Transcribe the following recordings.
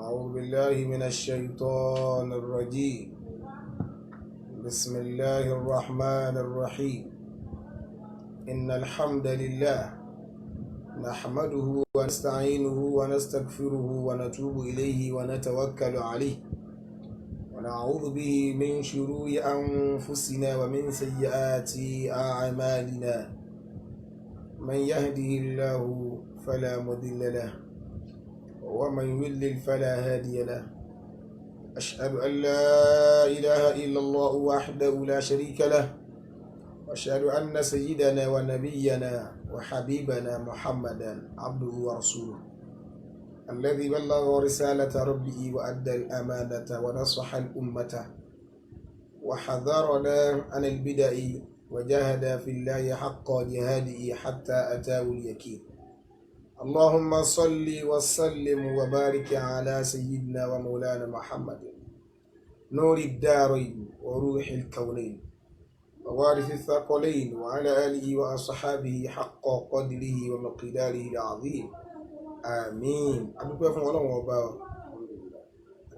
أعوذ بالله من الشيطان الرجيم. بسم الله الرحمن الرحيم. إن الحمد لله نحمده ونستعينه ونستغفره ونتوب إليه ونتوكل عليه، ونعوذ به من شرور أنفسنا ومن سيئات أعمالنا. من يهده الله فلا مضل له، ومن يضلل فلا هادي له. أشهد أن لا إله إلا الله وحده لا شريك له، وأشهد أن سيدنا ونبينا وحبيبنا محمدا عبده ورسوله الذي بلغ رسالة ربه وأدى الأمانة ونصح الأمة وحذرنا عن البدع وجاهد في الله حق جهاده حتى أتاه اليقين. اللهم صل وسلم وبارك على سيدنا ومولانا محمد، نور الدارين وروح الكونين ووارث الثقلين، وعلى آله وأصحابه حق قدره ومقداره العظيم، آمين. Adúpẹ́ fún Ọlọ́run Ọba,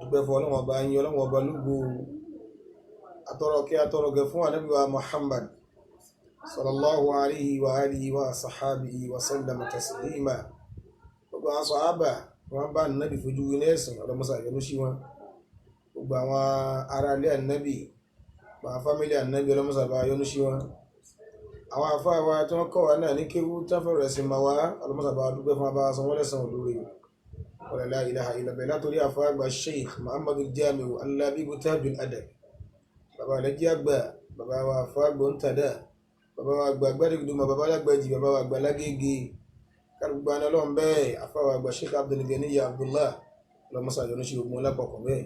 adúpẹ́ fún Ọlọ́run Ọba yín, Ọlọ́run Ọba lógo. Atọrọ kí atọrọ gẹ fún Ànábì wa Muhammad sallallahu alayhi wa alihi wa sahabihi wa sallama taslima. Gbogbo àwọn sàhábà wọn bá Ànábì fojú winá ẹ̀sìn, ọlọmọsà yọ́nú sí wọn. Gbogbo àwọn ará ilé Ànábì, àwọn family Ànábì, ọlọmọsà bá yọ́nú sí wọn. Àwọn àfáà wa tí wọ́n kọ́ wa náà ní kéwú, tí wọ́n fọ̀rọ̀ ẹ̀sìn mà wá, ọlọmọsà bá dúpẹ́ fún wa, bá san wọ́n lẹ́san olóore. Wala la ilaha illa billah. Látòrí àfáà àgbà Sheikh Muhammadu Jamiu Alabibu Tajul Adab, bàbá alẹ́jẹ́ àgbà, bàbá wa àfáà àgbà ń tàdá, bàbá wa àgbà gbẹ́dẹ̀gbẹ̀dùmọ̀, bàbá alágbèjì, bàbá wa àgbà lágége, kálukú àná ọlọ́run bẹ́ẹ̀, àfáà wa àgbà Sheikh Abdulganiya Abdullah, ọlọ́mọsà yọ́nú sí ogun lápapọ̀ bẹ́ẹ̀.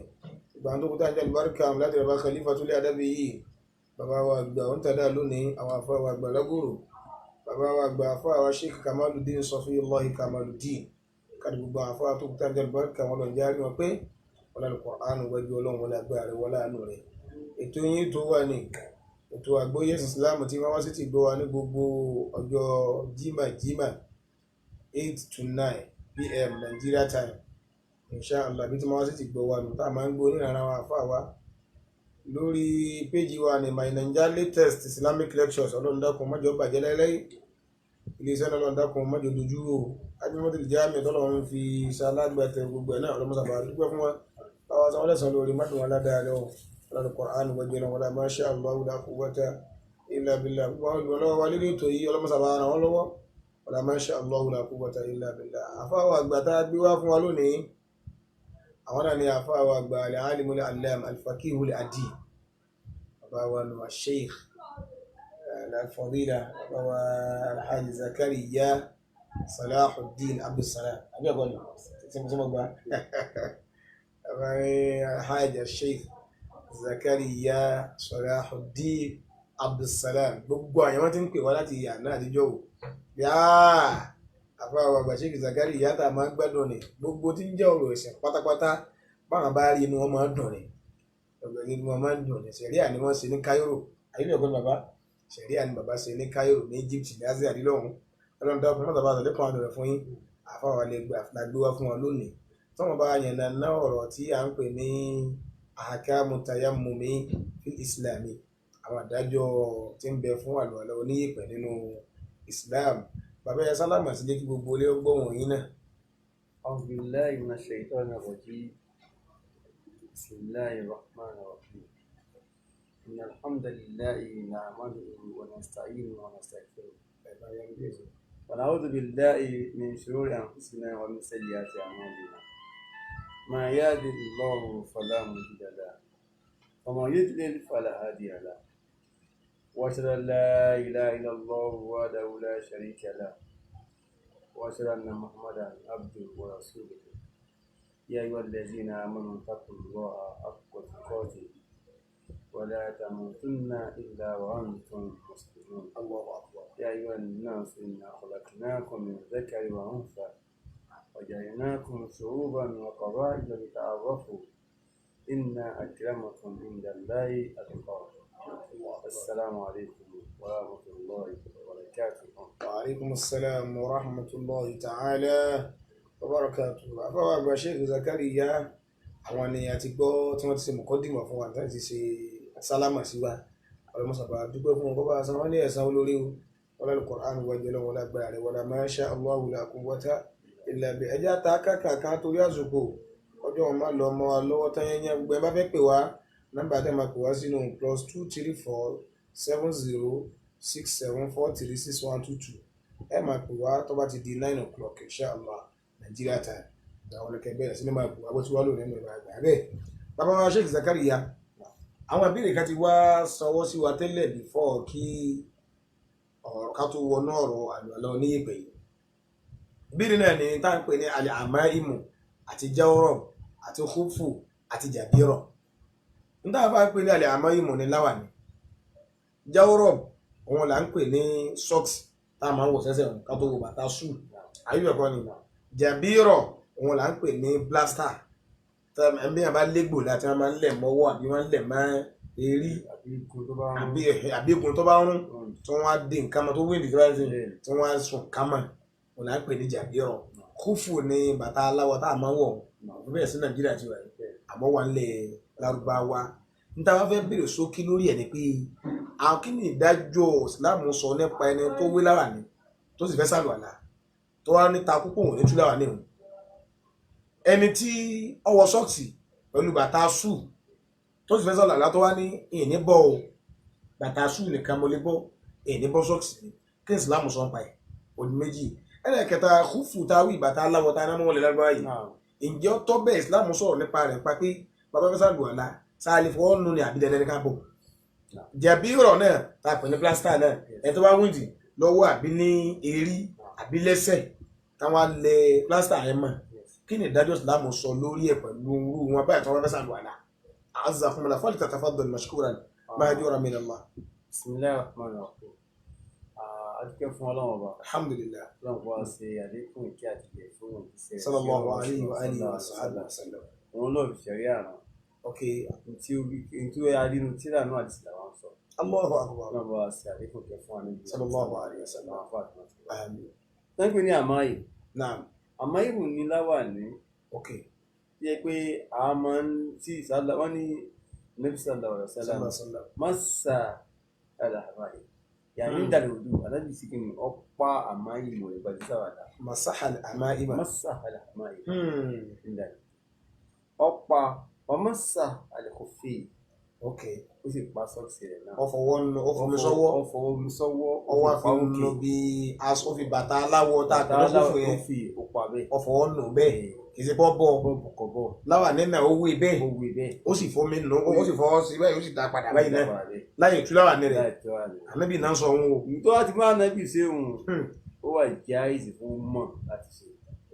Ìgbà tó kúta jẹ́ àlùbáríkà láti bàbá Khalifa tó lé adábí yìí, bàbá wa àgbà ń tàdá lónìí, àwọn àfáà wa àgbà lágòrò, bàbá wa àgbà àfáà wa Sheikh Kamaludin Sọfiyullahi Kamaludin, káàdì gbogbo àwọn àfáà tó kúta jẹ́ àlùbáríkà wọn lọ járe wọn pé wọn lálẹ́ Kùránì wájú Ọlọ́run, wọn lágbára rẹ, wọn láàánú rẹ. Ètò yín tó wà ní ètò àgbóyè Islam tí wọ́n wá sí ti gbọ́ wa ní gbogbo ọjọ́ jimá jimá, 8 to 9 p.m. Nigeria time, inshallah, bí tí wọ́n wá sí ti gbọ́ wa nù, tá a máa ń gbọ́ onírànà àwọn àfáà wa lórí péjì wa ní My Naija Latest Islamic Lectures. Ọlọ́run dákun, má jọ̀ọ́ bàjẹ́ láíláí. Iléeṣẹ́ náà, Ọlọ́run dákun, má jọ̀ọ́ dojú o. Ajímọ́tò Jamiu tọ́lọ́run fi ṣalágbàtẹ gbogbo ẹ̀ náà, ọlọ́mọsàbà dúpẹ́ fún wa, báwa sanwó lẹ́sàn-án lórí mọ́tò wọn ládàá lọ́wọ́ ọlọ́run Qur'an wájú ọlọ́run. Wọlé masha Allah la quwwata illa billah. Gbogbo àwọn olùrànlọ́wọ́ wa lórí ètò yìí, ọlọ́mọsàbà ràn wọ́n lọ́wọ́. Wọlé masha Allah la quwwata illa billah. Àfáwọ̀ àgbà tá a gbé wá fún wa lónìí, àwọn náà ni àfáwọ̀ àgbà al-alimul allam al-faqihul adib, bàbá wa nù Sheikh al-fadila, bàbá wa Alhaji Zakariya Salahuddin Abdulsalam, àbí ẹ̀kọ́ ni tí mo gbà, bàbá Alhaji Sheikh Zakariya Salahuddin Abdulsalam. Gbogbo àyàn wọn ti ń pè wá láti ìyá náà àtijọ́ wò yáà, àfáwọn àgbà Sheikh Zakariya tá a máa ń gbádùn ni, gbogbo tí ń jẹ́ ọ̀rọ̀ ẹ̀sìn pátápátá, báwọn bá rí inú wọn máa ń dùn ni, ọ̀gbẹ́ inú wọn máa ń dùn ni. Sẹ̀ríà ni wọ́n ṣe ní Cairo, àyè ẹ̀kọ́ ni bàbá, sẹ̀ríà ni bàbá ṣe ní Cairo ní Egypt ní Asia àdìlọ́hún. Ọlọ́run dákun, mọ́tò bá àtàlẹ́kùn àdùn rẹ̀ fún yín. Àfáwọn lè gbà gbé wá fún wọn lónìí tí wọ́n bá yànnà ná ọ̀rọ̀ tí à ń pè ní ahkamu tayammumi fil islami, àwọn àdájọ́ tí ń bẹ fún àlùwàlá oníyèpẹ̀ nínú Islam. Bàbá yẹn sálámà sí, jẹ́ kí gbogbo ilé gbọ́ wọ̀nyí náà. أعوذ بالله من الشيطان الرجيم. بسم الله الرحمن الرحيم. إن الحمد لله نحمده ونستعينه ونستغفره، ونعوذ بالله من شرور أنفسنا ومن سيئات أعمالنا. ما يهده الله فلا مضل له، ومن يضلل فلا هادي له. وأشهد أن لا إله إلا الله وحده لا شريك له، وأشهد أن محمدا عبده ورسوله. يا أيها الذين آمنوا اتقوا الله حق تقاته ولا تموتن إلا وأنتم مسلمون. Allahu akbar. يا أيها الناس إنا خلقناكم من ذكر وأنثى وجعلناكم شعوبا وقبائل لتعارفوا، إن أكرمكم عند الله أتقاكم. السلام عليكم ورحمة الله وبركاته. وعليكم السلام ورحمة الله تعالى Wa barakatuh. Àfáwà àgbà Sheikh Zakariya, àwọn ni a ti gbọ́ tí wọ́n ti ṣe mọ̀kọ́dìmọ̀ fún wa, tí wọ́n ti ṣe sálámà sí wa. Ọlọ́mọsàbà dúpẹ́ fún wọn, kó bá a san wọ́n ní ẹ̀san olórí o. Wọ́n lálẹ́ Qur'an wájú ọlọ́run lágbára rẹ̀, wala ma sha Allahu la quwwata illa billah. Ẹjẹ́ ta kàkàkà torí àsìkò ọjọ́ wọn máa lọ ọmọ wa lọ́wọ́ tán yẹn. Gbogbo ẹ bá fẹ́ pè wá, nọ́mbà tẹ́ máa pè wá sínú +234 70 67 43 61 22. Ẹ máa pè wá tó bá ti di 9 o'clock inshallah Nigeria time. Ìgbà wọn kẹ bẹ̀rẹ̀ sí ni máa pè wá bó ti wá lónìí nínú ìgbà bẹ́ẹ̀. Bàbá wa Sheikh Zakariya, àwọn ìbéèrè kan ti wá sanwó sí wa tẹ́lẹ̀ before kí ọ̀rọ̀ ká tó wọnú ọ̀rọ̀ àlùalọ́ oníyèpẹ̀ yìí. Ìbéèrè náà ni tá à ń pè ní alẹ́ àmọ́ àti jawrab àti khufu àti jàbírọ̀. N tá a bá pè ní alẹ́ àmọ́ ìmù ní láwàní. Jawrab òun là ń pè ní socks tá a máa ń wọ̀ sẹ́sẹ̀ wọn ká tó wọ bàtà shoe, àyè ẹ̀kọ́ ni. Jàbírọ̀ òun là ń pè ní plaster ẹbí yẹn bá légbò láti wọn máa ń lẹ̀ mọ́wọ́ àbí wọ́n ń lẹ̀ mọ́ erí àbí egun tó bá rún, tí wọ́n á dé nǹkan mọ́ tó wíńdì tó bá ń sìn, tí wọ́n á sùn ká mọ́, òun là ń pè ní jàbírọ̀. Kúfù ní bàtà aláwọ̀ tá a máa ń wọ̀ bẹ́ẹ̀ sí Nàìjíríà ti wà yìí, àmọ́ wà ń lẹ̀ Lárúbáwá. Níta wá fẹ́ bèrè sókí lórí ẹ̀ ni pé àwọn kí ni ìdájọ́ Ìsìláàmù sọ nípa ẹni tó wé láwàní tó sì fẹ́ sàlùwàlà, tó wá níta púpọ̀ òun ní tú láwàní òun, ẹni tí ó wọ sọ́ọ̀sì pẹ̀lú bàtà sù tó sì fẹ́ sàlùwàlà, tó wá ní ìní bọ́ o, bàtà sù nìkan mo lè bọ́, ìní bọ́ sọ́ọ̀sì ni, kí ni Ìsìláàmù sọ nípa ẹ̀? Òní méjì. Ẹlẹ́kẹta, kúfù táwí bàtà aláwọ̀ tá a náà mọ́ wọlé lárúbáwá yìí, ǹjẹ́ ó tọ́ bẹ́ẹ̀? Ìsìláàmù sọ̀rọ̀ nípa rẹ̀ pa pé bàbá fẹ́ sàlùwàlà, sáà lè fọwọ́ nù ní àbí dandan ní ká bọ̀? Jẹ̀bi ọ̀rọ̀ náà ta pè ní plásítà náà, ẹni tó bá wíńdì lọ́wọ́ àbí ní erí àbí lẹ́sẹ̀ táwọn lẹ plásítà yẹn mọ̀, kí ni ìdájọ́ Ìsìlámù sọ lórí ẹ̀ pẹ̀lú irú wọn báyìí tó wọ́n fẹ́ sàlùwàlà? Azakumullah, falyatafaddal mashkuran ma'juran min Allah. Bismillahir Rahmanir Rahim. A dúpẹ́ fún Ọlọ́run ọba. Alhamdulillah. Ọlọ́run kó wá ṣe àlékún ìkẹ́ àti ìgẹ̀ fún òjíṣẹ́ rẹ̀. Sallallahu alayhi wa alihi wa sahbihi wa sallam. Òun náà fi ṣẹ̀rí àrùn. Ok. Ntí ó yà nínú tíra náà àti ìlànà wọn sọ. Allahu akbar. Ọlọ́run bá wá ṣe àlékún ìkẹ́ fún wa níbi. Sallallahu alayhi wa sallam. Àmín. Wọ́n pè ní àmáyé. Naam. Àmáyé ní láwàní. Ok. Tí yẹ pé a máa ń tí ìsàlá wọ́n ní Nabi sallallahu alayhi wa sallam. Masa al-àmáyé. Yàrá ìdàlódù alábì sí kìíní ọ̀pá àmáyé mọ̀ ìgbà tí sáwàdà. Masaha al-àmáyé. Masaha al-àmáyé. Ìdàlódù. Ọ̀pá ọmọọ̀sà al-khuffi. Ok. Ó sì pa sọ́ọ̀sì rẹ̀ náà. Ó fọwọ́ nu, ó fomi sọ́wọ́. Ó fọwọ́ mi sọ́wọ́. Ó wá fi nu bí aṣọ, ó fi bàtà aláwọ̀ tá a pè ní kúfù yẹn. Ó fi ó pa bẹ́ẹ̀. Ó fọwọ́ nù bẹ́ẹ̀. Kì í ṣe pọ́ bọ̀. Bọ́ kọ̀ bọ̀. Láwàní náà ó wé bẹ́ẹ̀. Ó wé bẹ́ẹ̀. Ó sì fomi nù, ó sì fọwọ́ sí bẹ́ẹ̀, ó sì dá padà báyìí náà. Láyé tú láwàní rẹ̀. Ànábì náà sọ òun o. Tó wá ti máa nábì ṣe òun, ó wà jáìsì fún mọ̀ láti ṣe.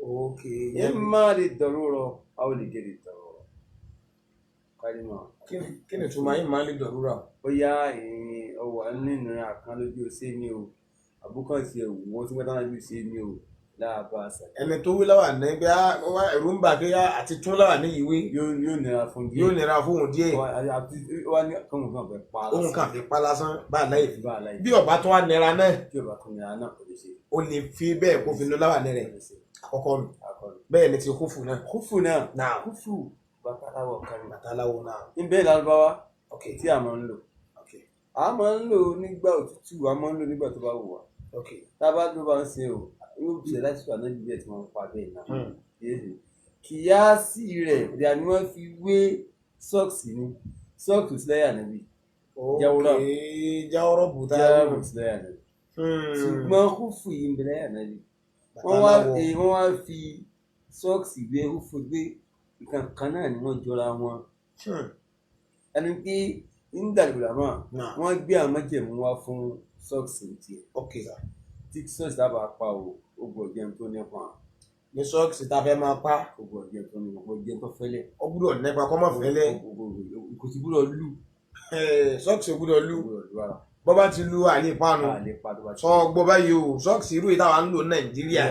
Ok. Yẹn máa lè dọ̀rọ̀ rọ, a ó lè gé lè dọ̀rọ̀ rọ. Kí ni ìtumọ̀ yín máa lè dọ̀rọ̀ rà? Ó yá ọwọ́ nínú àkàn lójú ṣé ni o, àbúkàn ti ẹ̀wù wọ́n tí wọ́n dáná lójú ṣé ni o, láàbá àṣà. Ẹni tó wí láwàní bí ẹ̀rù ń bà pé àti tún láwàní yìí wí. Yóò nira fún díẹ̀. Yóò nira fún òun díẹ̀. Wá ní kóhun kan fẹ́ pa lásán. Òun kàn fi pa lásán bá a láyè fi. Bá a láyè. Bí ọba tó wá nira náà. Bí ọba tó nira náà kò lè ṣe. Ó lè fi bẹ́ẹ̀ kó fi nu láwàní rẹ̀. Àkọ́kọ́ nù. Bẹ́ẹ̀ ni ti kúfù náà. Kúfù náà. Náà. Kúfù bàtà aláwọ̀ kan ní. Bàtà aláwọ̀ náà. Níbẹ̀ lárúbáwá Ok. tí a máa ń lò. Ok. A máa ń lò nígbà òtútù, a máa ń lò nígbà tó bá wù wá. Ok. Tá a bá ló bá ń ṣe o, yóò ṣe láti sọ àná bíbẹ̀ tí wọ́n ń pa bẹ́ẹ̀ náà. Kìyàsí rẹ̀ ìyá ni wọ́n fi wé sọ́ọ̀sì ni, sọ́ọ̀sì sí lẹ́yà níbí. Ok, jáwọ́rọ̀ bùtá. Jáwọ́rọ̀ sí lẹ́yà níbí. Ṣùgbọ́n kúfù yìí ń bẹ lẹ́yà níbí. Wọ́n wá fi sọ́ọ̀sì gbé kúfù gbé nǹkan kan náà ni wọ́n jọra wọn. Ẹni pé ń dàgbà mọ́, wọ́n gbé àwọn májẹ̀mú wá fún sọ́ọ̀sì tiẹ̀. Ok. Tí sọ́ọ̀sì dábàá pa o, ó gbọ́dọ̀ jẹun tó nípa. Ní sọ́ọ̀sì tá a fẹ́ máa pa. Ó gbọ́dọ̀ jẹun tó nípa, ó gbọ́dọ̀ jẹun tó fẹ́lẹ́. Ó gbọ́dọ̀ nípa kó má fẹ́lẹ́. Kò sì gbọ́dọ̀ lù. Sọ́ọ̀sì ò gbọ́dọ̀ lù. Bọ́ bá ti lu àlè panu. Sọ gbọ́ báyìí o, sọ́ọ̀sì irú yìí táwa ń lò ní Nàìjíríà.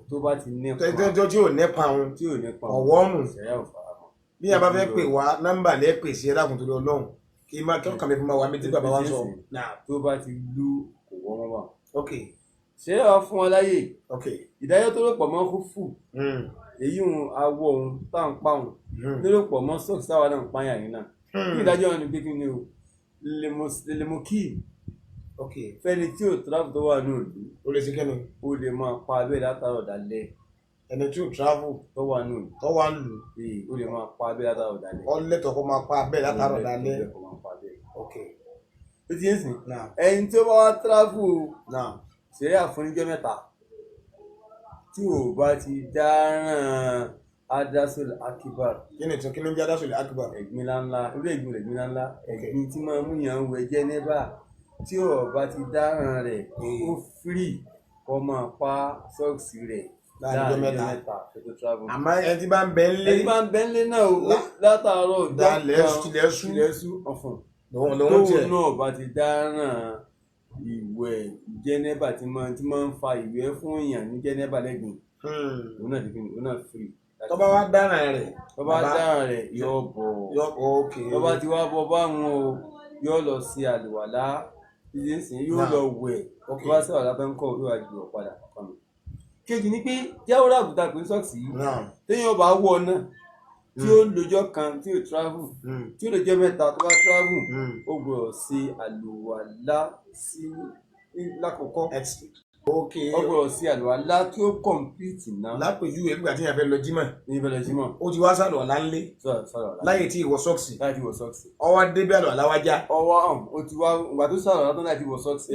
Tó bá ti nípa. Tó tí ò nípa òun. Tí ò nípa. Ọ̀wọ́ mù. Ìṣẹ̀yà ò fara mọ́. Bí a bá fẹ́ pè wá, nọ́mbà lẹ́ pè sí, ẹ dákun torí Ọlọ́run. Kí má kí ọkàn mi fi máa wà mí tí bàbá wa ń sọ. Tó bá ti lu kò wọ́n mọ́ bá. Ok. Ṣé wàá fún wa láyè Ok. ìdájọ́ tó rò pọ̀ mọ́ kúfù, èyí ń awọ òun tá à ń pa òun ló rò pọ̀ mọ́ sọ́ọ̀sì táwa náà ń pààyàn yìí náà. Kí ìdájọ́ wọn ni pé kí ni o lèmọ́kì Ok. fẹ́ni tí ò travel tó wà ní òlú, Ó lè ṣe kí ni? ó lè máa pa abẹ́ látàrọ̀ dalẹ́. Ẹni tí ò travel tó wà ní òlú, tó wà ń lù, ee, ó lè máa pa abẹ́ látàrọ̀ dalẹ́. Ọ lẹ́tọ̀ọ́ kó máa pa abẹ́ látàárọ̀ dalẹ́. Ó lè máa pa abẹ́. Ok. Ó ti yé sìn. Náà. Ẹni tí ó bá wá travel, Náà. ṣeré àfúnijọ́ 3 tí ò bá ti dáràn adasul akibar. Kí ni tún, kí ni ń jẹ́ Adasul Akbar? Ẹ̀gbin ńláńlá, irú ẹ̀gbin rẹ̀, ẹ̀gbin ńláńlá, ẹ̀gbin tí máa ń mú yàn wẹ̀ jẹ́ nẹ́bà, tí ò bá ti dáràn rẹ̀, ó fírì kó máa pa sọ́ọ̀sì rẹ̀ láàrin ọjọ́ mẹ́ta. Tó tó travel. Àmọ́ ẹni tí bá ń bẹ ńlé Ẹni bá ń bẹ ńlé náà o, látàárọ̀ ọjọ́ dalẹ̀ kan tilẹ̀ sú, tilẹ̀ sú ọ̀fun lòun lòun tóun tiẹ̀ náà bá ti dáràn ìwẹ̀ jẹ́nẹ́bà tí máa ń fa ìwẹ̀ fún èèyàn ní jẹ́nẹ́bà lẹ́gbìn, òun náà ti fi òun náà firi. Tó bá wá dáràn rẹ̀, tó bá bàbá- dáràn rẹ̀ yóò bọ̀. Yọ, ok. Tó bá ti wá bọ̀ báwọn o, yóò lọ sí àlùwàlá títí ń sìn, yóò Náà. lọ wẹ̀. Ok. Tó bá sí àlùwàlá tó ń kọ́, yóò wá ju ọ̀padà kan mi. Kejì ni pé jáwọ́rọ́ àbùtà pé sọ́ọ̀sì yìí, Náà. téèyàn bá wọ̀ náà tí ó lọ́jọ́ kan tí ó travel, tí ó lọ́jọ́ 3 tó bá travel, ó gbọ́dọ̀ ṣe àlùwàlá sí lákòókò. Ok. Ó gbọ́dọ̀ ṣe àlùwàlá tí ó complete náà. Lápèjúwe, nígbà tí yẹn fẹ́ lọ jímọ̀, ní ìbẹ̀rẹ̀ jímọ̀, ó ti wá sàlọ̀ ọ̀la ńlé sọ̀rọ̀ láyé tí ìwọ sọ́ọ̀sì, láti wọ sọ́ọ̀sì. Ọwọ́ débí àlọ́ àláwájá. Ọwọ́ hàn ó ti wá ìgbà tó sọ̀rọ̀ látọ̀ láti wọ sọ́ọ̀sì,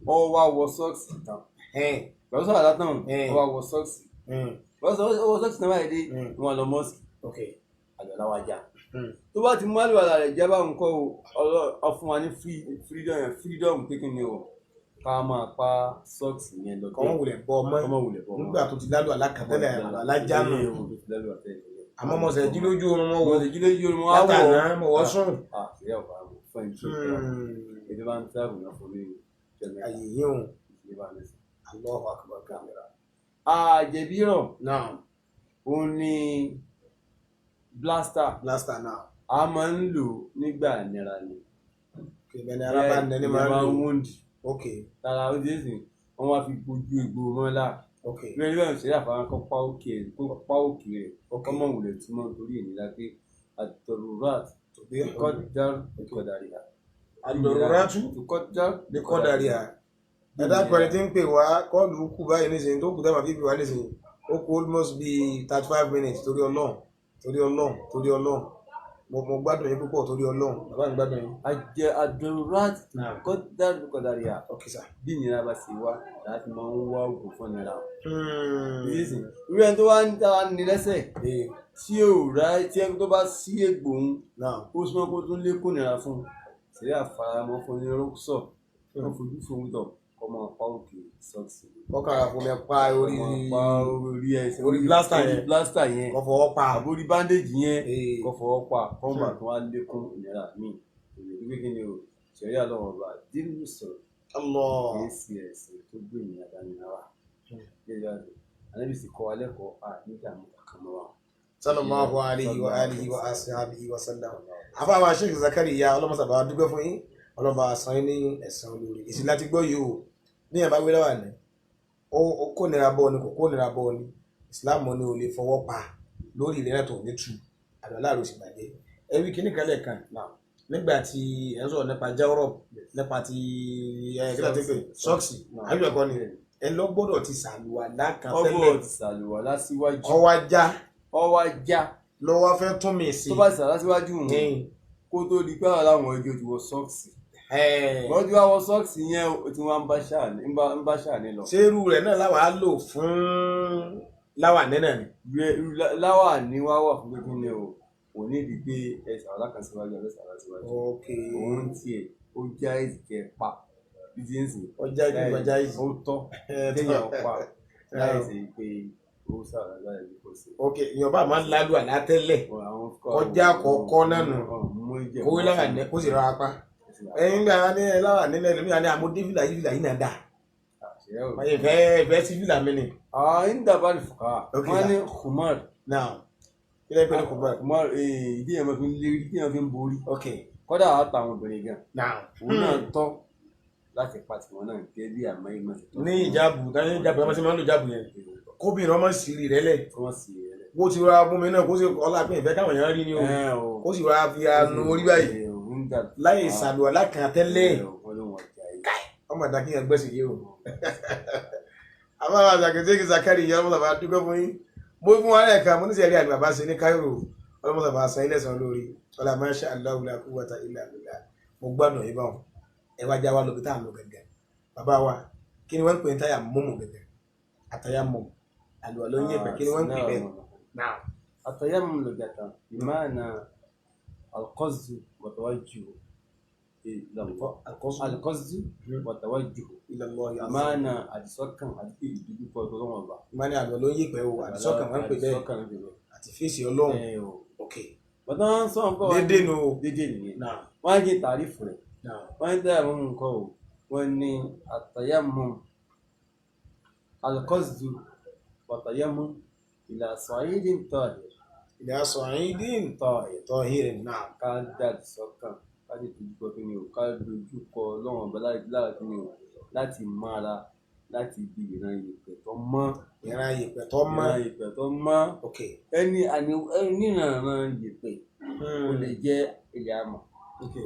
ó wá wọ sọ́ọ̀sì tán. Ìgbà tó sọ̀rọ̀ látọ̀, ó wá wọ sọ́ọ̀sì. Ìgbà tó wọ sọ́ọ̀sì náà báyìí dé, wọn lọ mọ́ọ̀sì, àlùwàlá wa já. Tó bá ti mú àlùwàlá rẹ̀ já báwọn kọ́ ọ fún wa ní freedom yẹn, freedom pé kí ni o ká máa pa sọ́ọ̀sì yẹn lọ. Kọ́ wọn wulẹ̀ bọ́ ọmọ ọmọ wulẹ̀ bọ́ ọmọ. Nígbà tó ti lálù àlákàtẹ́lẹ̀ àlájá nù. Ee, o tó ti lálù àtẹ́lẹ̀. Àmọ́ mo ṣẹ̀ jí lójú oorun mọ́ mo wo sì jí lójú oorun wá wọ̀. Látàná mo wọ́ sùn. Ah, ṣe ọ̀pá mo fún ẹni tí ó tẹ́lá ètò bá ń travel náà fún mi jẹ́ 3. Àyè yìí òun. Ìdílé bá ń lẹ́sìn. Allahu akbar kabira. Àjẹbírọ̀ Náà. òun ni blaster. Blaster náà. A máa ń lò nígbà ìnira ni. Ìbẹ̀ni ara bá nẹni máa ń Ìyẹn lò. Wound Ok. tara ó dé sìn, wọ́n wá fi gbojú egbò mọ́lá. Ok. Bí ẹni bẹ́ẹ̀ ṣe àfahàn kó pa òkè rẹ̀, kó pa òkè rẹ̀, Ok. kó mọ̀ wùlẹ̀ túmọ̀ torí ìnira pé àtọ̀rọ̀rát Tòbí kọ́dà kọ́dàríà. Àdọ̀rọ̀rátú kọ́dà ní kọ́dàríà. Ẹ dákun, ẹni tí ń pè wá, kọ́ọ̀lù kù báyìí nísìnyí, tó kù dábàá fífi wá nísìnyí, ó kù almost bíi 35 minutes. Torí Ọlọ́run, torí Ọlọ́run, torí Ọlọ́run, mo gbádùn yín púpọ̀, torí Ọlọ́run, bàbá mi gbádùn yín. Àjẹ àdọ̀rọ̀rát kọ́dà kọ́dàríà. Ok sir. Bí ìnira bá ṣe wá láti máa ń wá oògùn fún ìnira. Nísìnyí, irú ẹni tó wá ń dá ní lẹ́sẹ̀ tí ò rá, tí ẹni tó bá sí egbò ń Náà. ó súnmọ́ kó tún lékún ìnira fún un, ṣẹlẹ̀ àfaramọ́ fún ní rọ́ṣọ̀ wọ́n fojú fún tọ̀ kọ́ máa pa òkè sọ́ọ̀sì. Kọ́kàrà fún mi pa orí kọ́ máa pa orí ẹsẹ̀ orí blaster orí yẹn. Blaster yẹn Kọ́ fọwọ́ pa. Àbórí bandage yẹn, kọ́ fọwọ́ pa, kọ́ máa tún wá lékún ìnira míì. Èdè tó kékeré ni o ṣẹ̀rí àlọ́wọ́ ọba dínú sọ̀rọ̀. Allah. Kì í ṣe ẹ̀sìn tó gbé ìnira dání náà wà. Ànábì sì kọ́ wa lẹ́kọ̀ọ́ à nígbà mú kankan mọ́ wa. Sallallahu alayhi wa alihi wa ashabihi wa sallam. Afáwa Sheikh Zakariya, ọlọ́mọsàbà dúpẹ́ fún yín, ọlọ́mọba san yín ní ẹ̀san olóore. Èsì láti gbọ́ yìí o. Ní ẹ̀ bá wí láwà ní ó kó nira bọ́ ni, kò kó nira bọ́ ni, Islam ni ò lè fọwọ́ pa lórí ìlera tó ní tu àlọ́ láàrú sì bàjẹ́. Ẹ wí kíní kan lẹ́ẹ̀kan nígbà tí ẹ ń sọ̀rọ̀ nípa jáwọ́rọ̀, nípa ti ẹ kí ló ti pè sọ́ọ̀sì, àbí ẹ̀kọ́ ni ẹ lọ gbọ́dọ̀ ti sàlùwàlá kan tẹ́lẹ̀. Ọgbọ́n ti sàlùwàlá síwájú. Ọwọ́ ajá. Ọwọ́ ajá. Lọ́wọ́ fẹ́ tún mi sí. Tó bá sàlùwàlá síwájú òun kó tó di pé àwọn làwọn ẹjọ́ ti wọ sọ́ọ̀sì. Wọ́n ti wá wọ sọ́ọ̀sì yẹn, o ti wá ń bá ṣáà ní lọ. Ṣé irú rẹ̀ náà láwàá lò fún láwàní náà ni? Láwàní wá wà fún pé kí ni o kò ní ìdí pé ẹ sàlùwàlá kan síwájú àbẹ́ sàlùwàlá síwájú. Òun tiẹ̀ ó já ìsìnkẹ́ pa bí ti ń sìn. Ọjà ìgbà já ìsìn. Ó tọ́ kéèyàn pa láì ṣe pé ó sàlùwàlá láì kó sí. Ok, ìyọ̀nba máa ń lálù àlá tẹ́lẹ̀ kọjá kọ̀ọ̀kan náà nù kó láwàní kó sì rọra pa. Ẹ̀yin gbà wá ní láwàní lẹ́nu mi àní àmọ́ dé fìlà yìí, fìlà yìí náà dà. Ìfẹ́ sí fìlà mi ni. Ń dàbà ní fùkà wọ́n ní khumar. Náà kí lẹ́yìn pẹ̀lú khumar? Khumar, ìdí yẹn máa fi ń lérí, ìdí yẹn fi ń borí. Kódà àtàwọn obìnrin gan. Òun náà tọ́. Láti pa tiwọn náà gẹ́gẹ́ bí àmọ́ ìmọ̀ ti tọ́ Ní ìjáàbù ní ìjáàbù ọmọ sí máa ń lo ìjáàbù yẹn, kóbìnrin ọmọ sì rí rẹ lẹ̀. Kí wọ́n sì rẹ̀ lẹ̀. Bó ti ra bómi náà, kó sì ọlá pé ìfẹ́ káwọn èèyàn rí ni o, kó sì ra fi anu orí báyìí láì ṣàlùwàlá kan tẹ́lẹ̀. Ọmọ ìdá kíyàn gbẹ́sì yé o. Àbáwá àzàkẹ́sẹ́kì Zakari ìyá ọmọ bàbá dúpẹ́ fún yín. Mo fún wa lẹ́ẹ̀kan, mo ní sẹ́rí àgbà bá ṣe ní Cairo, ọlọ́mọ bàbá san ilé san lórí ọlá masha Allah la quwwata illa billah. Mo gbádùn yìí báwọn. Ẹ wá já wa lọ bí tá à ń lọ gẹ́gẹ́. Bàbá wa, kí ni wọ́n ń pè ní táyà mọ́mù gẹ́gẹ́? Àtàyà mọ́mù àlùwà ló ń yẹ̀pẹ̀, kí ni wọ́n ń pè bẹ́ẹ̀ náà? التيمم لغة بمعنى القصد والتوجه إلى الله. Àkọ́sùn القصد والتوجه ila Allah azza. بمعنى àdìsọ́kàn àti pé ìdojúkọ Ọlọ́run Ọba. Ìmọ̀ ní àlùwà ló ń yẹ̀pẹ̀ o, àdìsọ́kàn wọ́n ń pè bẹ́ẹ̀. Àdìsọ́kàn ló ń pè bẹ́ẹ̀. Àti fèsì Ọlọ́run. Ẹ o. Ok. Bàtà wọn sọ nǹkan wa. Dédé nu o. Dédé nìyẹn. Náà. Wọ́n á jẹ́ tàrífù rẹ̀. Náà. Wọ́n ní tàyàmùm nǹkan o. Wọ́n ní àtàyàmùm alqasdu wàtàyàmùm ila sa'idin tahir. Ila sa'idin tahir. Tahirin, náà. Ká dàdí sọ́kàn, ká lè dojúkọ kí ni o, ká dojúkọ Ọlọ́run Ọba lára kí ni o, láti mára láti ibi ìran ìpè tó mọ́. Ìran yẹ̀pẹ̀ tó mọ́. Ìran ìpè tó mọ́. Ok. Ẹni àní oníranran yèpẹ̀, ó lè jẹ́ ilẹ̀ amọ̀,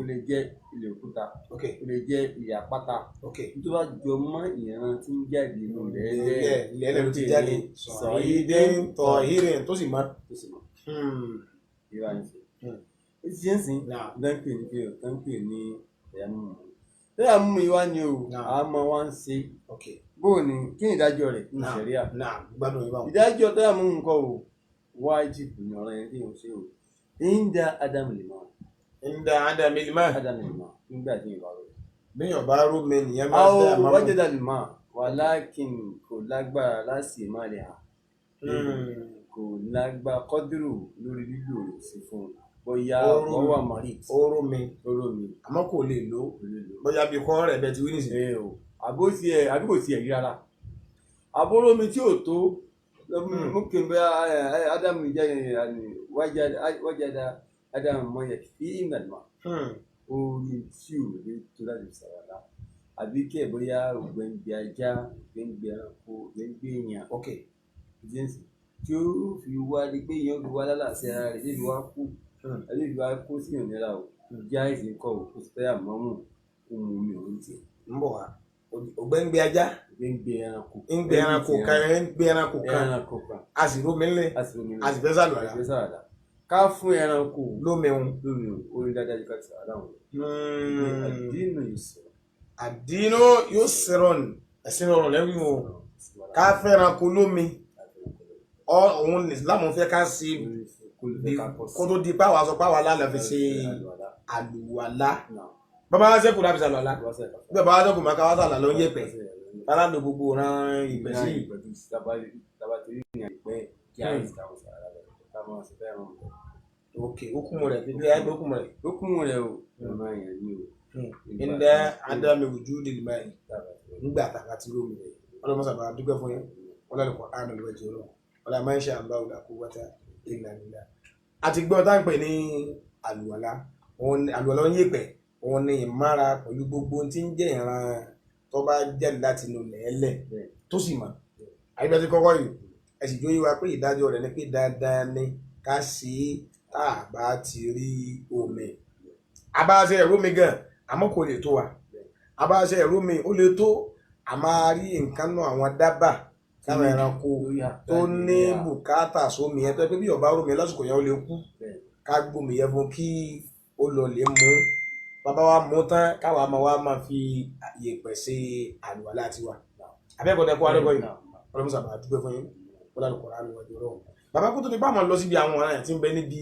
ó lè jẹ́ ilẹ̀ òkúta, ó lè jẹ́ ilẹ̀ àpáta, tó bá jọ mọ́ ìran tí ń jáde nínú rẹ̀. Ilẹ̀ ilẹ̀ ló ti jáde, sa'idin tahirin, tó sì mọ́. Tó sì mọ́. Ìwà ń ṣe ó ti ṣe ń sìn dáńpé ní pé dáńpé ní ẹ̀yà mímu ẹ̀yà mímu yìí wá ní o. A máa wá ń ṣe bóò ni, kí ni ìdájọ́ rẹ̀ ní ṣẹ̀ríà? Gbádùn yìí báwọn. Ìdájọ́ ẹ̀yà mímu nǹkan o, wájìbù ní ọ̀rọ̀ yẹn tí yóò ṣe o, ìndà ádámù lè máa. Inda adami lima. Ádámù lè máa nígbà tí ìwà rẹ̀. Bíyàn bá rú mi nìyẹn máa àwọn dá àmọ́. Wájẹ́dà lè máa wàlákìn kò lágbára láti má lè hà, kò lágbára kọ́dúrù lórí lílò rẹ̀ sí fún un, bóyá Ó rú wọ́n wà marit. Ó rú mi. Lóró mi. Àmọ́ kò lè lò ó. Kò lè lò. Bóyá bí kọ́ rẹ̀ bẹ́ẹ̀ ti wí nìsín. Ẹ o, àbó tiẹ̀ àbí kò tiẹ̀ rí rárá, àbóró mi tí ò tó mú kí n bẹ ádámù jẹ́ wájàdá ádámù mọ́ yẹ kí ìgbàlùmọ́ orí tí ò lè tó láti sàwádà, àbí kí ẹ bóyá ògbẹ́ngbẹ́ ajá, ògbẹ́ngbẹ́ ẹranko, ògbẹ́ngbẹ́ èèyàn jíǹsì tí ó fi wá di pé èèyàn fi wá lálàsẹ ara rẹ̀ débi wá kú, àbí fi wá kó sí ìnira o, já ìsìn kọ o, kó sì fẹ́ àmọ́mù kó mu omi òun tiẹ̀. Ń bọ̀ wá ògbẹ́ngbẹ́ ajá. Ògbẹ́ngbẹ́ ẹranko. Ń gbé ẹranko kan, ń gbé ẹranko kan. Ẹranko kan. A sì rómi ńlẹ̀. A sì rómi. A sì fẹ́ sàlùwàlá. Fẹ́ sàlùwàlá, ká fún ẹranko lómi òun. Lómi òun, orí dáadáa ju ká ti sàlùwàlá òun. Àdínú yìí sọ. Àdínú yóò sẹ̀rọ̀ ẹ̀sìn rọrùn lẹ́wìn o, ká fẹ́ràn kó lómi òun ní Islam fẹ́ ká sí kó tó di páwa sọ páwa lálẹ́ fi ṣe àlùwàlá. Bàbá wa sẹ́kù láfi ṣàlùwàlá bí bàbá wa sẹ́kù máa ká wá sàlà ló ń yẹ̀pẹ̀ tálá lo gbogbo ran ìpẹ́ sí. Ok, okumu rẹ̀ fi bí okumu rẹ̀. Okumu rẹ̀ o, ọ̀nà yẹn ni o. Ndẹ́ adami wujudi al-ma'i nígbà tàbá ti rómi rẹ̀, ọlọ́mọ sábà dúpẹ́ fún yín. Wọ́n lálẹ́ kọ́ àánú lọ́wọ́ jẹ́ ọlọ́run wọ́n máa ń ṣe Allahu la quwwata illa billah. Àti gbọ́n tá ń pè ní àlùwàlá, àlùwàlá ń yèpẹ̀, òun ni ìmára pẹ̀lú gbogbo ohun tí ń jẹ́ ìran tó bá jáde láti inú lẹ́ẹ̀lẹ̀ tó sì mọ̀. Àyíbẹ̀ ti kọ́kọ́ yìí, ẹ sì jó yé wa pé ìdájọ́ rẹ̀ ni pé dandan ni ká ṣe é tá a bá ti rí omi. A bá ṣe ẹ̀rú mi gan, àmọ́ kò lè tó wa. A bá ṣe ẹ̀rú mi, ó lè tó, a máa rí nǹkan náà, àwọn dábà táwọn ẹranko tó ní bùkátà sómi yẹn, tó yẹ pé bí ọba rómi lásìkò yẹn ó lè kú, ká gbómi yẹn fún kí ó lọ lè mú. Bàbá wa mú tán, káwa máa wá máa fi yèèpẹ̀ ṣe àlùwàlá tiwa. Abẹ́ẹ̀kọ́ tẹ kó alẹ́kọ̀ọ́ yìí, ọlọ́mọ sábà dúpẹ́ fún yín. Wọ́n lálẹ́ kọ̀ọ̀rọ̀ àlùwà jọ rọ̀. Bàbá, kó tó ní báwọn lọ síbi àwọn ọ̀ràn tí ń bẹ níbi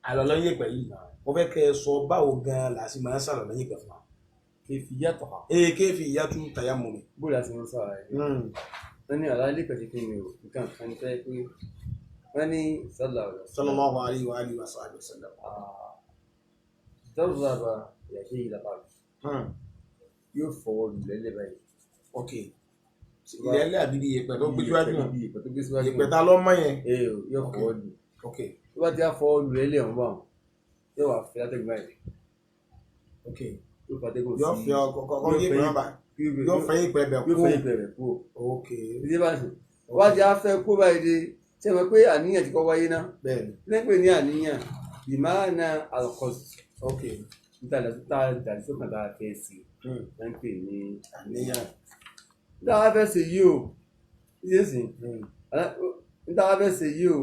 àlọ́lọ́ yèèpẹ̀ yìí, mo fẹ́ kẹ́ ẹ sọ báwo gan-an là sí máa ń sàlọ̀ yèèpẹ̀ fún wa. Kayfiyatuha. Ee, kayfiyatu tayammumi. Bóòlù àti wọn sọ̀rọ̀ ẹ̀ wọ́n ní ọ̀rọ̀ alẹ́ pẹ̀lú kí ni o, nǹkan kan ní fẹ́ pé wọ́n ní sallallahu alaihi wasallam. Sallallahu alayhi wa alihi wa sahbihi wa sallam. Darraba yadayhi ila al-ard, yóò fọwọ́ lulẹ̀ lẹ́ báyìí. Ok, ilẹ̀ ẹlẹ́ àbí ibi yèèpẹ̀ tó gbé síwájú? Ibi yèèpẹ̀ tó gbé síwájú. Yèèpẹ̀ ta lọ́ mọ́ yẹn. Ee o, yóò fọwọ́ lù. Tó bá ti á fọwọ́ lulẹ̀ lẹ́ ọ̀hún báwọn, yóò wá fẹ́ látẹ̀gbọ́n báyìí. Yóò fàtẹ́gùn sí Yóò fi ọkọ̀ kọ́kọ́ yé ìpè bá yóò fẹ́ ìpè bẹ̀ yóò kú. Fẹ́ ìpè rẹ̀ kú. Ok. Ìdí bá sùn wá ti á fẹ́ kó báyìí dé, ṣe mọ̀ pé àníyàn ti kọ́ wáyé ná? Bẹ́ẹ̀ni. Lẹ́pẹ̀ ní àníyàn ìmáàna alqasd. Ok. Níta tá a dàrí sọ́kàn tá a fẹ́ sí lẹ́pẹ̀ ní Àníyàn. Níta wá fẹ́ ṣe yìí o, ìdí sìn níta wá fẹ́ ṣe yìí o,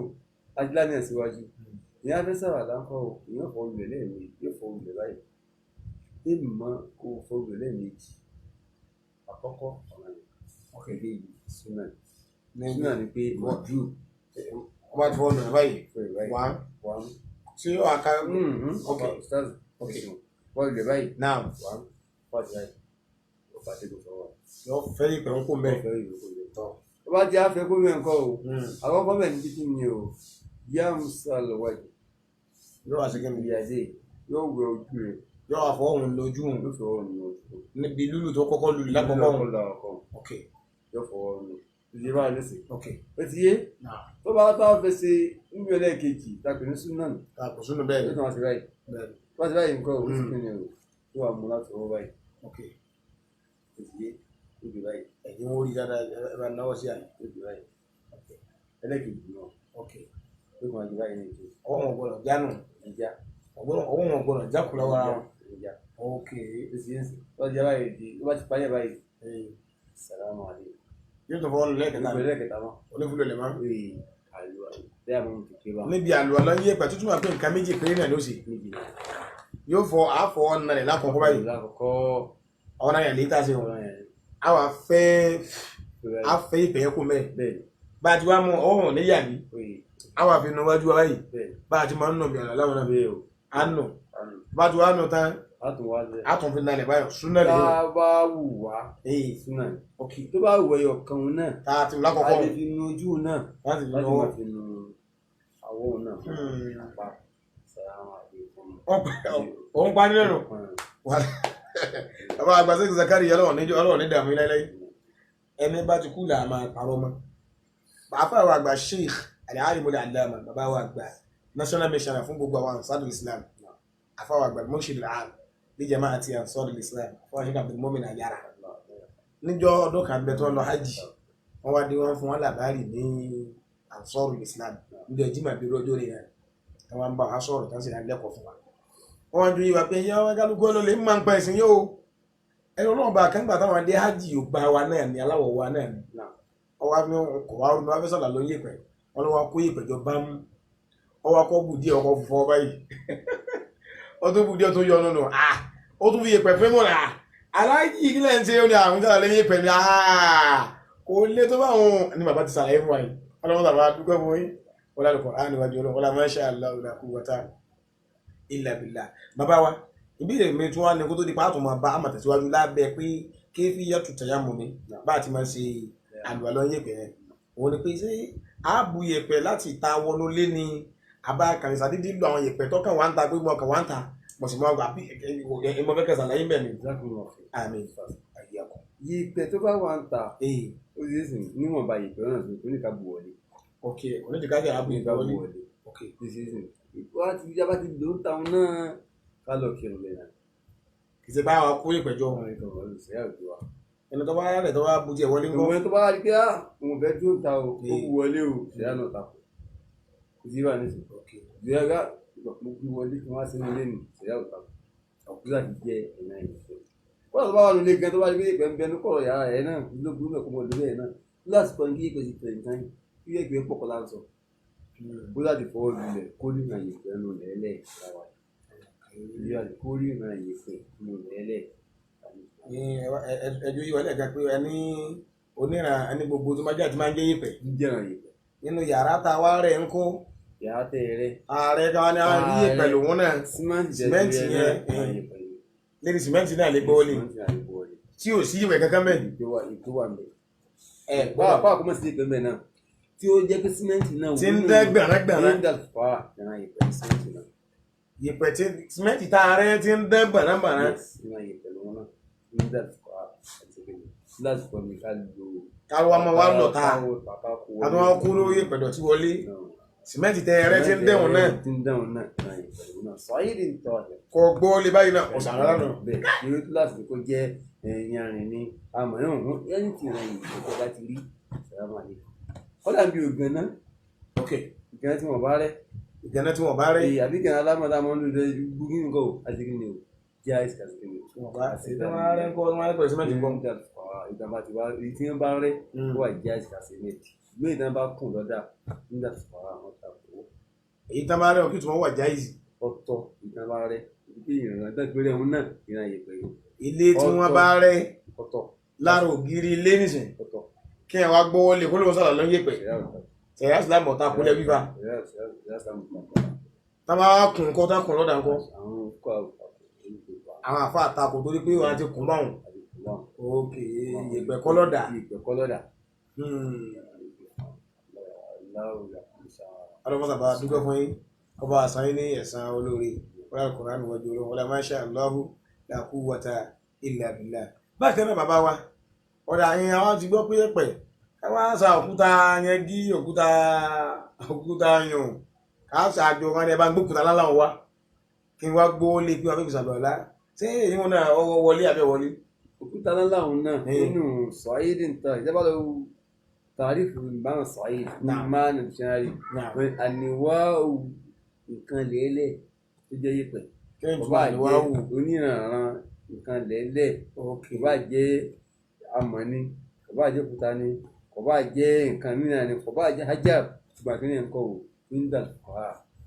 ajílá ní ẹ̀síwájú ìyá fẹ́ sábà láńkọ́ o, ìyá fọ olùlẹ̀ lẹ́ẹ̀mejì, yóò fọ olùlẹ̀ báyìí, èèmọ̀ kó fọ olùlẹ̀ lẹ́ẹ̀mejì. Àkọ́kọ́ ọ̀nà yẹn, ọ̀kẹ́dẹ́ yìí súnà súnà ni pé mọ̀jú. Wọ́n bá ti fọ́ ọ̀nà báyìí. Fọ ìwáyìí. Wá wà tí yóò wá ká. Ok, ustaz. Ok. Fọ olùlẹ̀ báyìí. Náà. Wà fọ àti báyìí, ó fà tẹ́gùn sọ́wọ́. Yóò fẹ́ ìpè ń kó mẹ́. Fẹ́ ìwé kó lè tọ́ tó bá ti á fẹ́ kó mẹ́ nǹkan o. Àkọ́kọ́ bẹ̀ ní títí ni o yamsal wajh. Yóò wá sí kí ni? Ìyàdé yóò wẹ ojú rẹ̀. Yóò wá fọ́ òun lójú òun. Yóò fọwọ́ nu ojú. Níbi lúlù tó kọ́kọ́ lulù lákọ̀ọ́kọ́ òun. Lákọ̀ọ́kọ́. Ok. Yóò fọwọ́ nu ìdí bá lè sè. Ok. Ó ti yé. Náà. Tó bá tó fẹ́ ṣe níbi ẹlẹ́ẹ̀kejì tàbí ní súnà. Kò sínú bẹ́ẹ̀ yóò ni. tún wá sí báyìí. Bẹ́ẹ̀ ni. Tó bá ti báyìí nǹkan ò sí kí ni o, yóò wá mú láti ọwọ́ báyìí. Ok. Ó ti yé, ó di báyìí. Ẹ̀yin wo rí dáadáa, ẹ bá náwó sí àyè. Ó di báyìí ẹlẹ́ẹ̀kejì náà. Ok. Ó kàn wá di báyìí ní ìkejì. Ọwọ́ wọn gbọ́dọ̀ jánu. Ìjà. Ọwọ́ wọn gbọ́dọ̀ jákùlá wara wọn. Ìjà. Ok. Ó ti yé nsìn tó bá ti báyìí di, tó bá ti parí ẹ̀ báyìí, sàlámù alaykum. Yóò tó fọwọ́ nù lẹ́ẹ̀kẹta. Ìgbẹ́ lẹ́ẹ̀kẹta mọ́. Onífúlò lè má. Ee, àlùwà bẹ́ẹ̀ mú kékeré bá. Níbi àlùwàlá yé pẹ̀ tuntun wà pé nǹkan méjì péré náà ló sì. Méjì náà. Yóò fọ àfọ ọ̀nà rẹ̀ lákọ̀ọ́kọ́ báyìí. Lákọ̀ọ́kọ́. Ọ̀nà yẹn lè ta sí wọn. Ọ̀rọ̀ yẹn. A wà fẹ́ a fẹ́ ìpè yẹn kó mẹ́. Bẹ́ẹ̀ ni. Bá a ti wá mú ọwọ́ wọn níyà ní. Oye. A wà fi nu wájú wa báyìí. Bẹ́ẹ̀ ni. Bá a ti máa ń nù bí àlọ́ láwọn náà. Bẹ́ẹ̀ o. A nù. Àánú. Bá a ti wá nù tán, A tún wá lẹ̀. a tún fi nalẹ̀ báyọ̀. Súnà lè Tá yọ. a bá wù wá Ee. súnà ni. Ok. Tó bá wù ẹyọ kan náà, Tá a ti a lákọ̀ọ́kọ́. lè fi nu ojú náà. Láti fi Láti nu ọwọ́. máa fi nu àwọ̀ náà. Apá sàlámù alaykum. Òun parí lẹ́nu. Bàbá àgbà Sheikh Zakari, ọlọ́run níjọ́ ọlọ́run ní dààmú láíláí. Ẹni bá ti kú là á máa parọ́ mọ́. Bàbá wa àgbà Sheikh Al-Alim Al-Allama, bàbá wa àgbà National Missioner fún gbogbo àwọn Ansarul Islam, àfa wa àgbà Murshid Al-Aam li Jama'ati Ansarul Islam, àfa wa Sheikh Abdul Mumin Ayara. Níjọ́ ọdún kan bẹ tó lọ hajj, wọ́n wá dé, wọ́n fún wọn làbárì ní Ansarul Islam níjọ́ jimá bí rọ́jò rẹ̀ náà, wọ́n bá wa sọ̀rọ̀ tán sì dá lẹ́kọ̀ọ́ fún wa. Wọ́n wá ju yìí wá pé yá wọn kálukú ọlọ́lẹ̀ ń máa ń pa ẹ̀sìn yóò ẹni ọlọ́run bá kángbà táwọn adé hajj yóò gba wa náà ni aláwọ̀ wa náà ni. Ọwọ́ mi kò wá mi wá fẹ́ sọ̀lá ló ń yèpẹ̀, wọn ló wá kó yèpẹ̀ jọ bá mú, ọwọ́ akọ́ bù díẹ̀, ọkọ̀ fọ́ báyìí, ó tó bù díẹ̀ tó yọ nínú, à ó tún fi yèpẹ̀ fẹ́ mọ́ à aláàjì kí lẹ́yìn tí ó ní àwọn sọ̀lá ló ń yèpẹ̀ ni, à kò lé tó bá wọn ni bàbá ti sàlàyé fún wa yìí. Ọlọ́run tàbá dúpẹ́ fún yín, wọ́n lálẹ́ kọ́ àníwájú ọlọ́run wọ́n lá masha Allah la quwwata illa billah. Bàbá wa, ìbéèrè mi tún wá ní kó tó di pàtó máa bá àmọ̀ tẹ̀síwájú lábẹ́ pé kéfì yàtú tẹ̀yàmù mi bá a ti máa ṣe àlùwàlọ́ yẹ̀pẹ̀ yẹn, òun ni pé ṣé ààbù yẹ̀pẹ̀ láti ta wọnú lé ní àbá kàrìsà dídí lu àwọn yẹ̀pẹ̀ tọ́kàn wá ń ta pé mo kàn wá ń ta mo sì máa gbà bí ẹ̀mọ fẹ́ kẹsàn láyé bẹ́ẹ̀ ni. Jazakumullahu khair. Àmín àyàkọ́. Yèèpẹ̀ tó bá wà ń ta, Ee. ó ti sìn níwọ̀nba yèèpẹ̀ náà tó ní ká bù wọlé. Ok, onídìí ààbù Ní yẹ̀pẹ̀ ká bù wọlé. wọlé. Ok. Ó ti sìn wá ti yá bá ti lò ń ta òun náà ká lọ kírun lẹ́yìn náà. Kì í ṣe báwa kó yẹ̀pẹ̀ jọ. Àwọn ìkànnì wọlé ṣe àgbẹ̀ wa. Ẹni tó bá rẹ̀ tó bá bu tiẹ̀ wọlé ńkọ́? Ìwọ̀n tó bá rí pé á òun fẹ́ dúró ta o, ó bu wọlé o, ṣẹ̀yà náà ta kò. Kò sí bá ní sìn. Ok. Ìyá gá mo bu wọlé kí wọ́n á sínú ilé nì ṣẹ̀yà ò ta kò. Ọ̀kú láti jẹ́ ẹ̀nà ìfẹ́. Wọ́n tó bá wà nílé gan tó bá rí pé ìpẹ́ ń bẹ ní kọ̀rọ̀ yàrá ẹ̀ náà ló burú mẹ́kọ́ mọ́ lórí ẹ̀ náà. Láti kọ́ ní kí ìpẹ́ ti tẹ̀ nǹkan kí ìpẹ́ pọ̀ kọ́ láǹsọ̀. Bó láti fọwọ́ lulẹ̀ kó ní ìrìn àyè nù lẹ́lẹ̀ láwa. Ìyá kó rí ìrìn àyè nù lẹ́lẹ̀. Ẹjọ́ yìí wọlé ẹ̀ka pé ẹni oníran ẹni gbogbo tó máa jẹ́ àti máa ń jẹ́ yẹ̀pẹ̀. Jíjẹ́ ìrìn àyè pẹ̀. Nínú yàrá tá a wá rẹ̀ ń kó. Yàrá tẹ̀ rẹ̀. Ààrẹ kan ní àwọn yẹ̀pẹ̀ lòun náà. Símẹ́ǹtì yẹn lérí sìmẹ́ǹtì náà lè gbọ́ wọlé. Tí ò sí ìwẹ̀ kankan bẹ́ẹ̀. Ìgbé wà mẹ́. Ẹ Báwa báwa kó mọ̀ sí ìpè mẹ́ náà. Tí ó jẹ́ pé símẹ́ǹtì náà Tí ń dẹ́ gbẹ̀rẹ́gbẹ̀rẹ́. Ní dàgbà ìrìn àyè pẹ̀ símẹ́ǹtì náà. Yẹ̀pẹ̀ tí sìmẹ́ǹtì tá a rẹ̀ ti ń dẹ́ gbẹ̀rẹ́gbẹ̀rẹ́. Ìrìn àyè pẹ̀ lòun náà. Ní dàgbà àti ìpè lásìkò ní ká lo. Káwọ́ ọmọ wa lọ ta. Bàbá kó Àti wọn kú lórí yẹ̀pẹ̀ dọ̀tí wọlé. Sìmẹ́ǹtì tẹ ẹrẹ́ tí ń dẹ̀wọ̀n náà. Tí ń dẹ̀wọ̀n náà ìran yẹ̀pẹ̀ lòun náà. Sọ̀yìdì ń tọ́ ẹ̀. Kọ gbọ́ lé báyìí náà ọ̀sán rárá nù. Bẹ́ẹ̀ ni ó láti kó jẹ́ yanrìn ni àmọ́ náà wọ́n yẹn ti ràn yìí tó bá ti rí sàlámù alaykum. Kọ́dà bí ògàn náà. Ok. Ìgànnà tí wọ́n bá rẹ́. Ìgànnà tí wọ́n bá rẹ́. Ee, àbí ìgànnà alámọ̀dá máa ń lò lẹ́ gbúgbú nǹkan o àti kí ni o jẹ́ àìsí àti kí ni o. Wọ́n bá ṣe tí wọ́n rẹ́ ńkọ́ wọ́n rẹ́ pẹ̀lú sìmẹ́ǹtì ńkọ́. Ìtàn bá ti wá èyí tí wọ́n bá rẹ́ ó wà jẹ́ àìsí àti sìmẹ́ǹtì. Ìgbé ìtàn bá kùn lọ́dà nígbà tó fara wọn ta kó. Èyí tán bá rẹ́ ọ kí tí wọ́n wà jáìsì. Ọ̀tọ̀ ìtàn bá rẹ́ ìpè ìrànlọ́ tán péré òun náà ìran yẹ̀pẹ̀ yìí. Ilé tí wọ́n bá rẹ́ ọ̀tọ̀ lára ògiri ilé nìsín ọ̀tọ̀ kí ẹ wá gbọ́wọ́ lé kó ló ń sọ̀rọ̀ ló ń yẹ̀pẹ̀. Sẹ̀yà sílámù ọ̀tá kúlẹ̀ fífa. Tá bá kùn kọ́ tá kùn lọ́dà ńkọ́. Àwọn àfa àtakò torí pé wọn ti kùn báwọn. Ok, yẹ̀pẹ̀ kọ́ lọ́dà. Yẹ̀pẹ̀ kọ́ lọ́dà. Ọlọ́mọ sábà dúpẹ́ fún yín ọba àṣà yín ní ẹ̀san olóore wọlé Al-Qur'an wájú olóhùn wọlé masha Allahu la quwwata illa billah. Bákan náà bàbá wa ọ̀dà yẹn àwọn ti gbọ́ pé yẹ̀pẹ̀ ẹ wá sa òkúta yẹn gí òkúta òkúta yùn ká ṣàjọ wọn ni ẹ bá ń gbókúta láláwọn wá kí n wá gbó lé pé wọn fẹ́ fi ṣàlùwàlá ṣé èyí wọn náà ọwọ́ wọlé àbẹ́ wọlé. Òkúta láláwọn náà nínú sọ̀yìdì nta ìjọba lọ tàrífù ìbáwọn sọ̀yìdì ní máàlù dictionary àníwáwù nǹkan lẹ́lẹ̀ tó jẹ́ yẹ̀pẹ̀ kò bá jẹ́ oníranran nǹkan lẹ́lẹ̀ kò bá jẹ́ amọ̀ ni kò bá jẹ́ òkúta ni kò bá jẹ́ nǹkan mìíràn ni kò bá jẹ́ hajab ṣùgbọ́n àti ní nǹkan wò nígbà tó kọ́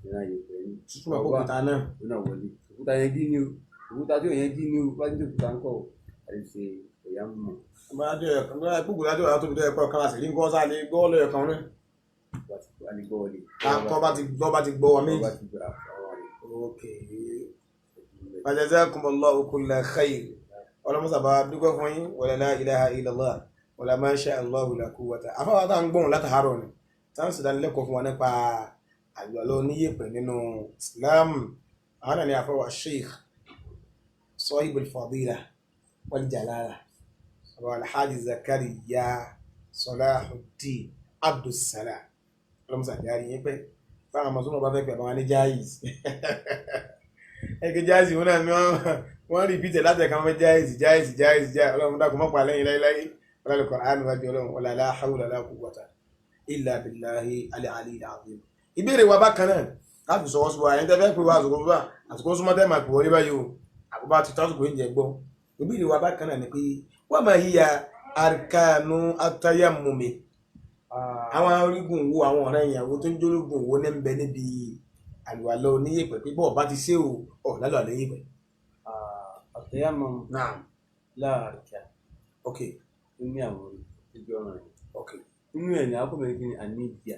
ìran yẹ̀pẹ̀ ni. Tútù máa kó òkúta náà. Ó náà wọlé òkúta yẹn gí ni o òkúta tí ò yẹn gí ni o bá jẹ́ òkúta ńkọ́ o àti ṣe ẹ̀yà ń mọ̀. Bá a jẹ́ ẹ̀kan bá a kúkú lájọ́ àtúntò tó yẹ kọ́ kára sí rí nǹkan sáà lè gbọ́ lọ́yọ̀ kan náà. Tọ́ bá ti gbọ́ bá ti gbọ́ wa méjì. Ok. Jazakumullahu kulla khair. Ọlọ́mọ́sàbá dúpẹ́ fún yín wala la ilaha illallah wala ma sha Allahu la quwwata. Afáwà tá à ń gbóhùn látàárọ̀ ni tá ń ṣèdánilẹ́kọ̀ọ́ fún wa nípa àlùwàlá oníyèpẹ̀ nínú Islam. Àwọn náà ni afáwà Sheikh Sahibul Fadila wal Jalala Abu Alhaji Zakariya Salahuddin Abdussalam. Ọlọ́mọ́sà járe yín pẹ́ fáwọn ọmọ tó náà bá fẹ́ pẹ̀ bá wọn ní jáìs. Ẹgbẹ́ jáìsì wọn náà ni wọ́n rí bíjẹ̀ láti ẹ̀ka wọn jáìsì jáìsì jáìsì jáìsì ọlọ́run dákun mọ́ pa lẹ́yìn láíláí ọlọ́run Qur'an wájú ọlọ́run wala la hawla wala quwwata illa billahi al-ali al-azim. Ìbéèrè wa bákan náà láti sọ̀rọ̀ sí wa ẹ̀yin tẹ́ fẹ́ pé wa àsìkò bá àsìkò súnmọ́ tẹ́ máa pè wọlé báyìí o àkóbá ti tó àsìkò oúnjẹ gbọ́. Ìbéèrè wa bákan náà ni pé wa ma hiya arkanu at-tayammumi. Àwọn orígun wo àwọn ọ̀rẹ́ ìyàwó tó ń jólógun wo ní ń bẹ níbi àlùwàlá oníyèpẹ̀ pé bọ́ọ̀ bá ti ṣe o ọ̀ lálọ́ àlẹ́ yèpẹ̀. Àtẹ̀yàmọ̀ Naam. láàrìkà Ok. ó ní àwọn ojú ọ̀ràn yìí. Ok. Nínú ẹ̀ ní akọ́bẹ̀rẹ̀ kí ni àníyà.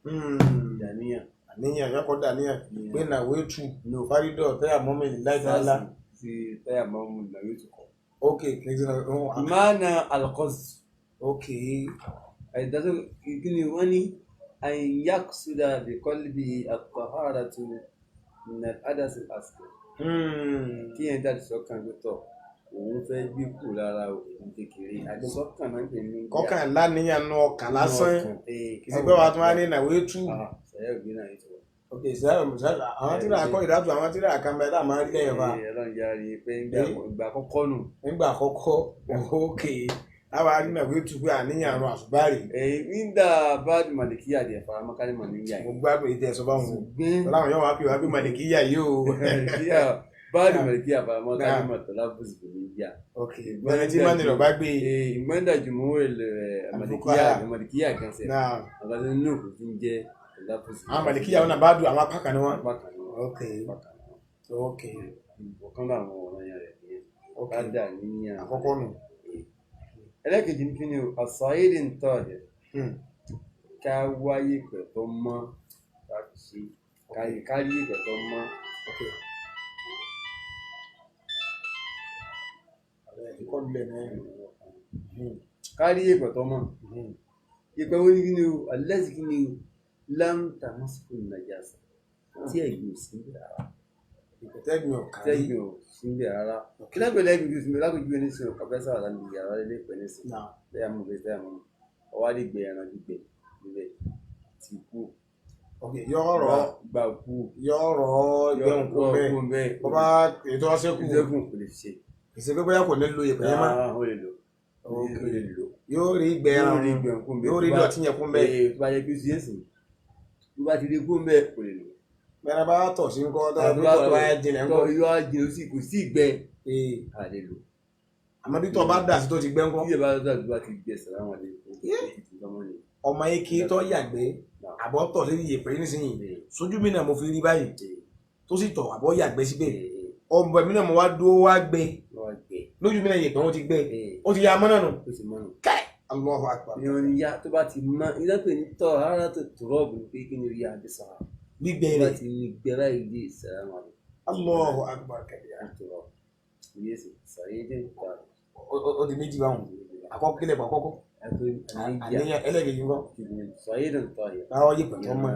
Ìdàníyà. Àníyàn yọkọ̀ dàníyàn pé nàwé tù ní fárídọ̀ tẹ́yà mọ́mí láìsí ńlá. Ti tẹ́yà mọ́mí nàwé tù kọ́. Ok. Kì í ṣe náà. Ìmáàna alqasd. Ok. Àìdájọ́ kí ni wọ́n ní an yaqsuda bi qalbi at-taharatu min al-hadath al-asghar. Kí yẹn dájú sọ́kàn pé tọ̀ òun fẹ́ gbé kù lára òun kékeré àdìsọ́kàn náà ń pè ní. Kọ́kàn láníyàn nu ọkàn lásán kì í ṣe pé wàá tún wá ní nàwé tù. Sẹ́yà òbí náà yìí tó wà. Ok sẹ́yà àwọn tíra akọ́ ìdájọ́ àwọn tíra kan bẹ́ẹ̀ tá a máa rí lẹ́yìn fa. Ọlọ́run yára rí i pé ìgbà àkọ́kọ́ nù. Nígbà àkọ́kọ́ ok àwa rí nàwé tù pé àníyàn àrùn àṣùbárì. Nígbà báàdì màlìkíyà díẹ̀ fara mọ́kálí màlìkíyà. Mo gbádùn ètò ẹ̀sọ́ báwọn o. Ọlọ́run yóò wá pè wá pé màlìkíyà yìí o. Báàdì màlìkíyà fara mọ́kálí màtọ́lá bùsùlùmíyà. Ok bẹ́ẹ̀ni tí mánì rẹ̀ bá gbé. Ìgbọ́ndà jùmọ̀ màlìkíyà màlìkíyà kan sẹ̀. Àgbàdo nínú kò fi ń jẹ́ àwọn màlìkíyà wọn náà bá dùn àwọn apá kan ni wọn. Ok ok. Ọ̀kan náà àwọn ọ̀ràn yẹn rẹ̀ nìyẹn. Bá dà níyàn. Àkọ́kọ́ nù. Ẹlẹ́kejì ní kíni o àṣàyèdè ń tọ́ ẹ̀ ká wáyé pẹ̀tọ́ mọ́ ká fi ṣe ká rí pẹ̀tọ́ mọ́. Ká rí pẹ̀tọ́ mọ́ ìpẹ́ wo ní kíni o alẹ́sì kíni o láǹtà mọ́sùkù nàjàsà tí ẹ̀gbìn ò sí ń bẹ̀ rárá. Tẹ́gbìn ò sí ń bẹ̀ rárá. Kí lápẹ̀ lẹ́gbìn ò sí ń bẹ̀ lápẹ̀jú ẹni sìn ọ̀kà sábà láti yàrá lé pẹ̀ ní sìn. Tẹ́yà mú bẹ́ẹ̀ tẹ́yà mú. Ọwá lè gbẹ ẹran gbígbẹ níbẹ̀ tí kú. Ok, yọ̀ọ̀rọ̀ gbà kú yọ̀ọ̀rọ̀ gbẹ̀hùn kú bẹ́ẹ̀ kú bẹ́ẹ̀ bọ́ bá ètò ọ̀sẹ̀ kù ìṣẹ́gun kò lè ṣe. Ìṣe pé bóyá kò ní lo ìpè yẹn mọ́. Ah, ó lè lò ó lè lò. Yóò rí ìgbẹ́ ẹran Yóò rí ìgbẹ́ kú bẹ́ẹ̀. yóò rí dọ̀tí yẹn kún bẹ́ẹ̀. Ee, tó bá yẹ kí ó ṣe é sìn, tó bá ti rí kú bẹ́ẹ̀ kò lè lò. Bẹ́ẹ̀ bá tọ̀ sí ńkọ́ tó Àbí bá tọ̀ bá jinlẹ̀ ńkọ́. tọ́ yóò á jinlẹ̀ sí kò sí ìgbẹ́ Ee, a lè lò. Àmọ́ bí tọ̀ bá dà sí tó ti gbẹ́ ńkọ́. Bí ìyẹn bá dà tó bá ti gbẹ sàlámù alaykum. Ọmọ yìí kì í tọ́ yàgbẹ́ àbọ̀ tọ̀ sí ìyèpẹ̀ yìí nísìnyí sójú mi náà mo fi rí báyìí tó sì tọ̀ àbọ̀ yàgbẹ́ síbẹ̀ ọmọ mi náà mo wá dúró wá gbẹ lójú mi náà yèpẹ̀ wọn ti gbẹ ó ti ya mọ́ náà nù. Ó ti mọ́nà. Allahu akbar. Ìyẹn ya tó bá ti mọ́ ilé pé ní tọ́ ara tó tọ̀rọ̀bù ní pé kí ni rí àbí sàrà. Gbígbẹ Tó bá rẹ̀ ti ní gbẹ báyìí dé sàlámù alaykum. Allahu akbar kabira. Tọ̀rọ̀ ìyẹn sì sàyé dé nípa Ó di méjì báwọn àkọ́kọ́ kílẹ̀ pọ̀ àkọ́kọ́ àníyàn ẹlẹ́gẹ̀ẹ́ ńkọ́ sàyé dé nípa yẹ. láwọn yèpẹ̀ tó mọ́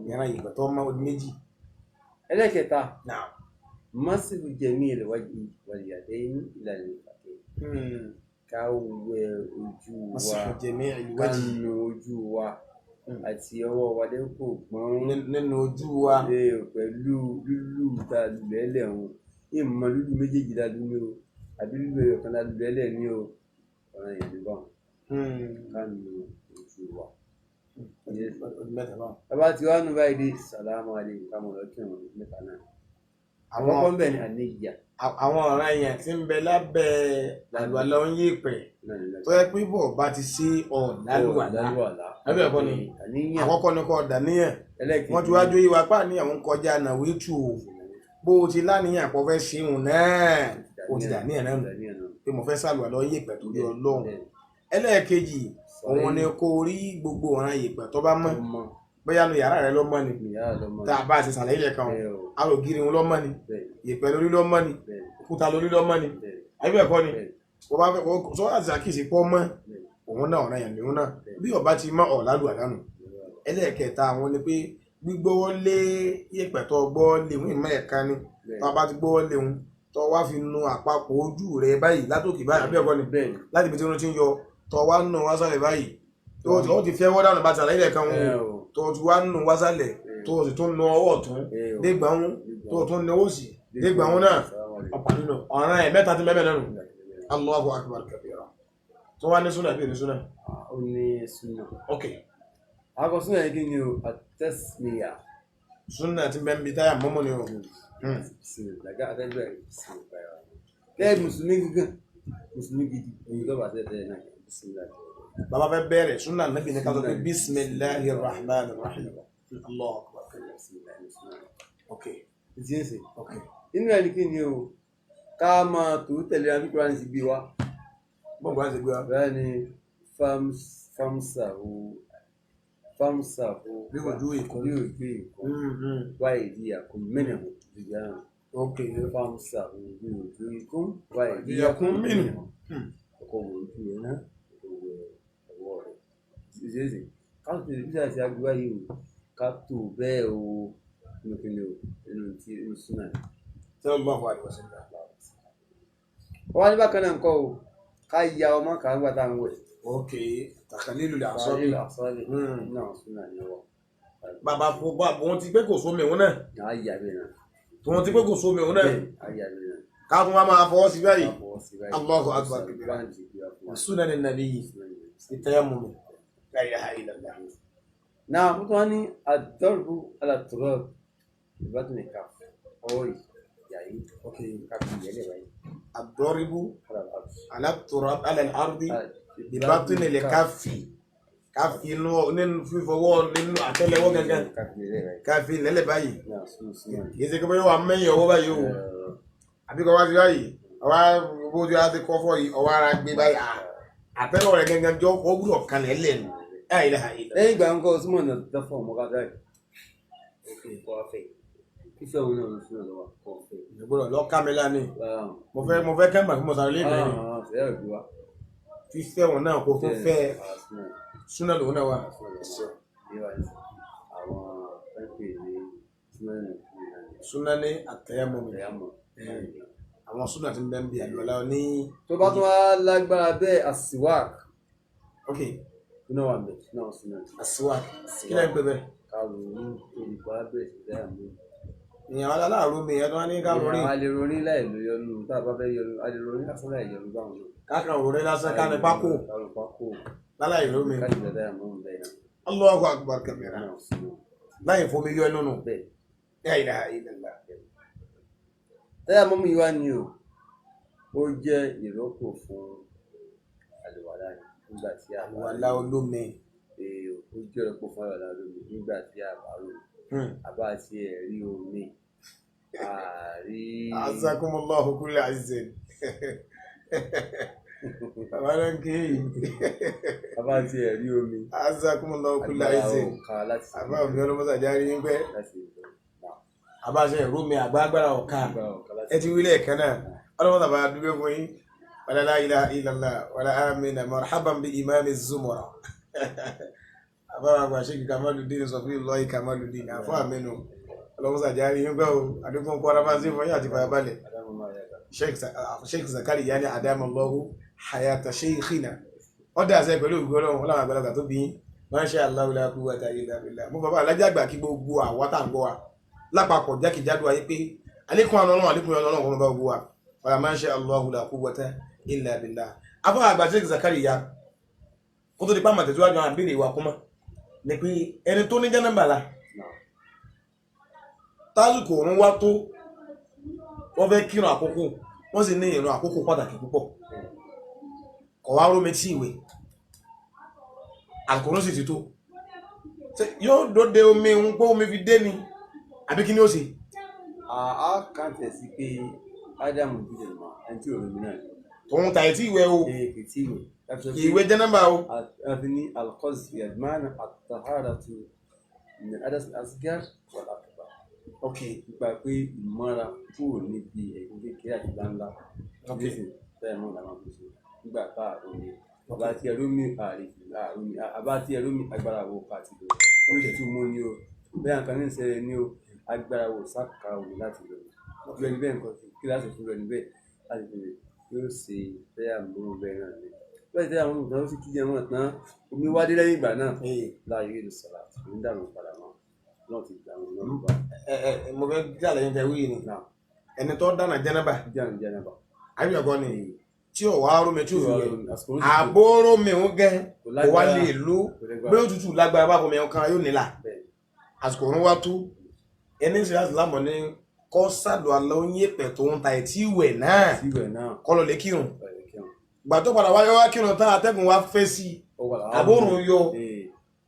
ìran yèpẹ̀ tó mọ́ ó di méjì. Ẹlẹ́kẹta Náà. masihu jẹ̀mí ìlẹ̀wájú wàlìyàdẹ́yìn ìlànà ìfàkẹ́ ká wẹ ojú wa Masihu jami'il ká wajhi. nu ojú wa àti ọwọ́ wa dé kò gbọ́n Nínú ojú wa. Ee, pẹ̀lú lúlù tá a lù lẹ́lẹ̀ òun ìmọ̀ lúlù méjèèjì la lù ní o àbí lúlù ẹyọ kan la lù lẹ́lẹ̀ ní o ọ̀ràn yẹn ní báwọn ká nu ojú wa. Ó di mẹ́ta báwọn. Bàbá tí wàá nu báyìí dé sàlámù alaykum ká mọ̀ lọ kírun mẹ́ta náà. Àwọn Àkọ́kọ́ ń bẹ̀ ní àníyà àwọn ọ̀ràn yẹn tí ń bẹ lábẹ́ àlùwàlá ń yèpẹ̀ náà ní tó yẹ pé bọ̀ bá ti sí ọ̀làlùwàlá. lálùwàlá. Àbí ẹ̀kọ́ ni? Àníyàn Àkọ́kọ́ ni kò dàníyàn. ẹlẹ́kejì Wọ́n ti wá jó yíwa pa ní àwọn kọjá nàwétù o bó o ti láníyàn pọ̀ fẹ́ ṣeun náà o ti dàníyàn náà nù Dàníyàn náà. pé mo fẹ́ sàlùwàlá ń yèpẹ̀ torí Ọlọ́run. Bẹ́ẹ̀. Ẹlẹ́ẹ̀kejì òun ni kó rí gbogbo ọ̀ràn yèpẹ̀ tó bá mọ́ Ọmọ bóyá nu yàrá rẹ lọ́mọ́ ni ìyá lọmọ. tá a bá ti sàlàyé lẹ́ẹ̀kan o Bẹ́ẹ̀ o, arò ògiri wọn lọ́mọ́ ni bẹ́ẹ̀ yèpẹ̀ lórí lọ́mọ́ ni bẹ́ẹ̀ òkúta lórí lọ́mọ́ ni bẹ́ẹ̀ àbí ẹ̀kọ́ ni bẹ́ẹ̀ wọ́n bá fẹ́ sọ láti ṣàkíyèsí pọ́ mọ́ bẹ́ẹ̀. òun náà ọ̀ràn yẹn lòun náà bí ọba ti mọ́ ọ̀làlù àdánù. Ẹlẹ́ẹ̀kẹta àwọn ni pé gbígbọ́wọ́ lé yèpẹ̀ tó gbọ́ lé òun ìmọ̀ ẹ̀ka ni tó a bá ti gbọ́wọ́ lé òun tó wá fi nu àpapọ̀ ojú rẹ báyìí látòkè báyìí àbí ẹ̀kọ́ ni Bẹ́ẹ̀ láti ibi tí wọ́n ti ń yọ tó wá nù wá sálẹ̀ báyìí tó o ti fẹ́ wọ́ dànù bá ti àlàyé lẹ́ẹ̀kan ẹ wọn o tó o ti wá nù wá sálẹ̀ tó o sì tún nu ọwọ́ ọ̀tún ẹ o dégbà ń tó o tún nu ọwọ́ òsì dégbà ń náà ọ̀pá nínú ọ̀ràn ẹ̀ mẹ́ta ti mẹ́mẹ́ náà nù. Allahu akbar kabira. Tó wá ní súnà bí ní súnà. Ó ní súnà. Ok. Àkọ́ súnà yìí kí ni o àtẹ́símìyà. Súnà ti bẹ́ẹ̀ bí táyà mọ́mọ́ ni o. Bisimilá àtẹ́gbẹ́ bisimilá. Kẹ́ mùsùlùmí gígùn mùsùlùmí gidi èyí tó bá tẹ̀ tẹ̀ náà bisimilá. Bàbá fẹ́ bẹ̀rẹ̀ súnà nàbì ní ká sọ pé bisimilahi rahman rahim. Allahu akbar. Bisimilá mùsùlùmí. Ok. Ìdí ẹ̀sìn. Ok. Inú ẹ̀ ní kí ni o ká máa tó tẹ̀lé àbí Kúránì ti gbé wa. Bọ́ọ̀bù wá sí gbé wa. Bẹ́ẹ̀ ni famsahu famsahu Bí ojú ìkún. bí ojú ìkún wá ìdí àkún mẹ́nìhùn ìdí Ok. famsahu bí ojú ìkún wá ìdí Ìyàkún mínú. Ọkọ̀ wọ ojú rẹ̀ náà ọkọ̀ wọ ọwọ́ rẹ̀. Ìṣèṣe ká tó bí àti agbègbè yìí o ká tó bẹ́ẹ̀ o nínú kí ni o nínú tí nínú súnà ni. Sallallahu alaihi wasallam. Wọ́n wá ní bákan náà ńkọ́ o ká ya ọmọ kà ń gbà tá à ń wẹ̀. Ok. Takhalilu al-asabi. Àsọ́lé náà súnà ni wọ́n. Bàbá fún bàbá wọn ti pé kò sómi òun náà. Á yà bẹ́ẹ̀ náà. Wọn ti pé kò sómi òun náà. Bẹ́ẹ̀ á yà bẹ́ẹ̀ náà. Ká tún wá máa fọwọ́ sí báyìí. Ká fọwọ́ sí báyìí. Allahu akbar. Kúránì ti gbé wa fún wa. Sunan an-nabi. Tayammum. La ilaha illallah. Náà wọ́n tún wá ní àdọ́rùbù alàtúrọ̀ ìbátan nìka ọwọ́ yìí yà yìí Ok. ká fi yẹlẹ̀ báyìí. Ad-daribu ala turab ala al-ardi bi batni Ìbátan al-kaffi. Ká fi inú nínú fífọwọ́ nínú àtẹ́lẹwọ́ gangan. Ká fi yẹlẹ̀ báyìí. Ká fi lẹ́lẹ̀ báyìí. Náà sún súnà ni. Kì í ṣe pé bóyá wà mẹ́yìn ọwọ́ báyìí o. Àbí kọ́ wá sí báyìí. Ọwá bójú á ti kọ́ fọ́ yìí ọwọ́ ara gbé báyìí. Àtẹ́lẹwọ́ rẹ̀ gangan jọ ó gbúdọ̀ kanlẹ̀ lẹ́nu. La ilaha illallah. Lẹ́yìn ìgbà ńkọ́ súnmọ́ ọ̀nà dáfọ̀ ọmọ ká dáì. Kọ́ afẹ́. Fífẹ́ òun náà ló súnà lọ́wọ́ kọ́ afẹ́. Ìgbọ́dọ̀ lọ ká mi lánìí. Mo fẹ́ kẹ́ màá fi mo sàrẹ́ lé ìbẹ̀rẹ̀. Fífẹ́ òun náà kó tún fẹ́ súnà lòun náà wà. Súnà ní àtẹ̀yẹmọ mi. Àwọn súnà ti ń bẹ́ ń bi àlùwàlá ní. Tó bá tún wá lágbára bẹ́ẹ̀ àsìwák Ok, iná wà bẹ̀ náà súnà àsíwák. Kí lẹ́yìn pé bẹ́ẹ̀? Ká Ká ronú lórí pa bẹ̀rẹ̀ sí táyà mú. Ìyẹn aláàrú mi ìyẹn tó wá ní ká rorí. A lè ronú láì lo yọnu tá a bá fẹ́ yọnu, a lè ronú lásán láì yọnu báwọn náà. Kákan rorí lásán ká ní pákó Ká ní pákó. Láláì rómi. Ká sì gba táyà mú bẹ́ẹ̀ náà. Allahu akbar kabira. Náà sí i. Láì fomi yọ inú nù. Bẹ́ẹ̀. La ilaha illallah. Táyà mú mi wá ni o, ó jẹ́ ìrọ́pò fún àlùwàlá nígbà tí a bá Àlùwàlá olómi. Ee, ó jẹ́ ìrọ́pò fún àlùwàlá olómi nígbà tí a bá rò. Àbá tí ẹ̀ rí omi, àárí. Azakumullahu kulla azzin. Bàbá náà ń kí yìí. Àbá tí ẹ̀ rí omi. Azakumullahu kulla Agbára azzin. ò ká láti. Àbá mi ọlọ́mọsà járe yín pẹ́. Láti ìlú. Náà. Àbá ṣe ìrú mi àgbá agbára ọ̀ka. Agbára ò ká láti. Ẹ ti wí lẹ́ẹ̀kan náà. Ọlọ́mọsà bá dúpẹ́ fún yín. Wala la ilaha illallah wala amina marhaban bi imami zumura. Àbá wa gbà Sheikh Kamaluddin Sọfíìlọ́ọ̀hì Kamaluddin àfọ́ àmínú. Ọlọ́mọsà járe yín pẹ́ o. Àdúgbò ń kọ́ ara bá ń sí fún yín àti fàyàbalẹ̀. Adámọ̀ máa yàgà. Sheikh Zakariya ní adamallahu hayata sheikhina. Ọdẹ àṣẹ pẹ̀lú ògùn Ọlọ́run Ọlọ́run àgbàlagbà tó bí yín. Masha Allah la quwwata illa billah. Mo bàbá alájà àgbà kí gbogbo àwa tá à ń gbọ́ wa lápapọ̀ jákèjádò ayé pé àlékún àwọn Ọlọ́run, àlékún àwọn Ọlọ́run kò máa bá gbogbo wa. Wàlá masha Allah la quwwata illa billah. Afọ àgbà Sheikh Zakariya kó tó di pa àmọ̀tẹ̀síwájú àwọn àbílẹ̀ ìwà kúmọ̀ ni pé ẹni tó ní jẹ́nàbà la Náà. tásìkò òun wá tó wọ́n fẹ́ kírun àkókò, wọ́n sì ní ìrun àkókò pàtàkì púpọ̀, kọ̀ wá rómi tí ìwé àkókò sì ti tó. Ṣé yóò dóde omi ń pé omi fi dé ni àbí kí ni ó ṣe? Àá kàn tẹ̀ sí pé Ádámù jíjẹ mọ́ ẹni tí ò rómi náà ni. Tòun tàyè tí ìwé o. Ee, kò tí ì wẹ̀. Láti sọ pé Ìwé jẹ́nàbà o. Àfi ní alqaz yadmana at-taharatu min al-hadas al-asghar wal-akbar. Ok. Nípa pé ìmọ́ra kúrò níbi ẹ̀gbin kékeré àti ńláńlá. Ok. Nísìnyí, bẹ́ẹ̀ náà la máa fi ṣe. Nígbà tá a rómi, àbá tí ẹ rómi ààrẹ àrómi, àbá tí ẹ rómi agbára wo ká ti lò. Ó lè tún mú ni o. Bẹ́ẹ̀ nǹkan ní ìṣẹ̀lẹ̀ ni o, agbára wo sáka omi láti lò. Irú ẹni bẹ́ẹ̀ nǹkan kí láti fún irú ẹni bẹ́ẹ̀ láti fi lè yóò ṣe bẹ́ẹ̀ àmúhùn bẹ́ẹ̀ náà ni. Bẹ́ẹ̀ tí àwọn olùkọ́ sì kíjẹ wọn tán, omi wá dé lẹ́yìn ìgbà náà. Láàyè ìlú sọ̀rọ̀ àti ní dànù padà mọ́. Náà ti gbà wọn náà bá. Ẹ ẹ, mo fẹ́ jàlẹ̀ yín tẹ wíyì ni. Náà. Ẹni tó dáná jẹ́nàbà. Jíjànù jẹ́ náà bá. Àbí ẹ̀kọ́ ni tí ò wá rómi tí ò fi wẹ̀, Àsìkò ló sì tó. àbóró mi ń gẹ́ Kò kò wá lágbára. lè lú Kò lágbára. bí ó tutù lágbára bá fomi ọkàn yóò nílà. Bẹ́ẹ̀. Àsìkò òun wá tó ẹni sì láti lámọ̀ ní kọ́ sàdọ̀ alẹ́ oyin èpẹ̀ tó ń ta ẹ̀tí ìwẹ̀ náà. Síwẹ̀ náà. Kọ́ lọ lè kírun. Ọ̀rẹ́ kírun. Gbà tó padà wáyé wá kírun tán, atẹ́gùn wá fẹ́ sí i. Ó wà láwọn. Àbórùn yọ. Ee,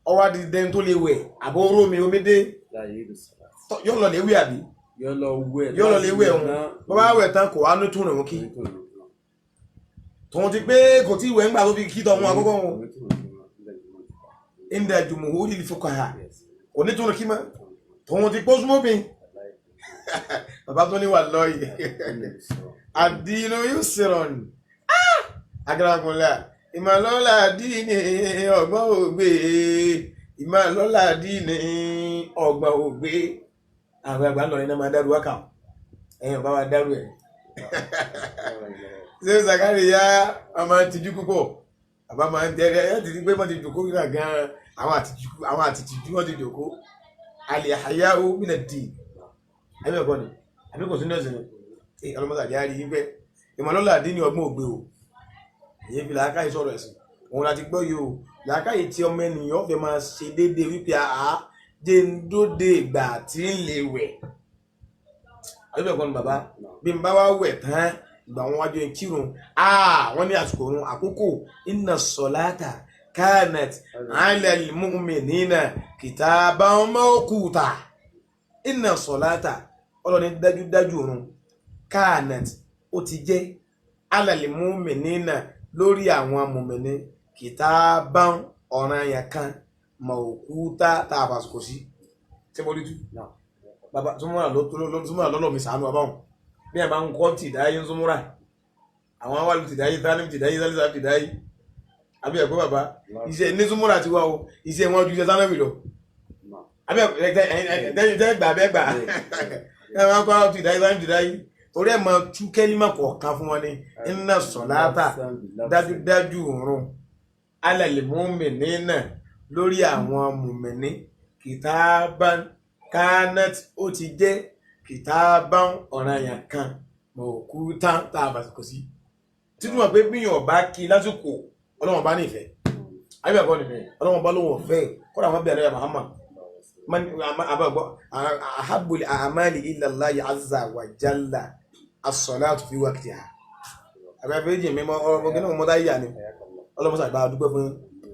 Ọwá di dẹni tó lè wẹ̀, àbóró mi omi dé. Láàyè ìlú sọ̀rọ̀. Yóò lọ lè wẹ̀ àbí? Yóò lọ wẹ̀. Yóò lọ lè wẹ̀ òun, bọ́ bá wẹ̀ tán kò wá ní túnrìn òun kí tòun ti pé kò tí ìwẹ̀ ńgbà tó fi kí tọ̀hún àkọ́kọ́ wọn. Inda jumhuri fuqaha kò ní túnrìn kí mọ́ tòun ti pọ́ súnmọ́ mi. Bàbá tó ní wà lọ́yìí àdínú yusrun agbárakunlá ìmọ̀lọ́lá dínì ọgbọ́n ògbé, ìmọ̀lọ́lá dínì ọgbọ́n ògbé. Àwọn àgbà ńlọrin náà máa dárú wákà ẹ̀yìn bá wa dárú ẹ̀. Ṣé Zakariya wọn máa ń tijú púpọ̀? Bàbá máa ń tẹ́lẹ̀ ẹ̀ ti di pé wọ́n ti jòkó kíkà gan-an, àwọn àtìtìjú wọ́n ti jòkó. Alẹ́ àyáwó mílẹ̀ dì àbí ẹ̀kọ́ ni àbí kò sí ní ọ̀sìn ni ọlọ́mọdé àti àárí yín pé ìmọ̀lọ́lá dín ní ọgbọ́n ògbé o. Èyí fi làákàyè sọ̀rọ̀ ẹ̀sìn òun láti gbọ́ yìí o. Làákàyè tí ọmọ ènìyàn fẹ́ máa ṣe déédéé wípé àá jẹ́ ń dóde ìgbà tí ń lè wẹ̀ àbí ẹ̀kọ́ ni bàbá bí n bá wá wẹ̀ tán ìgbà wọn wájú ẹ̀ kírun. Wọ́n ní àsìkò òun àkókò inna sọ̀láta kanat ala al-mu'minina kitaban mawquta. Inna sọ̀láta, ọlọ́ni dájúdájú òun kanat ó ti jẹ́ ala al-mu'minina lórí àwọn mùmìnì kitaban ọ̀ranyàn kan mawquta tá a fàsìkò sí. Tí mo rí tú bàbá súnmọ́ra lọ́lọ́ mi sànú bàbá wọn bí ẹ bá ń kọ́ tìdáyé ń súnmọ́ra àwọn awàlú tìdáyé tánú tìdáyé sálísà tìdáyé àbí ẹ̀kọ́ bàbá iṣẹ́ ní súnmọ́ra ti wá o, iṣẹ́ wọn ju iṣẹ́ sánàbì lọ àbí ẹ̀kọ́ tẹ́ gbà bẹ́ẹ̀ gbà ẹ máa ń kọ́ tìdáyé sánú tìdáyé torí ẹ̀ máa tú kẹ́límà kọ̀ọ̀kan fún wọn ní iná sọ̀láta dájúdájú òrùn alal mu'minina lórí àwọn mùmìnì Kìtàbán kánát, ó ti jẹ́ kìtàbán ọ̀ranyàn kan mọ̀ọ́kú tán tá a fàsìkò sí, títún wà pé bíyàn ọba kí lásìkò, Ọlọ́run bá nífẹ̀ẹ́ ayé bẹ́ẹ̀ kọ́ ni Ọlọ́run bá lóun ọ̀fẹ́ kọ́ra àwọn bẹ̀rẹ̀ ya Muhammad abẹ́gbọ́ ahabbul a'mali ila Allahi azza wa jalla as-salatu fi waqtiha. Abẹ́fẹ́ jì mímọ́ ọ̀rọ̀ kí náà mọ́tá yíyà ni Ọlọ́run sàgbà dúpẹ́ fún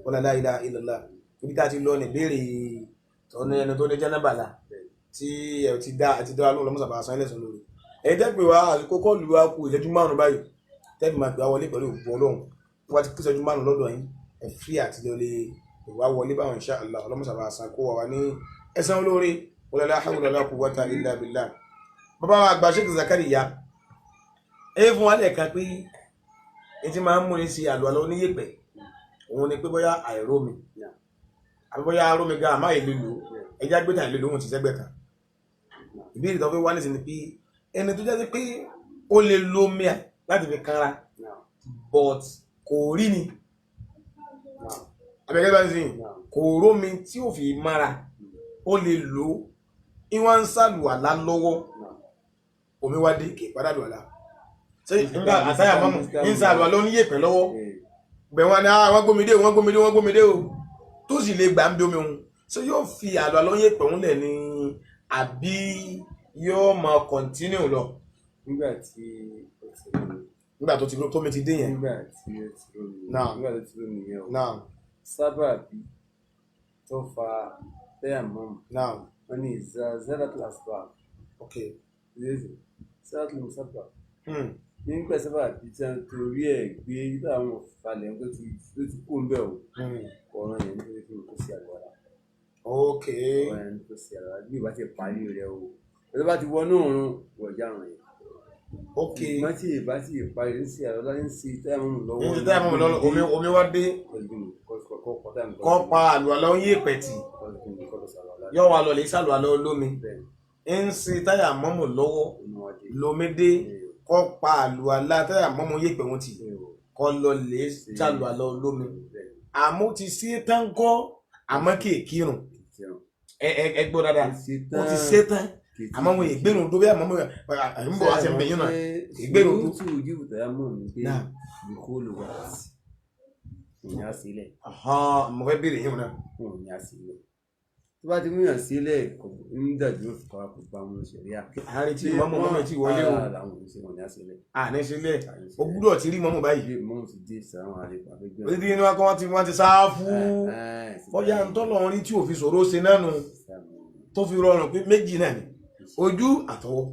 wala la ilaha illallah. Ibi tá a ti lọ ní béèrè tó ní ẹni tó ní jẹ́nàbàlà tí ẹ ti dá àti dá lóhùn lọ́mọ́sàbà san ẹlẹ́sùn lórí ẹ jẹ́ pé wá àsìkò kọ́ọ̀lù wa kù ìṣẹ́jú 5 báyìí tẹ́bí máa pè wá wọlé pẹ̀lú ògbó Ọlọ́run. Tó bá ti kú ìṣẹ́jú 5 lọ́dọ̀ yín, ẹ fírí àti lọ lè wá wọlé báwọn insha Allah. Ọlọ́mọ́sàbà san kó wà wá ní ẹ̀san olóore. Wala la hawla wala quwwata illa billah. Bàbá wa àgbà Sheikh Zakariya ẹ fún wa lẹ́ẹ̀kan pé ẹ ti máa ń múni sí àlùalọ́ oníyèpẹ̀, òun ni pé bóyá àìrómi àbí bóyá rómi gan àmá ìlú lò ẹjá gbé tàn ìlú lòun ti sẹ́gbẹ̀ kan. Ìbéèrè tó fi wá nísìnyí pé ẹni tó jẹ́ pé ó lè lo omi à láti fi kanra but kò rí ni abẹ́gẹ́ bá ń sìn kò rómi tí ò fi mara, ó lè lò ó, ìwọ̀n ń sàlùwàlá lọ́wọ́, omi wá dé kì í padà lùwàlá. Ṣé nígbà àtàyà mọ́mù ń sàlùwàlá oníyèpẹ̀ lọ́wọ́ bẹ̀ wọ́n ní wọ́n gbómi dé o, wọ́n gbómi dé o, wọ́n gbómi dé o, tó sì lè gbà ń bí omi òun, ṣé yóò fi àlọ́ àlọ́ yèpẹ̀ òun lẹ̀ ni àbí yóò máa kọ̀ntínú lọ? Nígbà tí ó ti rómi. Nígbà tó ti tómi ti dé yẹn. Nígbà tí ó ti rómi. Náà. Nígbà tó ti rómi yẹn o. Náà. Sábàbí tó fa tayammum. Náà. Wọ́n ní zalatul asbab. Ok. Zalatul musabbab. Nígbà sábàbí tí a ń torí ẹ̀ gbé táwọn falẹ̀ tó ti kú ń bẹ̀ o. Ọ̀ràn yẹn nítorí kí n kó sí àlùwàlá. Ok. Ọ̀ràn yẹn kó sí àlùwàlá bí ìbá ti parí rẹ̀ o. Tó bá ti wọnú òrun wọ̀jà àrùn yẹn. Ok. Ìgbọ́n tí ìbá ti parí ń ṣe àlùwàlá ń ṣe tayammum lọ́wọ́. Ń ṣe tayammum lọ́wọ́, omi wá dé. Kọ́ pa àlùwàlá ń yé pẹ̀tì. Yọ wà lọ lè sàlùwàlá olómi. Ń ṣe tayammum lọ́wọ́ lomi dé, kọ́ pa àlùwàlá tayammum yé pẹ̀ wọ́n ti kọ́ lọ lè sàlùwàlá olómi. Àmọ́ ti ṣe tán kọ́ àmọ́ kì í kírun. Ẹ gbọ́ dáadáa, ó ti ṣe tán àmọ́ wọn ìgbérun tó bí àmọ́ wọn ń bọ̀ wá sí ẹ̀mí náà ìgbérun tó. Sùúrù yìí tayammum ni pé ìkólù wà òun á sílẹ̀. Mo fẹ́ béèrè yín náà. Òun á sílẹ̀. Tó bá ti múyàn sílẹ̀ ń dàjú kọ́ kó bá wọn ṣẹ̀ríà. Àárín tí mọ́mú mọ́mú ti wọlé o. Làwọn ò ní ṣe wọn ní àṣìlẹ̀. Àní sílẹ̀, o gbúdọ̀ ti rí mọ́mú báyìí. Mọ́mú ti dé sàrán àlejò àbẹ́gbẹ́. Ó ti ní wọn kọ́ wọ́n ti sáfù. Bóyá ń tọ́lọ̀ rí tí ò fi ṣòro ṣe náà nù tó fi rọrùn pé méjì náà ni ojú àtọwọ́.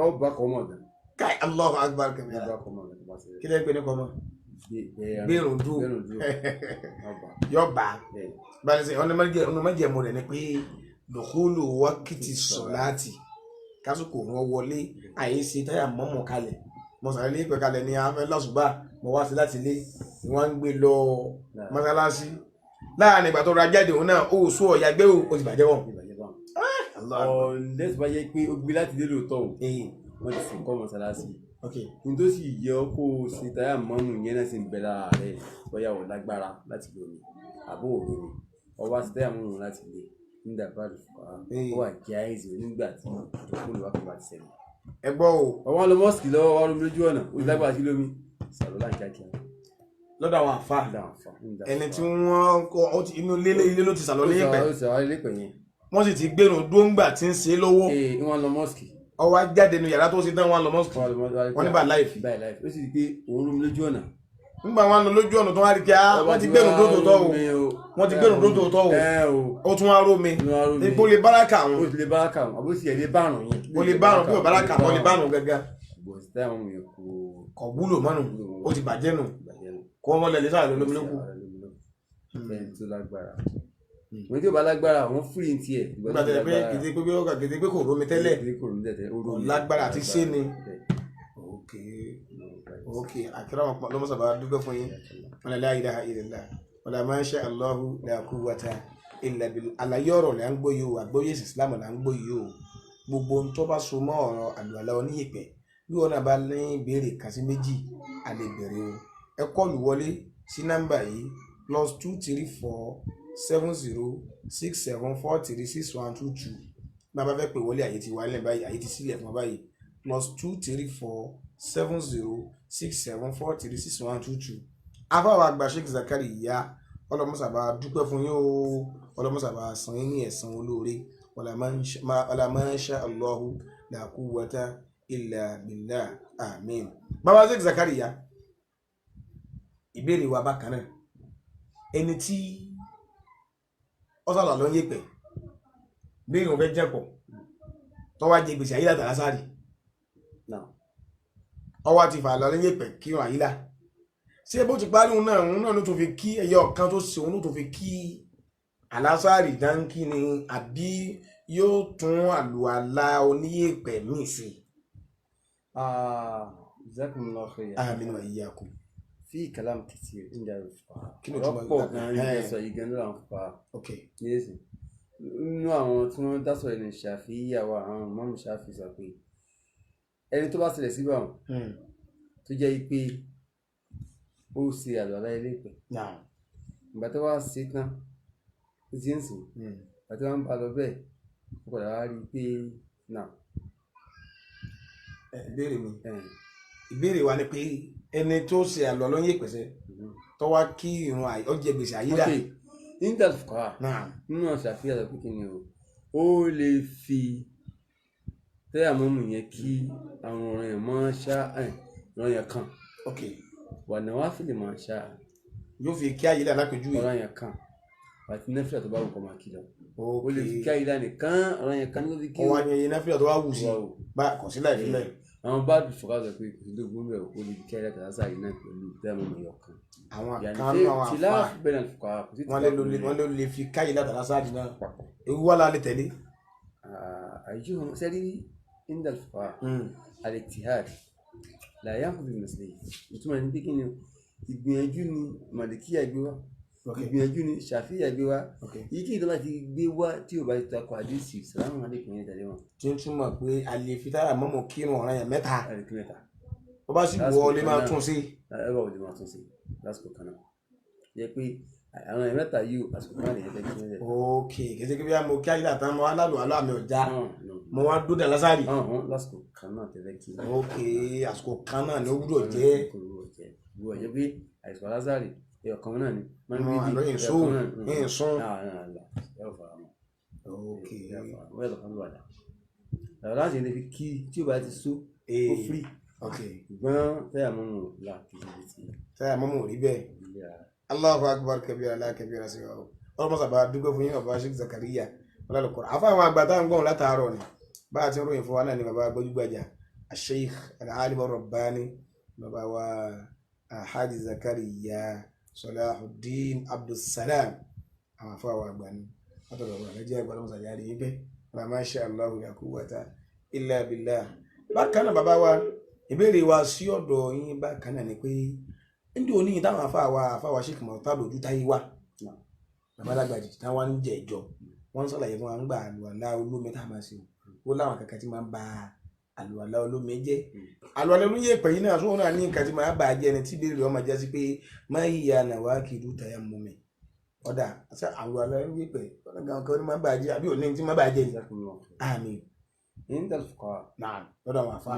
Ọba kọ́ mọ̀ gan. Káì Allahu Akbar kẹmí. Ọba kọ́ mọ̀ gan tó bá ṣe. Kí lẹ́ ń pè ní kọ́ mọ́? Gbèrún dúró yọba balẹ̀ ọ̀nà májẹ̀mú rẹ̀ ni pé lùkúlù wákìtì sọ̀láàtì kásìkò wọn wọlé àyè ṣe táyà mọ́mọ́ kalẹ̀ mọ̀sálẹ́ ilé ìpẹ́ kalẹ̀ ní afẹ́ lọ́sùgbà mọ̀ wá sí láti ilé wọ́n ń gbé lọ mọ́sálásí láàrin ìgbà tó ra jáde òun náà ó sún ọ̀yà gbé o ti bàjẹ́ wọn. Ọ̀lẹ́ tó bá yẹ pé ó gbé láti ilé lóòótọ́ o wọ́n ti sìn kọ́ mọ́sálásí n tó sì yẹ ọ́ kó o ṣe táyà mọ́mù yẹn náà sì ń bẹ lára rẹ̀ bóyá ò lágbára láti lò ní àbó òru ni ọba ṣe táyà mọ́mù láti lè nígbà bá lè fà á ó wà jáìsì nígbà tí ìdókòwò wà kó bá ti ṣẹlẹ̀. Ẹ gbọ́ o. Ọwọ́n lọ mọ́sìkì lọ́wọ́ wà lómi lójú ọ̀nà ó ti lágbára sí lómi sàlọ́ láì kíákíá. Lọ́dọ̀ àwọn àfa ẹni tí wọ́n kọ́ inú ilé ló ti sàlọ́ léèpẹ̀ wọ́n sì ti gbẹ̀rún dóńgbà tí ń ṣe lọ́wọ́. Wọ́n lọ mọ́sìkì. Ọwọ́ jáde nu yàrá tó ṣe tán wọn lọ mọ́sìkì wọ́n ní bá láìfi. Ó sì di pé òun rú mi lójú ọ̀nà. Nígbà wọn lọ lójú ọ̀nà tó wá rí kí á wọ́n ti gbẹ̀rún dó tòótọ́ o wọ́n ti gbẹ̀rún dó tòótọ́ o ó tún wá rómi ipò lè báràkà wọn. Ó lè báràkà wọn àbó sì ẹ̀ lè bárùn yẹn. Ó lè bárùn bí ò báràkà wọn lè bárùn gángan. Kò wúlò mọ́nu ó ti bàjẹ́ nù kó wọ́n lẹ̀ lẹ́sà lómi lókù. Wọ́n tí ó bá lágbára wọ́n fúri ní tiẹ̀. Nígbà tẹ̀lé pé kété pé ó kété pé kò rómi tẹ́lẹ̀ lágbára àti ṣé ni. Ok ok àkírà wọn pọ̀ lọ́mọ́sàbá dúpẹ́ fún yín. Wala la ilaha illallah wala ma sha Allahu la quwwata illa billah. Àlàyé ọ̀rọ̀ là ń gbọ́ yìí o, àgbọ́yé Islam là ń gbọ́ yìí o. Gbogbo ohun tó bá so mọ́ ọ̀rọ̀ àlùwàlá oníyèpẹ̀ bí wọn náà bá ní ìbéèrè kan sí méjì a lè bẹ̀rẹ̀ o. Ẹ kọ́ọ̀lù wọlé sí nọ́mbà yìí +234 70 67 43 61 22. Bá a bá fẹ́ pè wọlé, àyè ti wà nílẹ̀ báyìí, àyè ti sílẹ̀ fún wa báyìí: +234 70 67 43 61 22. Afáwọn àgbà Sheikh Zakariya, ọlọmọsàbà dúpẹ́ fún yín o, ọlọmọsàbà san yín ní ẹ̀san olóore. Wala ma sha Allahu la quwwata illa billah, àmín. Bàbá Sheikh Zakariya, ìbéèrè wa bákan náà, ẹni tí ọsàlà ló ń yèpẹ̀ bí ìrùn fẹ́ jẹ́pọ̀ tó wá jẹ gbèsè àyílà tàlásàrì, ọwá ti fà lọ ní yèpẹ̀ kí wọn àyílà, ṣé bó ti parí òun náà, òun náà ló tún fi kí ẹyọ kan tó ṣe, òun ló tún fi kí àlásàrì dáńkì ni, àbí yóò tún àlùalá oníyèpẹ̀ míì sí? Jazakumullahu khairan. Àmín wa iyyakum. Fi kalam kathir inda al-fuqaha. Kí ni ìtumọ̀? Ọ̀pọ̀ gan-an ní sọ yìí gan-an lọ́wọ́ àwọn fuqaha. Yéésì nínú àwọn tí wọ́n dá sọ̀rọ̀ ní Ṣàfi'íyà wa, àwọn mọ́mú Ṣàfi sọ pé ẹni tó bá ṣẹlẹ̀ síbà wọn tó jẹ́ pé ó ṣe àlùwàlá ilé-ìpẹ̀, ìgbà tó wá ṣe tán, ó ti ń sìn, ìgbà tó wá ń bá lọ bẹ́ẹ̀, ó padà wá rí i pé náà. Ìbéèrè mi, ìbéèrè wa ni pé ẹni tó ṣe àlọ́ ló ń yè pẹ̀sẹ̀ tó wá kí irun ó jẹ gbèsè àyílà. Ok, inda al-fuqaha, nínú Ṣàfi'íyà sọ pé kí ni o, ó lè fi tẹ́yàmọ́mù yẹn kí àwọn ọ̀ràn yẹn máa ṣá ọ̀ràn yẹn kan wà nawafil máa ṣá. Yóò fi kí àyílà lápèjúwe. Ọ̀ràn yẹn kan àti nẹ́fìlà tó bá wù kó máa kí lọ, ó lè fi kí àyílà nìkan, ọ̀ràn yẹn kan ní kó fi kí. Ọwọ́ ayẹyẹ nẹ́fìlà tó wá wù sí bá kò sí láì fílẹ̀. Àwọn bá fọkà sọ pé kò sí tó burú bẹ́ẹ̀, ó lè fi kí àyílà tàbí sáà yìí náà pẹ̀lú tẹ́yàmọ́mù yẹn kan. Àwọn kan náà àwọn àfa wọ́n lè fi káyìí látara sáàdì náà, ewu wà lálẹ́ tẹ̀lé. Àyíjú sẹ́rí inda al-fuqaha al-ijtihad la yanqudu al-mas'alah. Ìtumọ̀ ní pé kí ni, ìgbìyànjú ni Màlìkíyà gbé wá, ìgbìyànjú ni Ṣàfíyà gbé wá, èyí kí ìjọba ti gbé wá tí ò bá ti takò àdìsí sàlámù alaykum yẹn tẹ̀lé wọn. Tí ń túmọ̀ pé a lè fi tára mọ́mọ́ kírun ọ̀ràn yẹn mẹ́ta, ó bá sì wọ ọ lè máa tún sí. Ẹ bá wọlé máa tún sí lásìkò kan náà, yẹ pé àwọn ẹ̀ mẹ́ta yìí àsìkò kan náà lè fẹ́ kí wọ́n jẹ. Ok, kìí ṣe kí bí a mọ kí ayé àtàn mọ alálò alọ́ àmì ọ̀já mo wá dódà lásàrì. Lásìkò kan náà tẹ̀lé kí. Ok, àsìkò kan náà ni ó gbúdọ̀ jẹ́. Gbúdọ̀ jẹ́ pé àsìkò lásàrì ẹyọ kan náà ni. Àlọ́ ìsún ìsún. Ok. Láti lè fi kí tí o bá ti sú ó free. Ok. Ṣùgbọ́n tẹ́yà mọ́mù là kì í ṣe ti. Tẹ́yà mọ́mù rí bẹ́ẹ̀. Allahu akbar kabira la kabira sí wa ọlọmọ sábà dúpẹ́ fún yín bàbá Sheikh Zakariya ọlọlọkọrọ àfa àwọn àgbà táwọn gbọ́n látàárọ̀ ni bá a ti ń ròyìn fún wa náà ni bàbá gbajúgbajà Sheikh al-Alim ar-Rabbani, bàbá wa Alhaji Zakariya Salahuddin Abdulsalam, àwọn àfa àwọn àgbà ni látọ̀dọ̀ bàbá rẹ̀ jẹ́ àgbà ọlọmọ sàyà rí yín pé masha Allahu la quwwata illa billah. Bákan náà bàbá wa, ìbéèrè wa sí ọ̀dọ̀ yín bákan náà ni pé ndí òní táwọn afáwa Sheikh Murtado ojú táyé wà, bàbá alágbàjì táwọn ń jẹ ìjọ wọn ń sọlàyé fún wa ń gba àlùwàlá olómi tá a máa ṣe, ó láwọn kankan tí máa ń ba àlùwàlá olómi jẹ́. Àlùwàlá olómi yẹ pẹ̀yìn náà sóhun náà ní nǹkan tí máa bà á jẹ́ ni tí ìbéèrè ọmọ jẹ́ sí pé máa yí ya nàwa kìlú tàyà mú mi ọ̀dà ṣé àlùwàlá olómi pẹ̀ ọ̀dà kan ní máa bà á jẹ́ àbí òní tí máa bà á jẹ́ ni. Àmín. Lọ́dọ̀ àwọn àfa.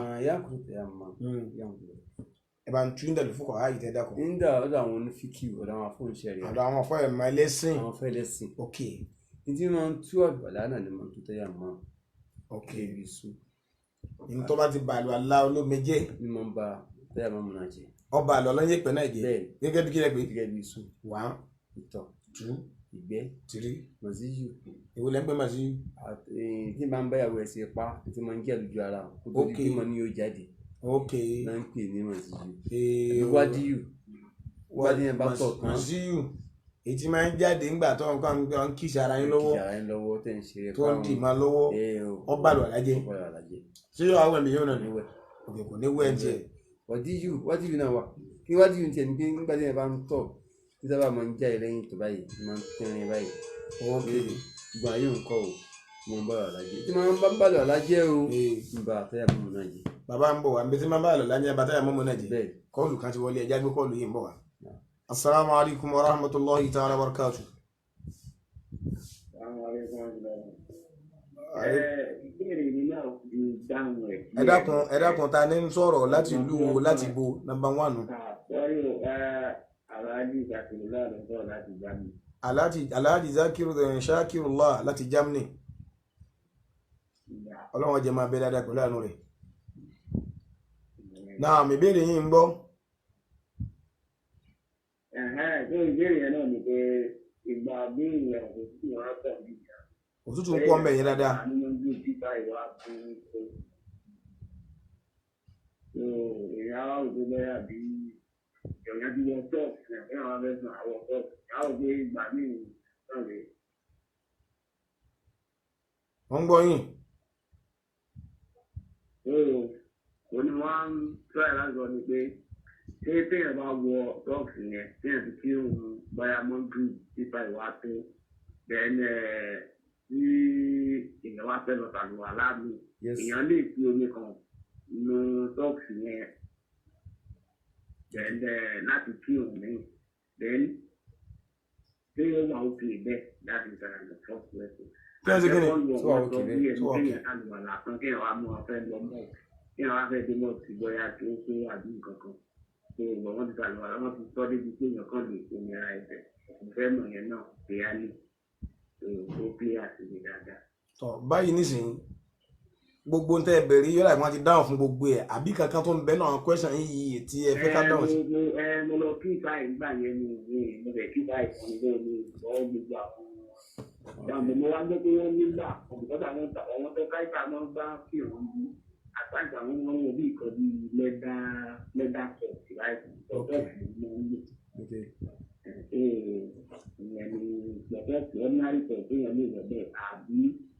Ẹ bá ń tún dàlú fún kọ̀ọ̀há yìí tẹ́ dákọ̀. Nígbà ọ̀dọ̀ àwọn onífíkì, ọ̀dọ̀ àwọn afọ́nṣẹ́ rẹ̀. Ọ̀dọ̀ àwọn afọ́ ẹ̀mọ ẹlẹ́sìn. Àwọn afọ́ ẹlẹ́sìn. Ok. Ìdí máa ń tú àlùwàlá náà ni máa ń tú tẹ́yà mọ́. Ok. Ibi sú. Ní tó bá ti ba àlùwàlá olómi jẹ́. Ní máa ń ba tẹ́yà mọ́ múná jẹ. Ọba àlùwàlá ń yé pẹ̀ náà jẹ. Bẹ́ẹ̀ni. Gẹ́gẹ́ bí kílẹ̀ pé. Gẹ́gẹ́ bí sú. One. Ìtọ̀. Two. Ìgbẹ́. Three. Màsíyù. Èwo lẹ́ ń pẹ́ màsíyù? Tí n bá ń báyàwó ẹ̀ ṣe pa, tí máa ń jẹ́ àlùjọ ara kó tó di pé mo ní yóò jáde. Ok. Náà ń pè ní màsíyù. Wádìí wádìí yẹn bá tọ̀ tán. Màsíyù èyí tí máa ń jáde ńgbà tó nǹkan ń kíṣe ara yín lọ́wọ́. Kíṣe ara yín lọ́wọ́ tẹ̀ ń ṣe tó ń dì máa lọ́wọ́, ọba àlọ́ àlájẹ. Ṣé yóò wá wẹ̀ mí yóò nà ní wẹ̀? Òkè kò ní wẹ̀ jẹ. Wádìí wádìí náà wà kí wádìí tiẹ̀ ní pé nígbà tí yẹn bá ń tọ̀ tí sábà máa ń jáde lẹ́yìn tó báyìí máa ń tẹ́rin báyìí. Ok. Gbọ̀n ayé nǹkan o, mo ń bá lọ àlájẹ tí máa ń bá lọ àlájẹ o, ń bá àtẹ́yà mọ́mọ́ náà jẹ. Bàbá ń bọ̀ wá nbí tí máa ń bá lọ lájẹ bàtà yà mọ́mọ́ náà jẹ. Kọ́ọ̀lù kan ti wọlé, ẹja gbé kọ́ọ̀lù yìí ń bọ̀ wá. Asalaamu alaykum wa rahmatulahi ta'ala wa barakatu. Ìbéèrè mi náà ti dáhùn ẹ̀. Ẹ dákun, ẹ dákun, ta ni ń sọ̀rọ̀ láti ìlú wo, láti bo number one? Sọ́rí o, Alhaji Zakirullah ló sọ̀rọ̀ láti Germany. Alhaji Zakiru Shakirullah láti Germany. Ọlọ́run jẹ́ máa bẹ dáadáa pẹ̀lú àánú rẹ̀. Náà mi béèrè yín ń gbọ́. Tó ìbéèrè yẹn náà ni pé ìgbà bí ìyẹn òtútù wọn pọ̀ bí ìyá. Òtútù ń pọ̀ ń bẹ̀ yẹn dáadáa. Àánú ló ń gbé bíbá ìwà fún un. So ìyá wa ò tó bẹ́yà bí ìyá ti wọ sọ́ọ̀kì náà fún àwọn afẹ́sùn àwọ̀ sọ́ọ̀kì. Ìyá ò gbé ìgbà míì náà rèé. Wọ́n ń gbọ́ yín. Ó ní wọ́n ń try láti sọ ni pé ṣé téèyàn bá wọ sọ́ọ̀kì yẹn, téèyàn ti kí òun báyà mọ́jú pípa ìwà tó then tí èèyàn wá fẹ́ lọ sàlùwà láàmì, èèyàn lè fi omi kan nu sọ́ọ̀kì yẹn then láti kí òun ní then ṣé ó wà òkè bẹ́ẹ̀ láti sàlùwà sọ́ọ̀kì rẹ̀ tó. Kí ló ń ṣe kí ni? Tó wà òkè bẹ́ẹ̀. Tó wà òkè. Kéèyàn sàlùwà lásán, kéèyàn wá mú ọ fẹ́ lọ mọ́, kéèyàn wá fẹ́ dé mọ́ ti bóyá tó tó àbí nǹkan kan tó ìgbà wọn ti sàlùwà, wọn ti sọ débi pé èèyàn kàn lè omi ara ẹsẹ̀. Mo fẹ́ mọ̀ yẹn náà clearly tó tó clear sí mi dáadáa. Tọ́ báyìí nísìnyí, gbogbo ń tẹ́ ẹ bẹ̀rẹ̀ yọ́lá ìwọ́n ti dáhùn fún gbogbo ẹ̀, àbí kankan tó ń bẹ náà question yìí tí ẹ fẹ́ ká dáhùn sí. Mo lọ kí báyìí gbà yẹn ni mo bẹ̀ kí báyìí kan ní mi ìgbọ́ gbogbo àwọn ìdáhùn. Mo wá gbọ́ pé wọ́n nígbà ọ̀gbọ́dọ̀ àwọn àwọn tó káyìí máa ń bá kí òun bí àtàgbà wọn wọ́n wọ bí nǹkan bí lẹ́dà sọ̀tì láìpẹ́ ọ̀dọ́ọ̀sì ló ń lò. Ìyẹn ni ọ̀dọ́ọ̀sì ordinary sọ̀tì téèyàn lè wọ̀ bẹ́ẹ̀ àbí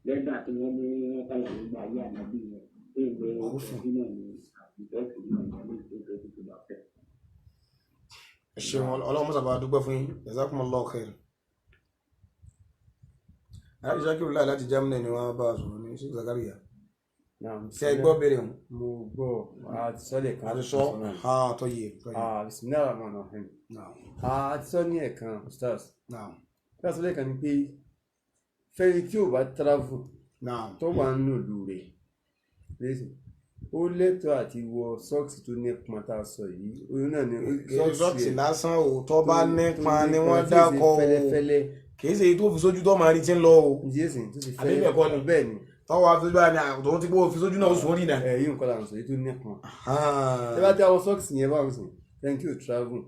lẹ́dà tí wọ́n ní wọ́n kàlà nígbà ayé ànábì yẹn tó ń lo ọ̀sìn náà ni àbí sọ̀tì náà ìyẹn lè tó tó tó bá fẹ́. Ẹ ṣeun, Ọlọ́run mọ́sàbá dúpẹ́ fún yín. Jazakumullahu khair. Alhaji Shakirullah láti Germany ni wọ́n bá a sọ̀rọ̀ ní Sheikh Zakaria. Ṣé ẹ gbọ́ béèrè wọn? Mo gbọ́, àti sọ lẹ́ẹ̀kan. Àti sọ ha tọ́yè tọ́yè. Bismillahir Rahmanir Rahim. Àti sọ ní ẹ̀kan, ustaz. Bí a sọ lẹ́ẹ̀kan ni pé fẹ́ni tí ò bá travel tó wà nínú ìlú rẹ̀ lẹ́sìn, ó lẹ́tọ̀ọ́ àti wọ sọ́ọ̀sì tó nípọn tá a sọ yìí. Oyún náà ni sọ́ọ̀sì lásán ò tó bá nípọn ni wọ́n dákọ̀ o. Fẹ́lẹ́fẹ́lẹ́. Kì í ṣe èyí tó fi sójú tó máa rí tí ń lọ o. Jésì tó ti Àbí bẹ́ẹ̀ kọ́ ni? Bẹ́ẹ̀ ni. Tọ́wọ́ àfisójú báyìí ni tòun ti bó fisójú náà ó sùn ó rìnà. Ẹ yìí nǹkan là ń sọ èyí tó nípọn. Ẹ bá dé àwọn sọ́ọ̀sì yẹn báwọn sìn, ẹni tí ò travel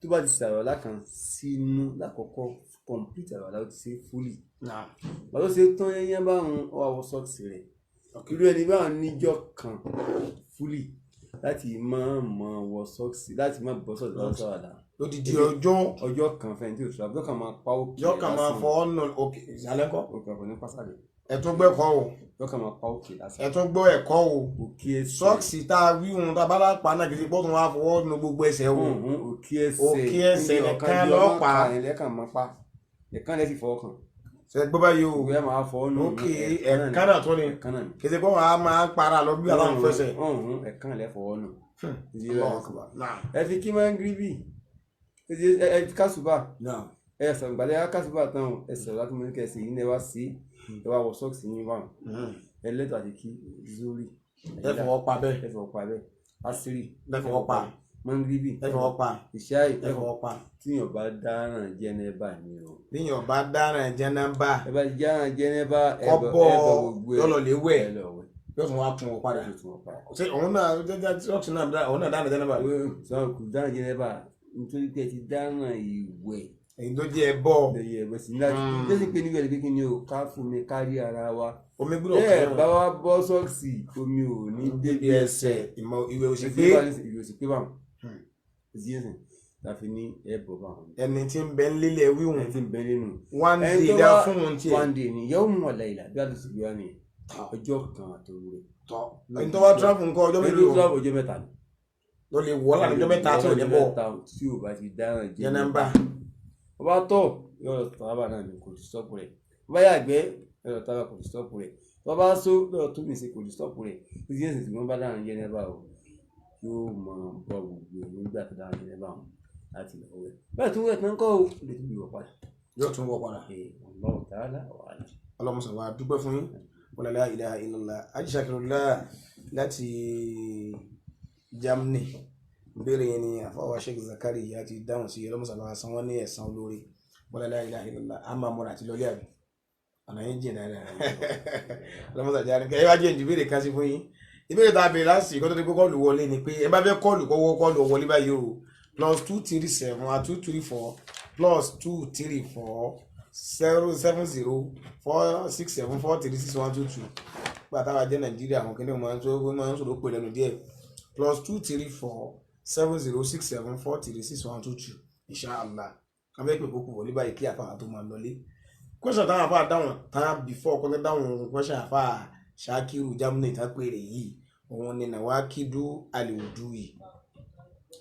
tó bá ti ṣàrọ̀lá kan sínú lákọ̀ọ́kọ́ complete àrọ̀lá, ó ti ṣe fully. Bàtó ṣe tán yẹn báwọn ó wá wọ sọ́ọ̀sì rẹ̀. Irú ẹni báwọn níjọ́ kan fully láti máa mọ wọ sọ́ọ̀sì, láti má bọ́ sọ́ọ̀sì lọ́wọ́ sọ̀rọ̀. Lódìdí ọjọ́. Ọjọ́ kan fẹ́ni tí ò travel yóò kàn máa pa òkè. Yóò kàn máa fọ ọ́nà òkè ìsàlẹ̀ kọ́. Òkè ọkọ̀ ní pásálẹ̀. Ẹ tún gbọ́ ẹ̀kọ́ o. Yóò kàn máa pa òkè lásán. Ẹ tún gbọ́ ẹ̀kọ́ o. Òkè ẹsẹ̀. Sọ́ọ̀sì tá a wí ohun tá a bá lápá náà kì í ṣe pọ́ tó wá fọwọ́ nu gbogbo ẹsẹ̀ o. Òkè ẹsẹ̀. Òkè ẹsẹ̀ nìkan lọ́pàá. Ẹ̀kan máa pa. Ẹ̀kan lẹ́ sì fọwọ́ kàn. Ṣe gbọ́ báyìí o. Òkè ẹ̀ máa fọwọ́ nù. Òkè ẹ̀kan náà tún ni. Kì í ṣe pé wọ́n á máa para lọ bí aláwọ̀ fẹsẹ̀. Ẹ̀kan lẹ́ fọwọ́ nù. Ẹ fi kí máa ń gíríbì. Ẹ fi kásùbà. Ẹ sọ̀rọ̀ gbàdé kásùbà tán o. Ẹ sọ̀rọ̀ láti mú kẹ́ ẹ sì yín ẹ wá sí. Ẹ wá wọ sọ́ọ̀sì yín wà. Ẹ lẹ́tọ̀ àti kí zuri. Ẹ fọwọ́ pa bẹ́ẹ̀. Ẹ fọwọ́ pa bẹ́ẹ̀. Asiri. Ẹ fọwọ́ pa. Mọ́ngíríbì. Ẹ fọwọ́ pa. Ìṣáì. Ẹ fọwọ́ pa. Tíyàn bá dáràn jẹ́nẹ́bà ni o. Tíyàn bá dáràn jẹ́nẹ́bà. Ẹ bá dáràn jẹ́nẹ́bà ẹ bọ gbogbo ẹ. Yọlọ lè wẹ̀. Ẹ lọ wẹ̀. Yóò tún wá tún ọ padà. Ṣé òun náà sọ́ọ̀tì náà òun náà dáràn jẹ́nẹ́bà? Sọ kò dáràn jẹ́nẹ́bà nítorí pé ẹ ti dáràn ìwẹ̀. Èyí tó jẹ́ ẹbọ. Ẹ̀bọ sí láti jẹ́sí pé níbẹ̀ ni pé kí ni o ká fún mi kárí ara wa. Omi gbúdọ̀ kẹrin. Bẹ́ẹ̀ bá wa bọ́ sọ́ọ̀sì omi ò ní débi ẹsẹ̀. Ìmọ̀ ìwẹ̀ òsì pé. Ìwẹ̀ òsì pé báwọn. Ìdí tàfi ní ẹ̀bọ̀ báwọn. Ẹni tí ń bẹ nílé wíwùn. Ẹni tí ń bẹ nínú. One day dá fún un tiẹ̀. One day ni yóò mú ọ̀la ìlà bí a lè sì gbé wa nìyẹn. Ọjọ́ kan àtòru rẹ̀. Ẹni tó bá travel nǹkan ọjọ́ mélòó. Ẹni tó travel ọjọ́ mẹ́ta ni. Ló lè wọ́ láti ọjọ́ mẹ́ta tí ò ní bọ̀. Tí ò bá ti dáràn jẹ́nẹ́bà. Ọba tọ̀ yọ̀rọ̀ tàbá náà ni kò stop rẹ̀. Ọba yàgbẹ́ yọ̀rọ̀ tàbá kò stop rẹ̀. Ọba só yọ̀rọ̀ tó mìsẹ̀ kò stop rẹ̀. Títí ẹ̀sìn tí wọ́n bá dáràn jẹ́nẹ́bà o yóò mọ bọ́ gbogbo ẹ̀ nígbà tó dáràn jẹ́nẹ́bà o láti lọ wẹ̀. Bẹ́ẹ̀ tó wẹ̀ tán kọ́ o lè tún ìwọ̀ padà. Yóò tún wọ padà. Allahu ta'ala wa a'lam. Ọlọ́mọsàn wa dúpẹ́ fún yín. Wala la ilaha illallah. Ajísàkìrọ̀lá láti Germany. Ìbéèrè yẹn ni àfọwọ́ Sheikh Zakari ya ti dáhùn sí. Ọlọ́mọsàn wa san wọ́n ní ẹ̀san olóore. Wala la ilaha illallah. A máa múra àti lọlé àbí ọ̀nà yín jìn dáadáa. Ọlọ́mọsàn jẹ́ àríkẹ́. Ẹ wá jẹ́ ìbéèrè kan sí fún yín. Ìbéèrè tá a béèrè láti kó tó di pé kọ́ọ̀lù wọlé ni pé ẹ bá fẹ́ kọ́ọ̀lù kọ́wọ́ kọ́ọ̀lù wọlé báyìí o, +237 234 +234 070 467 436122. Gba táwa jẹ́ Nàìjíríà, àwọn kìnìún máa ń tó máa ń sọ̀rọ̀ pè lẹ́nu díẹ̀. +234 7067 436122. Inshallah, wọ́n fẹ́ pè kókò wọlé báyìí kí àfáà tó máa lọlé. Question táwọn àfáà dáhùn tán before kọ́tẹ́ dáhùn question àfáà Shakiru Germany tán péré yìí, òun ni nàwákìdú àlèwùdú yìí,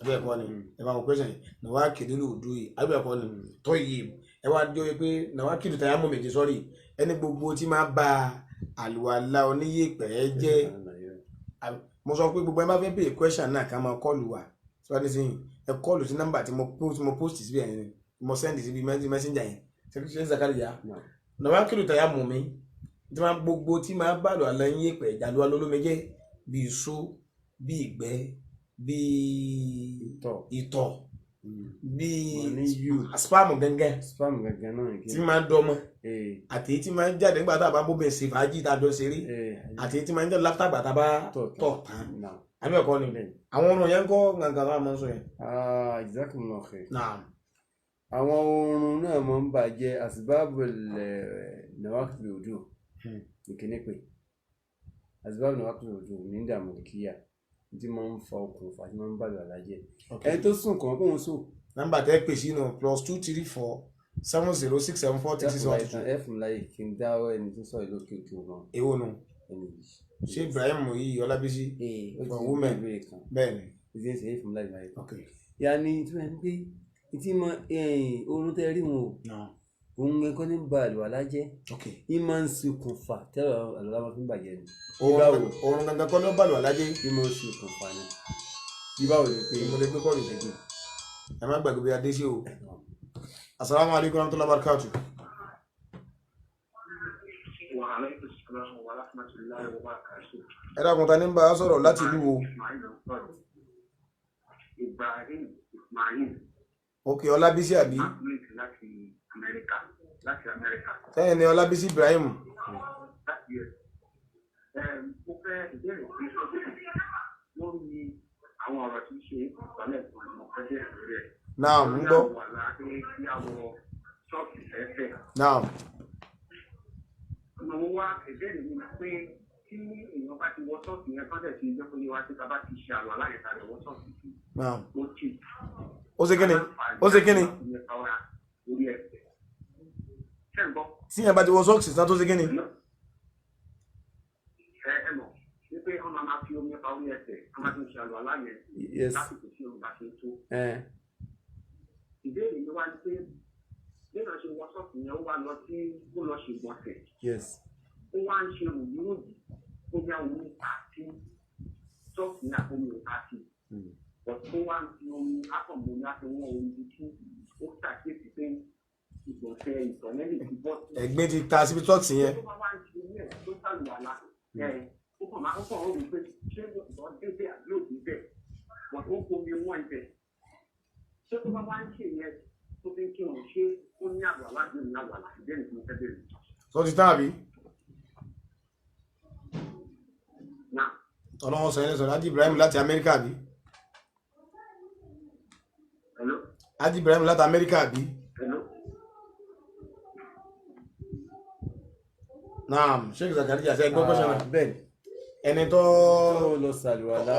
abẹ́ ẹ̀kọ́ ni? Ẹ bá wọn question yìí, nàwákìdú àlèwùdú yìí, abẹ́ ẹ̀kọ́ ni? Tọ́ yìí ẹ wá dé pé nàwákìdú tàyà mọ̀ méjì sọ́rí ẹni gbogbo tí máa ba àlùwàlá oníyèpẹ̀ jẹ́. Mo sọ pé gbogbo ẹ bá fẹ́ béèrè question náà, ká máa call wa síwájú sí yìí. Ẹ call sí nọ́mbà tí mo post síbi yẹn, mo send síbi messenger yẹn. Ṣe Zakariya nàwákìdú tàyà mọ̀ mi tí máa gbogbo tí máa bá àlùwàlá oníyèpẹ̀ ìjàlúwa lólómi jẹ́, bíi iṣu, bíi ìgbẹ́, bíi ìtọ̀, bíi spam gẹ́gẹ́. Spam gẹ́gẹ́ náà. Tí máa ń dọ́mọ àti tí máa ń jáde nígbà tá a bá bóbẹ̀ ṣe fàájì tá a jọ ṣeré, àti tí máa ń jáde látàgbà tá a bá tọ̀ tán, àbí ẹ̀kọ́ ni? Àwọn ọ̀run yẹn ń kọ́ gangan tó máa ń sọ yẹn. Jazakumullahu khair. Naam. Àwọn oorun náà máa ń bàjẹ́ asbabul nawaqidul wudu ìkíní pé asbabul nawaqidul wudu ní ìdààmú kíyà tí máa ń fa okùnfà tí máa ń bàlù àlájẹ ẹni tó sùn kàn kóun sùn. Nọ́mbà tẹ́ pè sínú +234 7067 436122. Ẹ fún mi láyè kí n dá ẹni tó sọ ìlú òkè òkè wọn. Èwo nu? Ẹni yìí. Ṣé Ibrahim yìí Ọlábísí for women? Bẹ́ẹ̀ ni. Ìdí ń ṣe é fún mi láyè láyè. Yanni tí wọ́n ń gbé ìtí mọ oorun tẹ́ rí wọn o, òun gẹ́gẹ́ ní ba àlùwàlá jẹ́, í máa ń ṣokùnfà tẹ́lọ̀ àlùwàlá máa fi ń bàjẹ́ ni. Oorun gangan kọ́ ló bá àlùwàlá jẹ́. Í máa ń ṣokùnfà ni. Bíbáwo ni pé. Mo lè gbé kọ́ọ̀lù ìṣẹ́gun. Ẹ má gbàgbé bí adé sí o. Asalaamu alaykum wa rahmatulahi wa barakatu. Wa aleykum salaam wa rahmatulahi wa barakatu. Ẹ dákun, ta ni ń bá a sọ̀rọ̀ láti ìlú wo? Ibrahim Ismail. Ok, Ọlábísí àbí? Láti Amẹ́ríkà. Láti Amẹ́ríkà. Sẹ́yìn ni Ọlábísí Ibrahim. Láti ẹ̀. Mo fẹ́ ìbéèrè pé lórí àwọn ọ̀rọ̀ tí ń ṣe ìpàlẹ̀ kan mo fẹ́ bẹ̀rẹ̀ lórí ẹ̀. Naam, ń gbọ́. Wà láti kí àwọ̀ ṣọ́ọ̀kì fẹ́fẹ́. Naam. Mo wá ìbéèrè mi pé tí èèyàn bá ti wọ ṣọ́ọ̀kì yẹn tán dẹ̀ ti jẹ́ pé wá sí bàbá ti ṣe àlọ́ aláyẹ̀ta rẹ̀ wọ ṣọ́ọ̀kì sí. Naam. Ó tì. Ó ṣe kíni? Ó ṣe kíni? Tí yẹn bá ti wọ sọ́ọ̀kì tán tó ṣe kíni? Ẹ mọ̀ wípé wọ́n máa fi omi pa orí ẹsẹ̀, wọ́n máa ti ń ṣe àlọ́ aláyẹ̀ lásìkò tí omi bá ṣe tó. Ìbéèrè mi wá ní pé bí èèyàn ṣe wọ sọ́ọ̀kì yẹn, ó wá lọ sí ó lọ ṣe ìgbọ̀nsẹ̀. Ó wá ń ṣe rògbòrògbò ó yá omi ta sí sọ́ọ̀kì ní àpò-omi ò ta sí. Ó wá ń fi omi ápọ̀mọ́ omi á fi wọ́n omi tí ó ṣàkíyèsí pé ìgbọ̀nsẹ̀ ìtọ̀ yẹn lè ti bọ́ sí. Ẹ̀gbin ti ta síbi sọ́ọ̀kì yẹn. Tó bá wá ń ṣe ní ẹ̀ tó ṣàlùwàlá ẹ̀, ó kàn máa ó kàn ó rí i pé ṣé ìtọ̀ débẹ̀ àbí ò débẹ̀, wọ́n tó fomi wọ́n ibẹ̀. Ṣé tó bá wá ń ṣe yẹn tó fi ń kírun, ṣé ó ní àlùwàlá àbí ò ní àlùwàlá? Ìbéèrè tí mo fẹ́ béèrè. Sọ ti tán àbí? Ọlọ́wọ́n sọ yẹn sọ̀rọ̀ Adi Ibrahim láti Amẹ́ríkà àbí? Hello? Adi Ibrahim láti Amẹ́ríkà àbí? Hello? Naam, Sheikh Zakariya ṣe gbọ́ question náà. Bẹ́ẹ̀. Ẹni tó tó lọ sàlùwàlá.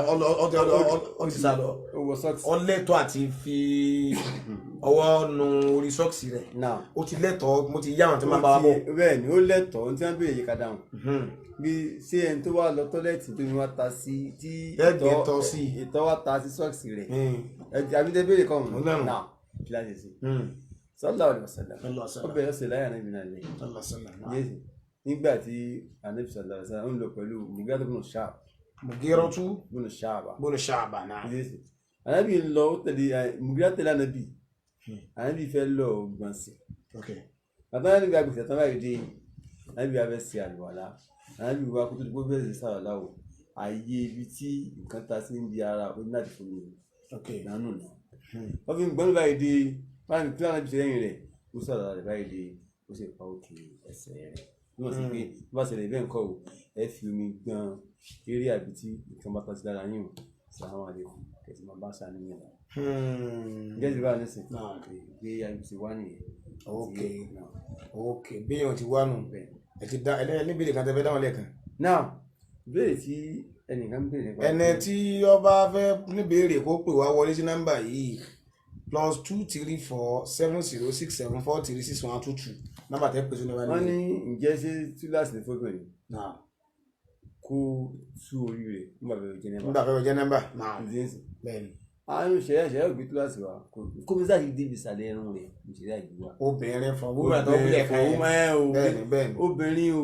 Ọ ti sàlọ. Ó wọ sọ́ọ̀kì. Ó lẹ́tọ̀ọ́ àti fi ọwọ́ nu orí sọ́ọ̀kì rẹ̀. Naam. Ó ti lẹ́tọ̀ọ́, mo ti yá àwọn tí máa bá wa bọ̀. Bẹ́ẹ̀ ni, ó lẹ́tọ̀ọ́ tí wọ́n béèrè yìí ká dáhùn. Bí ṣé ẹni tó wá lọ tọ́lẹ́ẹ̀tì tó ní wá ta sí tí ìtọ̀ wá ta sí sọ́ọ̀kì rẹ̀. Àbí tẹ́ béèrè kọ́ ọ̀hún. Naam, kí la ṣe sí? Sallallahu alaihi wasallam. Ó bẹ̀rẹ̀ ọ̀sẹ̀ láyà náà ìbìnà lẹ̀. Nígbà tí Ànábì sallallahu alaihi wasallam ń lọ pẹ̀lú Mugira bùnú Sha'b. Mugiratu bùnú Sha'ba. Bùnú Sha'ba náà. Ànábì ń lọ, ó tẹ̀lé Mugira tẹ̀lé Ànábì. Ànábì fẹ́ lọ gbọ̀nsẹ̀. Ok. Bàtà náà níbi agbèsè tán báyìí dé, ànábì wa fẹ́ ṣe àlùwàlá. Ànábì wa kó tó di pé ó bẹ̀rẹ̀ sí sàlùwàlá o, ààyè ibi tí nǹkan ta sí ń di ara ó ní láti fún mi ìdánù náà. Wọ́n fi ń gbọ́n báyìí dé, báyìí tí wọ́n fi lẹ́yìn rẹ̀, ó sàlùwàlá rẹ̀ báyìí dé, ó sì pa òkè ẹsẹ̀ rẹ̀. Bí wọ́n sì pé bí wọ́n ṣẹlẹ̀ bẹ́ẹ̀ ńkọ́ o, ẹ fi omi gbọn eré àbí tí nǹkan bá ta sí lára yín o. Sàlámù alaykum, kẹ̀sì máa bá sàánú yẹn lọ. Gẹ́gẹ́ bí báyìí nísìn. Gbé ayé ti wá nìyẹn. Ok, ok, bí èèyàn ti wá nù. Ẹ ti dá ẹ níbi ìkan tẹ fẹ́ dáhùn lẹ́ẹ̀kan. Now, ìbéèrè tí ẹnìkan ń béèrè nípa. Ẹni tí ó bá fẹ́ níbèrè kó pè wá wọlé sí nọ́mbà yìí +234 706 743 6122, nọ́mbà tẹ́ pèsè níwájú. Wọ́n ní ǹjẹ́ ṣé túláàsì ní fóbìnrin kó tú orí rẹ̀ nígbà fẹ́ jẹ́ nọ́mbà? Nígbà fẹ́ jẹ́ nọ́mbà. Bẹ́ẹ̀ni. Àánú ṣẹlẹ̀ ṣẹlẹ̀ ògbé túláàsì wa kó mi sáà ti débi ìsàlẹ̀ irun rẹ̀ ìṣẹ̀lẹ̀ àgbè wa. Obìnrin fún wúrà tó bílẹ̀ kan yẹn. Bẹ́ẹ̀ni bẹ́ẹ̀ni. Obìnrin o,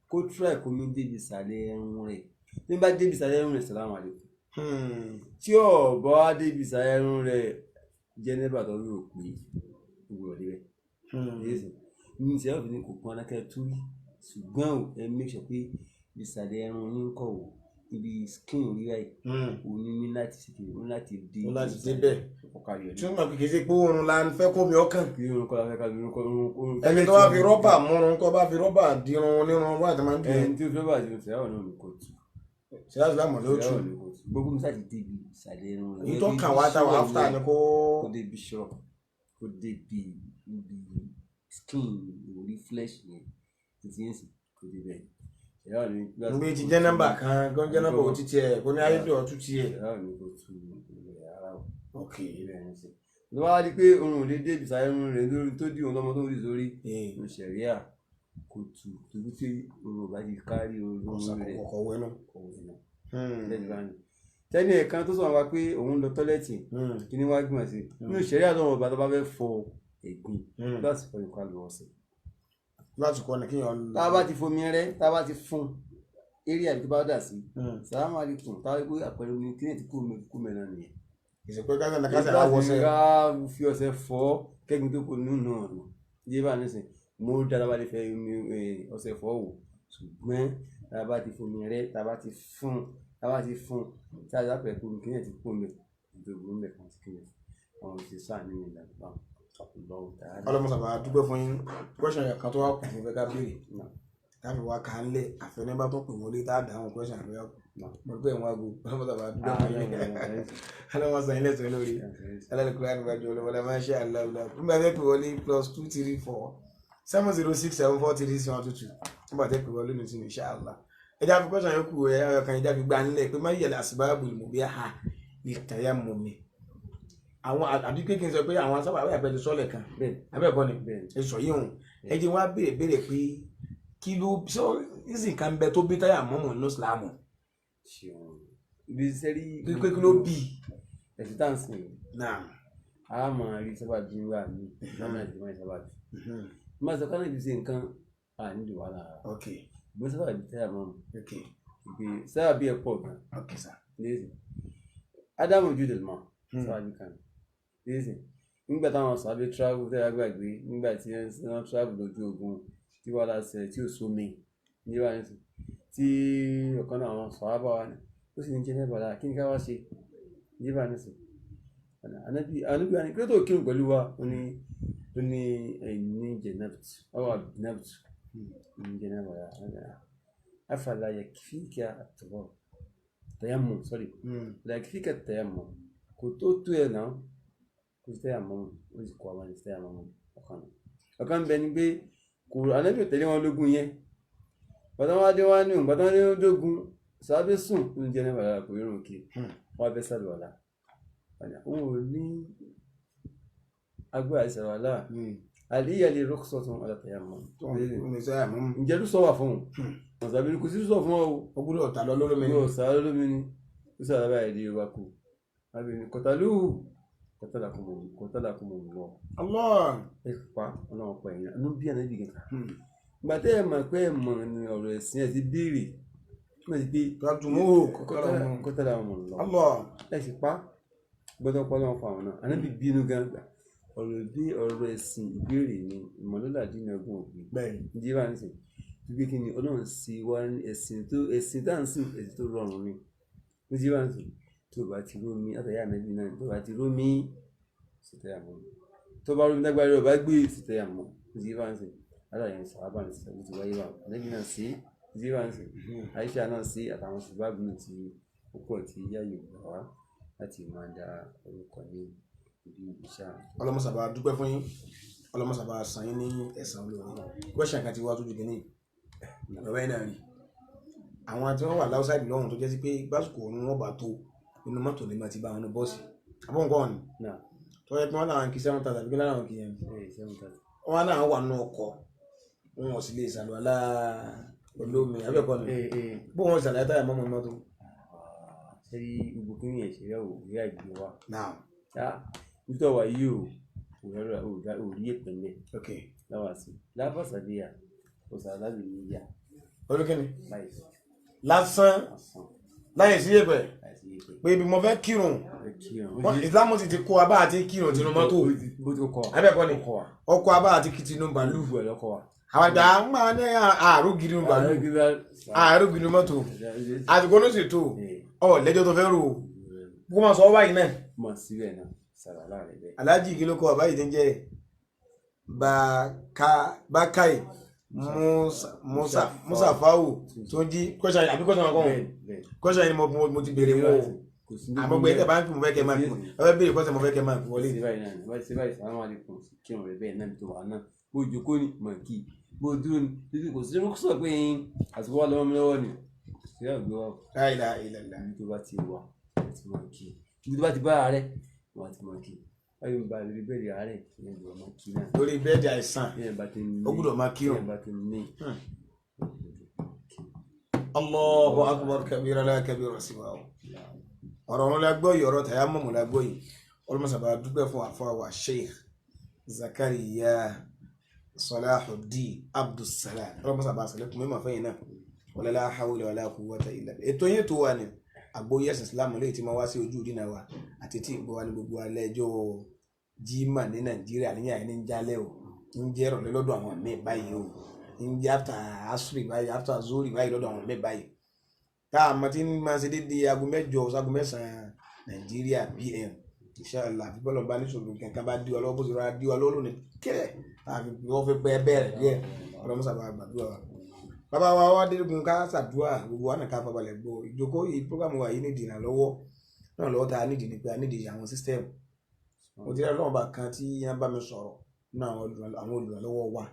kó tíráì kó mi débi ìsàlẹ̀ irun rẹ̀, bí n bá débi ìsàlẹ̀ irun rẹ̀, sàlámù alaykum. Tí ò bá débi ìsàlẹ̀ irun rẹ̀, jẹ́ nẹ́bà tó rí òpè òwúrọ̀ débẹ̀. Ní ìṣẹ̀lẹ̀ òfin kò pọn alákẹ́ túrí, ṣùgbọ́n o ẹ make sure pé ìsàlẹ̀ irun yín kọ̀ wò ibi skin orí ẹ̀ òní ní láti ṣe kí òní láti dé òní láti dé bẹ́ẹ̀ tí wọ́n kì í ṣe pé oorun la ń fẹ́ kó mi ọkàn. Kí oorun kọ́ la fẹ́ ká mi oorun kọ́ oorun. Ẹni tó bá fi rọ́bà múrun, tó bá fi rọ́bà dirun onírun wà tó máa ń dùn. Ẹni tó fi rọ́bà dirun ṣẹ̀yà ọ̀nà òní kò tù. Ṣẹ̀yà ìsìlámù ló tù. Gbogbo mi sáà ti débi ìsàlẹ̀ irun rẹ̀. Èyí tó kàn wá táwọn áfítà ni kó. Kó débi ṣọ, kó débi ibi skin orí flesh yẹn títí yẹn sì kó débẹ̀. Ngbé ti jẹ́ nọ́mbà kan kó jẹ́ nọ́mbà òtí tiẹ̀ kó ní ayédè ọ̀tún tiẹ̀. Ok. Ló wá di pé òun ò lè dé ibìsà irun rẹ̀ lórí tó dì òun lọ́mọ tó rí sórí ṣẹ̀ríà kò tù torí tí òun ò bá ti kárí oorun rẹ̀ kọ̀ọ̀kọ̀ wẹ́nu. Tẹ́ni ẹ̀kan tó sọ̀rọ̀ wá pé òun lọ tọ́lẹ́tì kí ni wàá gbìmọ̀ sí nínú ṣẹ̀ríà lọ́wọ́ ọba tó bá fẹ́ fọ ẹ̀gbin láti fọ nǹkan lọ ọ̀sẹ̀. Láti kọ́ ni kíyàn. Tá a bá ti fomi rẹ, tá a bá ti fún eré àbí tó bá dà sí, sàlámù alaykum, tá a rí pé àpẹẹrẹ omi kí ni ti kú omi kú mẹ́rin nìyẹn. Ìsìnkú kásá ní kásá àwọsẹ. Ká fi ọṣẹ fọ kẹ́gbin tó kù nínú ọ̀nà yé bá nísìn mo dára bá lè fẹ́ omi ọṣẹ fọ wò, ṣùgbọ́n tá a bá ti fomi rẹ, tá a bá ti fún, tá a bá ti fún tá a dápẹ́ kú omi kí ni ti kú omi tó burú mẹ́kan sí kí ni àwọn ti sáà nínú ìlànà. Ọlọ́mọ sábà dúpẹ́ fún yín. Question kan tó wá kù fún fẹ́ ká béèrè táfi wá ká ń lẹ̀ àfẹnubá tó pè wọlé tá a dáhùn question àfẹ́ wá kù mo dúpẹ́ ìwọ̀n ago. Ọlọ́mọ sábà dúpẹ́ fún yín, ọlọ́mọ sàn yín lẹ́sọ̀ lórí alálùkùrọ̀ àníwájú ọlọ́wọ́lá máa ń ṣe àlàlà nígbà tẹ́ pè wọlé +234 706 743 6122 nígbà tẹ́ pè wọlé ní tinú inshallah. Ẹja fi question yóò kù ẹ ọkàn ẹja fi gbà ńlẹ̀ pé má yẹlẹ àsìbáàbù mọ̀ bí a lè tàyà mọ̀ mi àwọn àbí pé kí n sọ pé àwọn sábà àwọn àpẹẹrẹ sọlẹ kan abẹ́ẹ̀kọ́ ni ẹ sọ yìí hùn. Ẹ jẹ́ wá béèrè béèrè pé kí ló sọ ìsìn kan bẹ tó bí táyà mọ́mọ́ ní ìsìlámù. Ibi sẹ́rí. Pé kí ló bí. Ẹ̀sìn tá à ń sìn yìí a máa rí sábàbí wà ní lọ́nà àti ìmọ̀ sábàbí. Má sọ kánà ibi ṣe nǹkan à nílò wàhálà rárá. Ìgbé sábàbí táyà mọ́mọ́. Ìgbé sábàbí ẹ̀ pọ̀ gan. Ádámù jude mọ́ sábàbí kan lẹ́sìn nígbà táwọn sábẹ́ travel tẹ́lá gbàgbé nígbà tí wọ́n travel lójú ogun tí wàhálà ṣẹlẹ̀ tí ò sómi níwà nísìn tí ọ̀kan náà àwọn sọ̀rọ̀ wa ni ó sì ní jẹ́ nẹ́bà lára kí ni ká wá ṣe níwà nísìn. Ànábì wa ni kí ló tó kírun pẹ̀lú wa ó ní ní jẹ̀nẹ́pt ọwọ́ jẹ̀nẹ́pt ní jẹ́nẹ́bà lára afala yakfika at-turab tayammum sorry la yakfika at-tayammum kò tó tó ẹ̀ náà kò sí tẹ́yà mọ́mù ó sì kó àwọn tẹ́yà mọ́mù ọ̀kan nù. Ọ̀kan ń bẹ ni pé kò Ànábì ò tẹ̀lé wọn lógún yẹn bàtà wọn adé wọn ní òun bàtà wọn dé lógún sàbẹ̀ sùn ń jẹ́ nípa lára kò rírun kí wọn bẹ sàlùwàlà òun ò ní agbára ìsàlùwàlà àlíyà lè rọ́ọ̀sọ̀ tó ń ọ̀dà tẹ̀yà mọ́ ǹjẹ́ ló sọ wà fún un ọ̀sàbí kò sí sọ fún ọ o. Ó gbúdọ̀ ta lọ lólómi ni. Ó sá lólómi ni ó sàlábà ẹ̀dí wa kù kọ̀tàlúhù kọtàlákùnmọ̀ lọ. Allah. Ẹ pa ọlọ́run pa ẹ̀yìn inú bí ànábì gẹ̀ta. Ìgbà tẹ́ ẹ mọ̀ pé ẹ mọ̀ ní ọ̀rọ̀ ẹ̀sìn ẹ̀ ti béèrè wọ́n ti pé kọtàlákùnmọ̀ lọ. Allah. Ẹ sì pa gbọ́dọ̀ pa ọlọ́run pa àwọn náà ànábì bínú gan gbà. Ọ̀rọ̀ bí ọ̀rọ̀ ẹ̀sìn ìbéèrè ni ìmọ̀lọ́lá dín ní ọgbọ̀n ògbìn. Bẹ́ẹ̀ni. Ǹjẹ́ bá ń sìn wípé kí ni Ọlọ́run sì wá ní ẹ̀sìn tó ẹ̀sìn tá à ń sìn ẹ̀sìn tó rọrùn ni. Ǹjẹ́ bá ń sìn tó bá ti rómi látàrí ànábì náà tó bá ti rómi ṣètẹ́yà mọ́. Tó bá rómi dágbára rẹ̀ bá gbé ṣètẹ́yà mọ́. Ǹjẹ́ bá ń sìn látàrí àwọn sàhábà ní sàbí ti wáyé wa ànábì náà sí ǹjẹ́ bá ń sìn Aisha náà sí àtàwọn sùbáàbù náà ti púpọ̀ tí yá Yorùbá wá láti máa da orúkọ ní ibi ìṣá. Ọlọ́mọsàbà dúpẹ́ fún yín, ọlọ́mọsàbà san yín ní ẹ̀san olóore. Question kan ti wá tójú kìíní bàbá yín náà rí àwọn tí wọ́n wà láwùsáìdì lọ́hùn tó jẹ́ sí pé gbásùkò òun wọ́n bá tó nínú mọ́tò ní ma ti bá wọn ní bọ́ọ̀sì àbọ̀nkọ́ ni Náà tó yẹ pé wọ́n láwọn kì í 7,000 àbí kí láwọn kì í yẹn ẹ̀ 7,000. wọ́n náà wà nínú ọkọ̀ wọn ò sì lè ṣàlùwàlá olómi àbẹ̀kọ́ ni bó wọn ṣàlàyé táyà mọ́mọ́ mọ́tò. Ṣé gbogbo kí ni ẹ̀ṣẹ̀ rẹ̀ ò rí àgbè wa? Náà. Nítorí wà yìí o, ò rí ìpínlẹ̀ Ok. láwà sí. Láfàṣàbíyà, kò sàlábì níyà. Olókìní. Láìsí. Lásán. Lásán. Láyé sí yẹ̀pẹ̀. Láìsí yẹ̀pẹ̀. Pé ibi mo fẹ́ kírun. Fẹ́ kírun. Ìsìlámù sì ti kó abá àti kírun tinú mọ́tò. Bó ti kọ́ wa. Abẹ́ẹ̀kọ́ ni. Ó kọ́ wa. Ọkọ̀ abá àti tinú bàálù. Gbogbo ẹ̀ lọ́kọ̀ wa. Àwọn àgbà ń máa ní àárò gidi nínú bàálù. Àárò gidi nínú mọ́tò. Àsìkò ló sì tó. Ọ lẹ́jọ́ tó fẹ́ rò ó. Kó máa sọ báyìí náà. Mọ̀ síbẹ̀ náà, sàrà láàrẹ̀ bẹ́ẹ̀. Alhaji kí ló kọ bàbá yìí tí ń jẹ́ Bákàì Musa Fáwò tó ń jí kọ́ṣà àbí kọ́ṣà wọn kọ́ wọn. Kọ́ṣà yìí ni mo ti béèrè wọn o. Àmọ́ gbé tẹ̀ bá ń fi mo fẹ́ kẹ́ máa fi ẹ fẹ́ béèrè kọ́ṣà mo fẹ́ kẹ́ máa fi wọlé. Ṣé báyìí náà ni ṣé báyìí sàlámù alaykum kírun rẹ̀ bẹ́ẹ̀ náà tó wà náà. Bó jókòó ni mọ̀ kí bó dúró ni títí kò sí sọ pé àsìkò wà lọ́wọ́ mi lọ́wọ́ ni. Ṣé àgbẹ̀ wa? La ilaha illallah. Ibi tó bá ti wà ti mọ̀ kí. Ibi tó bá ti bá ààrẹ wà ti mọ̀ kí. Báyọ̀ ń ba lórí bẹ́ẹ̀dì ààrẹ ìyẹn gbọ́dọ̀ máa kí náà. Lórí bẹ́ẹ̀dì àìsàn Ìyẹn bá ti ní. ó gbọ́dọ̀ máa kírun. Ìyẹn bá ti ní. Allahu akbar kabira la kabira siwahu. Ọ̀rọ̀ wọn la gbọ́ yìí, ọ̀rọ̀ tàyámọ̀mù la gbọ́ yìí. Ọlọ́mọsàbà dúpẹ́ fún àfọwà Sheikh Zakariya Salahuddin Abdulsalam. Ọlọ́mọsàbà sàlẹ̀kùn mímọ̀ fẹ́yìn náà. Wala la hawla wala quwwata illa billah. Ètò yín tó wà ní àgbóyè ẹ̀sìn Islam lè ti máa wá sí ojú ìdínà wa àti tí ìgbọ́ wa ní gbogbo alẹ́ ẹjọ́ Jímà ní Nàìjíríà níyà ní ń jálẹ̀ o, ń jẹ́ ìrọ̀lẹ́ lọ́dọ̀ àwọn míì báyìí o, ń jẹ́ after asri báyìí, after zuri báyìí lọ́dọ̀ àwọn míì báyìí. Tá a mọ̀ tí ń máa ṣe déédéé aago 8 sáago 9 Nàìjíríà PM inshallah. Àfi bọ́lọ̀ bá níṣòro kankan bá dí wa lọ́wọ́ bó ṣe rọra dí wa lọ́wọ́ lónìí kẹ́rẹ̀ àfi wọ́n fi pẹ́ bẹ̀rẹ̀ díẹ̀. Ọlọ́mọ sábà gbàdúrà wa. Bàbá wa wá dégun ká ṣàdúrà gbogbo wa náà ká fabalẹ̀ gbọ́ ìjókòó yìí. Prógámù wa yìí nídìí ìrànlọ́wọ́ náà lọ́wọ́ tá a nídìí ni pé a nídìí àwọn sísítẹ́ẹ̀mù. Mo ti rí Ọlọ́run bá kan tí yẹn bá mi sọ̀rọ̀ nínú àwọn olùrànlọ́wọ́ wa.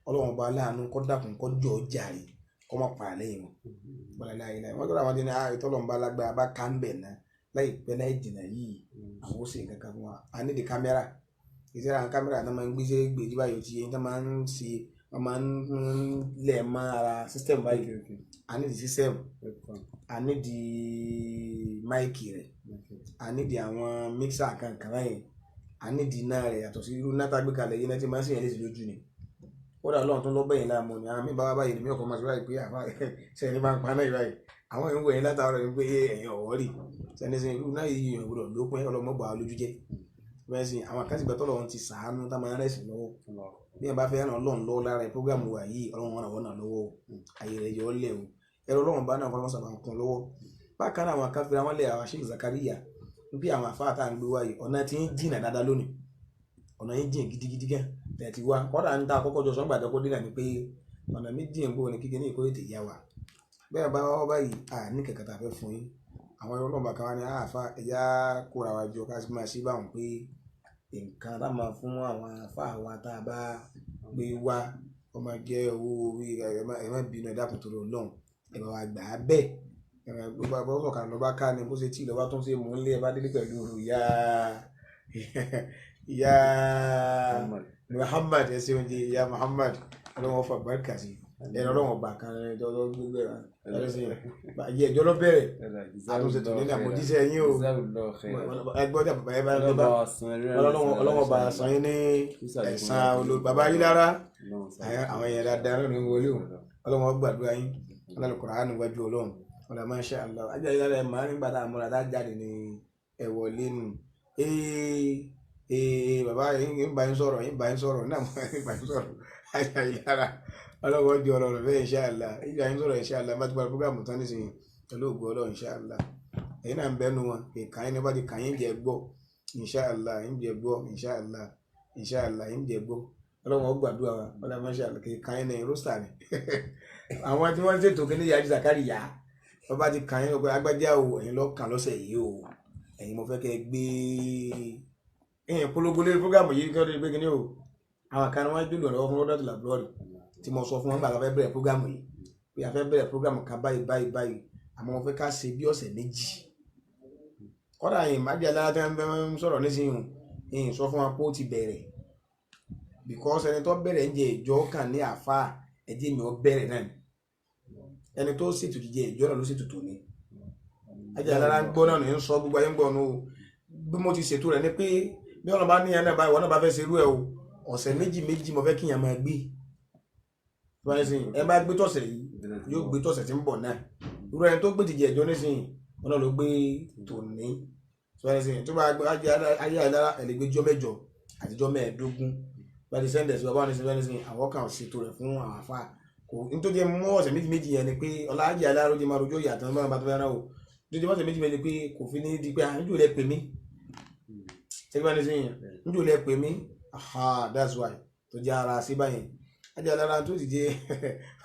Ọlọ́run bá láàánú kó dákun kó jọ jàre kó má pa àlẹ́ yìí wọn. Bọ́lá láyé láyé wọ́n tọ́ra àwọn tí ní ààrẹ tọ́lọ́run bá lágbára bá ká ń bẹ̀ náà láìpẹ́ láì jìnnà yìí àwọn ó sì nǹkan kan fún wa. A nídìí kámẹ́rà. Ìṣe àwọn kámẹ́rà náà máa ń gbé gbé jí báyìí tí yẹn tó máa ń ṣe wọ́n máa ń lẹ̀ mọ́ ara sísítẹ̀mù báyìí. A nídìí sísítẹ̀mù, a nídìí máìkì rẹ̀, a nídìí àwọn míksà kankan báyìí, a nídìí iná rẹ̀ yàtọ̀ sí irú náà tá a gbé kalẹ̀ yìí náà tí máa ń ṣèyàn léṣe lójú ni. Kódà Ọlọ́run tó ń lọ bẹ́yìn láàmú ni àwọn míì bá wá báyìí ni mí ọkọ̀ máa ṣe báyìí pé àfa sẹ́ni máa ń pa náà báyìí. Àwọn èèyàn ń wò yín látàárọ̀ ni pé ẹ̀yin ọ̀wọ́ rì sẹ́ni sẹ́ni irú náà yìí èèyàn gbọ́dọ̀ lópin ọlọ́mọgbà lójú jẹ́. Bẹ́ẹ̀ sì àwọn kan sì gbà tọ́lọ́run ti sàánú tá máa ń rẹ̀sìn lọ́wọ́. Bí ẹ bá fẹ́ ràn Ọlọ́run lọ́wọ́ lára prógámù wa yìí, Ọlọ́run ràn wọ́n náà lọ́wọ́ o. Ayé rẹ̀ yọ ọ́ lẹ̀ o. Ẹ̀rọ Ọlọ́run bá náà kọ́ lọ́sàbà ń kún lọ́wọ́. Bákan náà àwọn kan fira wọn lẹ̀ àwọn Sheikh Zakariya bí àwọn àfáà tá à ń gbé wá yìí ọ̀nà tí ń jìnà dáadáa lónìí. Ọ̀nà yìí jìn gidigidi gan tẹ̀ ti wá. Kọ́dà ń ta àkọ́kọ́ jọ sọ́ngbà tó kó dínà ni pé ọ̀nà mi jìn bó ni kíkẹ́ ní ìkórè tè yá wa. Bẹ́ẹ̀ bá wá báyìí à ní kẹ̀kẹ́ tá a fẹ́ fún yín. Àwọn ẹ̀rọ Ọlọ́run bá kan wá ní àáfà ẹ̀yà kóra wa jọ ká máa ṣe báwọn pé nǹkan tá a máa fún àwọn àáfà wa tá a bá gbé wá ó máa jẹ́ owó orí ẹ má bínú ẹ dákun torí Ọlọ́run ẹ bá wa gbà á bẹ́ẹ̀. Gbogbo àbọ̀sọ̀ kan ló bá ká ni bó ṣe tí ìlọ́ba tó ń ṣe mò ń lé ẹ bá délé pẹ̀lú ìyá ìyá Muhammad ẹ ṣeun jẹ ìyá Muhammad Ọlọ́run ọfà bàrkà sí ẹ̀rọ Ọlọ́run ọba kan ẹ̀rọ gbogbo ẹ̀rọ sí ẹ̀ ẹjọ́ ló bẹ̀rẹ̀ àtúnṣe tó ní àmójíṣẹ́ yín o ẹgbọ́n tí bàbá yẹn bá lọ́ba Ọlọ́run ọba san yín ní ẹ̀san olú bàbá yín lára àwọn èèyàn dáadáa náà ló ń wọlé o Ọlọ́run ó gbàdúrà yín Ọlọ́run Kùránì níwájú Ọlọ́run ọ̀là masha Allah ajá yín lára ẹ̀ máa nígbà tá a múra tá a jáde ní ẹ̀wọ̀ lẹ́nu Ee bàbá yín ń bá yín sọ̀rọ̀, yín bá yín sọ̀rọ̀ náà, yín bá yín sọ̀rọ̀ àyàlára ọlọ́wọ́ di ọ̀rọ̀ rẹ̀ bẹ́ẹ̀ inshallah. Yín bá yín sọ̀rọ̀ inshallah, bá ti parí program tán nísìnyí pẹ̀lú ògo Ọlọ́run inshallah. Ẹ̀yin náà ń bẹ́nu wọn kì í ní bá ti kàn yín jẹ gbọ́ inshallah, yín jẹ gbọ́ inshallah, inshallah yín jẹ gbọ́. Ọlọ́run ó gbàdúrà wa, ọlọ́run mashallah kì í kàn yín ní rúṣà ni. Àwọn tí wọ́n ń ṣètò kí ní yàrá Zakariya wọ́n bá ti kàn yín ọgbẹ́ agbájá o, ẹ̀yin lọ́ọ́ kàn lọ́sẹ̀ yìí o, ẹ̀yin mo fẹ́ kẹ́ ẹ gbé ẹ̀yin polongo lórí programu yìí kí wọ́n tó gbé kíní o. Àwọn kan wọ́n dúró lọ́wọ́ fún rọ́dọ̀tì làbúrọ̀dì tí mo sọ fún wọn gbà tá a fẹ́ bẹ̀rẹ̀ programu yìí pé a fẹ́ bẹ̀rẹ̀ programu kan báyìí báyìí báyìí, àmọ́ mo fẹ́ ká ṣe bí ọ̀sẹ̀ méjì. Kọ́dà yìí májèlé alára tí wọ́n ń sọ̀rọ̀ nísìnyí yìí sọ fún wa pé ó ti bẹ̀rẹ̀, because ẹni tó bẹ̀rẹ̀ ń jẹ ìjọ kan ní àfa ẹ̀jẹ̀ mi ò bẹ̀rẹ̀ náà ni ẹni tó ṣètò jíjẹ ìjọ náà ló ṣètò tòní. Ajá alára ń gbọ́ náà ní ń sọ gbogbo ayé ń gbọ́ nù o. Bí mo ti ṣètò rẹ̀ ni pé bí ọ̀nà bá níyàn náà báyìí wọ́n náà bá fẹ́ ṣerú ẹ̀ o, ọ̀sẹ̀ méjì méjì mo fẹ́ kíyàn máa gbé. Ẹ bá gbé tọ̀sẹ̀ yìí yóò gbé tọ̀sẹ̀ tí ń bọ̀ náà. Irú ẹni tó gbé tìjẹ̀ ìjọ nísìnyí wọn náà ló gbé tòní. Tó bá gbé ayé alára ẹ̀ lè gbé jọ́ mẹ́jọ àtijọ́ mẹ́ẹ̀ẹ́dógún bá ti sẹ́ndẹ̀ sí bàbá ní sẹ́ndẹ̀ sí àwọn kan ṣètò rẹ̀ fún àwọn àfa kò nítorí mú ọ̀sẹ̀ méjì méjì yẹn ni pé ọlá ajé aláró jẹ́ máa rojọ́ ìyàtọ̀ nígbà bá tó fẹ́ rán o nítorí ọ̀sẹ̀ méjì méjì pé kò fi ní di pé níjò lẹ pè mí ṣẹ́gbẹ́ ní sẹ́yìn níjò lẹ pè mí, aha that's why tó jẹ́ ara sí báyẹn. Ajé alára tó ti jẹ́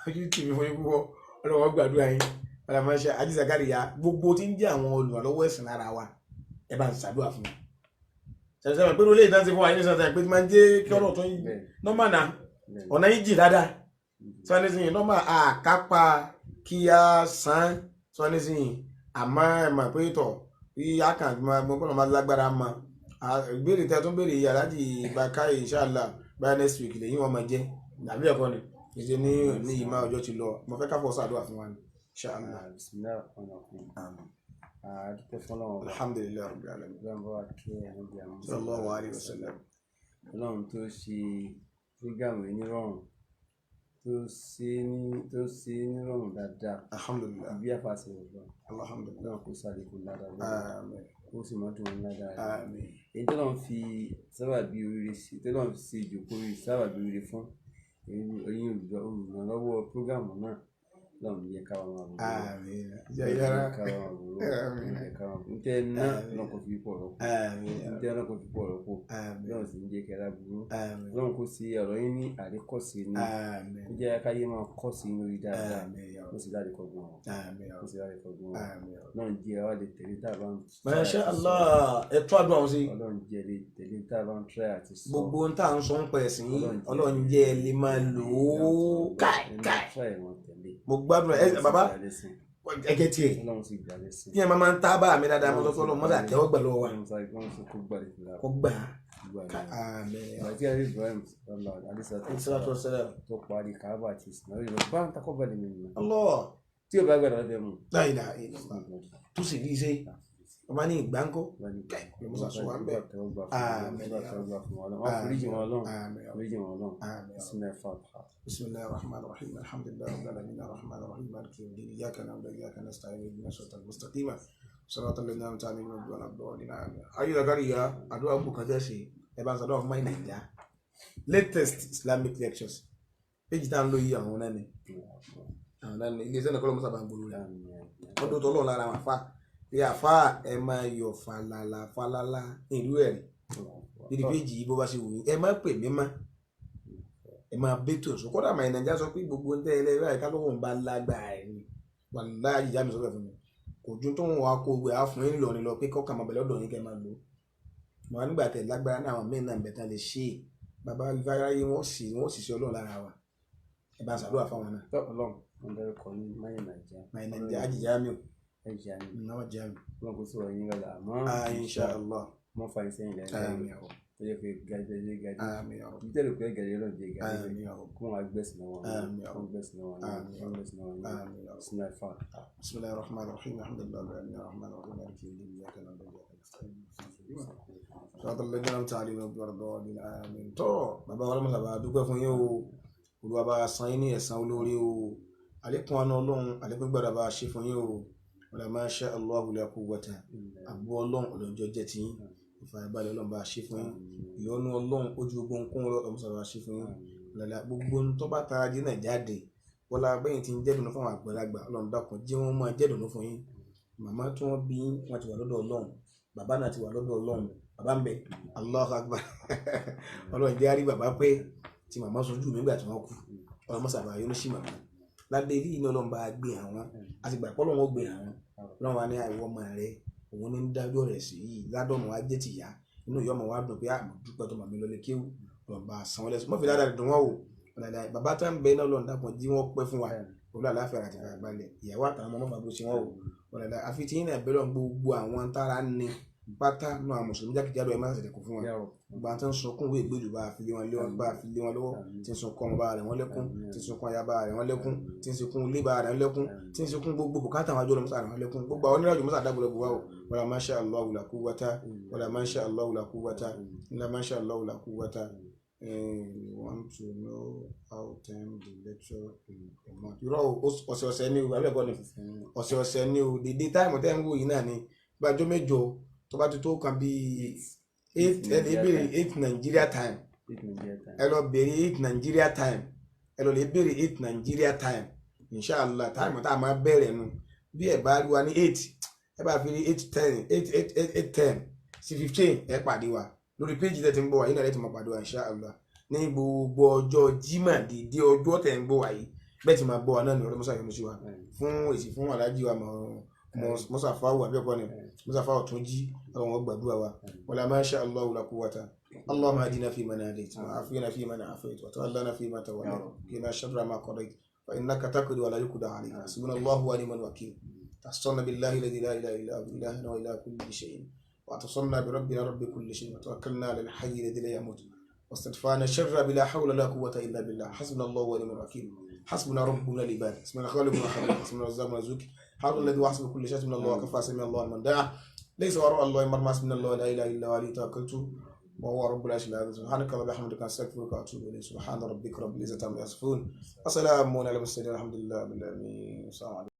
ojú tì mí fún yín púpọ̀, ọlọ́wọ́ gbàdúrà yín ọlọ́mọṣẹ́ Haji Zakariya gbogbo tí ń jẹ́ àwọn olùrànlọ́wọ́ ẹ̀sìn lára wa ẹ bá ń ṣàdúrà fún mi. Ṣàṣẹ pé olóyè ìdánsẹ́ fún wa yín sọ̀tàn pé tí máa ń jẹ́ kí ọ̀rọ̀ tó yín nọ́mà náà ọ̀nà yìí jì dáadáa sọ́nísìnyí nọ́mà àkápá kí á san sọ́nísìnyí àmọ́ ẹ̀ mọ̀ pé tọ̀ bí a kàn máa gbọ́n kọ́nà máa lágbára mọ́ ìbéèrè tí a tún béèrè yìí Alhaji Bakai inshallah báyìí next week lẹ́yìn wọn máa jẹ́ àbí ẹ̀kọ́ ni ìṣe ní ní yìí máa ọjọ́ ti lọ mo fẹ́ káfọ́ sàdúrà fún wa ni inshallah. Bismillah ar-Rahman ar-Rahim. Alhamdulillahi rabbil alamin. Sallallahu alayhi wa sallam. Ọlọ́run tó ṣe fúgàmù yìí nírọ̀rùn tó ṣe nírọ̀rùn dáadáa. Alhamdulillah. Bí àfàṣẹ ọ̀gbọ́n. Alhamdulillah. Ọlọ́run kò ṣàlékún dáadáa lọ́wọ́. Àmín. Ó sì máa dùn ún dáadáa. Àmín. Èyí tó lọ́n fi sábàbí oríire sí tó lọ́n fi ṣe ìjókòó oríire sábàbí oríire fún ẹ̀yin olùrànlọ́wọ́ prógámù náà lọ́n yẹ ká wọn àbúrò. Àmín. Yára. Ká wọn àbúrò. Ká wọn àbúrò. Ntẹ́ náà lọ́n kò fi pọ̀ rọ́pò. Àmín. Ntẹ́ náà kò fi pọ̀ rọ́pò. Àmín. Lọ́n sì ń jẹ́ kẹ́lá burú. Àmín. Lọ́n kò sí ọ̀rọ̀ yín ní àríkọ́sí ni. Àmín. Ó jẹ́ káyé máa kọ́ sí lórí dáadáa. Àmín. Ó sì láti kọ́gbọ́n wọn. Àmín. Ó sì láti kọ́gbọ́n wọn. Àmín. Lọ́n jẹ́ wa lè tẹ̀lé tá a bá ń. Masha Allah ẹ̀tọ́ àdúrà wọn sí. Ọlọ́run jẹ́ lè tẹ̀lé tá a bá ń try àti sọ. Gbogbo ohun tá à ń sọ ń pẹ̀ sí Ọlọ́run jẹ́ ẹ lè máa lò ó káì káì. Try wọn tẹ̀lé. Mo gbádùn ẹ bàbá ẹgẹ tiẹ̀ Ọlọ́run sì gbà lẹ́sìn. tí ẹ máa ń tábà mi dáadáa mo sọ fún Ọlọ́run mọ́tà tẹ́wọ́ gbà lọ́wọ́ wa Ọlọ́run sì kó gbà lẹ́sìn. kó gbà Gbà á. lẹ́sìn. Àmín. Ìgbà tí Ànábì Ibrahim sallallahu alaihi Salatu wassalam. tó parí Kaaba àti Ismail lọ bá ń takọ́ balẹ̀ mi nù. Allah. Tí o bá gbàdá bẹ́ẹ̀ mú. La ilaha illallah. Tó sì rí iṣẹ́ ọba ní ìgbà ńkọ́. Musa sọ wá ń bẹ̀. Àmín. Àmín. Àmín. بسم الله الرحمن الرحيم الحمد لله رب العالمين الرحمن الرحيم مالك يوم الدين اياك نعبد واياك نستعين اهدنا الصراط المستقيم صراط الذين انعمت عليهم غير المغضوب عليهم. Ayé Zakariya àdúrà kù kan tẹ́ ṣe ẹ bá ń sọdọ̀ fún my Naija latest Islamic lectures péjì tá à ń lò yìí àwọn náà ni àwọn náà ni iléeṣẹ́ náà kọ́ ló mú sábà ń gbòòrò rẹ̀ ọdún tó lọ́ọ̀ lára àwọn àfa pé àfa ẹ máa yọ̀ falala falala ìlú ẹ̀ rí níbi péjì yìí bó bá ṣe wù yín ẹ má pè mí má ẹ máa bẹ́tò sọ kódà my Naija sọ pé gbogbo ń tẹ́ ẹ lẹ́yìn báyìí kálọ́wọ́ ń bá lágbára ẹ̀ ni wàláhì ìyá mi sọ bẹ́ẹ̀ fún mi kò ju tó ń wà kó gbé àfún yín lọ ni lọ pé kọ́kà máa bẹ̀rẹ̀ ọ̀dọ̀ yín kẹ́ máa lò ó nígbà tẹ̀ lágbára náà àwọn míín náà bẹ̀ tán lè ṣe é bàbá fáráyé wọ́n sì ṣe Ọlọ́run lára wa ẹ bá ń ṣàdúrà fáwọn náà. Tọ́ Ọlọ́run wọn dárúkọ ní my Naija. My Naija Haji Jamiu. Haji Jamiu. Náà Jamiu. Wọn kò sọ̀rọ̀ yín lọ́la àmọ́. Insha Allah. Wọ́n fa iṣẹ́ yìí lẹ́yìn. Àmín. Tó yẹ pé gàdé gàdé. Àmín. Ibi tẹ́lẹ̀ pé gàdé lọ́n jẹ gàdé. Àmín. Kó wọn gbẹ̀sìn náà wọn. Àmín. Kó wọn gbẹ̀sìn náà wọn. Àmín. Kó wọn gbẹ̀sìn náà wọn. Àmín. Bismillah al-Fatiha. Bismillahir Rahmanir Rahim. Alhamdulillahi rabbil alamin. Arrahmanir Rahim. Maliki yawmiddin. Iyyaka na'budu wa iyyaka nasta'in. Siratal ladzina an'amta alayhim ghayril maghdubi alayhim. Àmín. Tọ́ bàbá wa lọ́mọ sábà dúpẹ́ fún yín o. Olúwa bá san yín ní ẹ̀san olóore o. Àlékún àánú Ọlọ́run, àlékún gbàdá bá ṣe fún yín o. Wala ma sha Allahu la quwwata. Àbú Ọlọ́run ọlọ́njọ́ jẹ́ ti yín. Ìfàyàbalẹ̀ Ọlọ́run bá ṣe fún yín. Ìyọ́nú Ọlọ́run ojú gbogbo nǹkan Ọlọ́run sábà ṣe fún yín. Lọ́la gbogbo ohun tó bá tara jẹ́ náà jáde, wọ́lá bẹ́yìn tí ń jẹ́dùnú fún àwọn àgbàlagbà, Ọlọ́run dákun jẹ́ wọ́n máa jẹ́dùnú fún yín. Màmá tí wọ́n bí yín, wọ́n ti wà lọ́dọ̀ Ọlọ́run, bàbá náà ti wà lọ́dọ̀ Ọlọ́run, bàbá ń bẹ. Allahu Akbar. Ọlọ́run jẹ́ àrí bàbá pé tí màmá sojú mi nígbà tí wọ́n kú. Ọlọ́run mọ́sàbà yọ́nú sí màmá lábẹ́ ilé iná. Ọlọ́run bá gbé àwọn, àti gbà pé Ọlọ́run ó gbé àwọn. Ọlọ́run wa ní àìwọ́ ọmọ rẹ, òun ní ń dájọ́ rẹ̀ sí yìí ládọ́mọ wa jẹ́ tìyá, inú ìyá ọmọ wa dùn pé àmọ́ dúpẹ́ tó màmí lọlé kéwù. Ọlọ́run bá san wọ́n lẹ́sùn mọ́fì dáadáa dùn wọ́n o. Ọ̀làlà bàbá tó ń bẹ iná, Ọlọ́run dákun jí wọ́n pẹ́ fún wa pẹ̀lú àláfíà àti ìfarabalẹ̀. Ìyàwó àtàwọn ọmọ mọ́fà bó ṣe wọ́n o. Ọ̀làlà àfi tí yín náà bẹ́ẹ̀ lọ́n gbogbo àwọn tára ní pátá nù àwọn mùsùlùmí jákèjádò, ẹ̀ má ṣẹ̀ṣẹ̀ kún fún wọn. Gbogbo àwọn tó ń sunkún wé ìgbèlú bá fi lé wọn lé wọn bá fi lé wọn lọ́wọ́, tí ń sunkún ọmọ bá rẹ̀ wọ́n lẹ́kún, tí ń sunkún aya bá rẹ̀ wọ́n lẹ́kún, tí ń sunkún ilé bá rẹ̀ wọ́n lẹ́kún, tí ń sunkún gbogbo bùkátà àwọn àjọ mọ́sá rẹ̀ wọ́n lẹ́kún, gbogbo àwọn onírànjú mọ́sá dágbọ́lẹ̀ bùwá o. Wala masha Allahu la quwwata, wala masha Allahu la quwwata illa masha Allahu la quwwata. Want to know how time the lecture in a month. Irọ́ o, ọ̀sẹ̀ ọ̀sẹ̀ ni o, abẹ́ẹ̀kọ́ ni? Ọ̀sẹ̀ ọ̀sẹ̀ ni o. Dèdè time tẹ́ ń wò yìí náà ni gbàjọ́ mẹ́jọ tó bá ti tó kan bíi 8, ẹ lè béèrè 8 Nigeria time. Ẹ lọ béèrè 8 Nigeria time, ẹ lọ lè béèrè 8 Nigeria time, inshallah. Time tá a máa bẹ̀rẹ̀ nu, bí ẹ bá rí wa ní 8, ẹ bá fi rí 8:10, 8 8 8 8:10 sí 15, ẹ pàdé wa lórí péjì tẹ́ ti ń gbọ́ wa yìí náà, ẹ ti máa pàdé wa inshallah ní gbogbo ọjọ́ Jímọ̀, dédé ọjọ́ tẹ́ ń gbọ́ wa yìí. Bẹ́ẹ̀ ti máa gbọ́ wa náà ní ọ̀rọ̀ mọ́sá yọnu sí wa fún èsì fún aláàjì wa mọ́sá fáwọ̀ àbẹ́ẹ̀kọ́ ni mọ́sá fáwọ̀ tún jí àwọn ọgbàdúrà wa. Wala masha Allahu la quwwata. اللهم اهدنا فيمن هديت، وعافنا فيمن عافيت، وتولنا فيما توليت، وقنا شر ما قضيت، فإنك تقضي ولا يقضى عليك. حسبنا الله ونعم الوكيل. تحصنا بالله الذي لا إله إلا هو، إلهنا وإله كل شيء، واعتصمنا بربنا رب كل شيء، وتوكلنا على الحي الذي لا يموت، واستدفعنا الشر بلا حول ولا قوة إلا بالله. حسبنا الله ونعم الوكيل. حسبنا ربنا العباد، حسبنا خالقنا خالق، حسبنا رزاق رزوق، حسبنا الذي وحسب كل شيء، حسبنا الله وكفى، سمع الله لمن دعا، ليس وراء الله مرمى. حسبنا الله لا إله إلا هو عليه توكلت وهو رب العرش العظيم. سبحانك اللهم وبحمدك، استغفرك واتوب اليك. سبحان ربك رب العزه عما يصفون، وسلام على المرسلين، الحمد لله رب العالمين. السلام عليكم.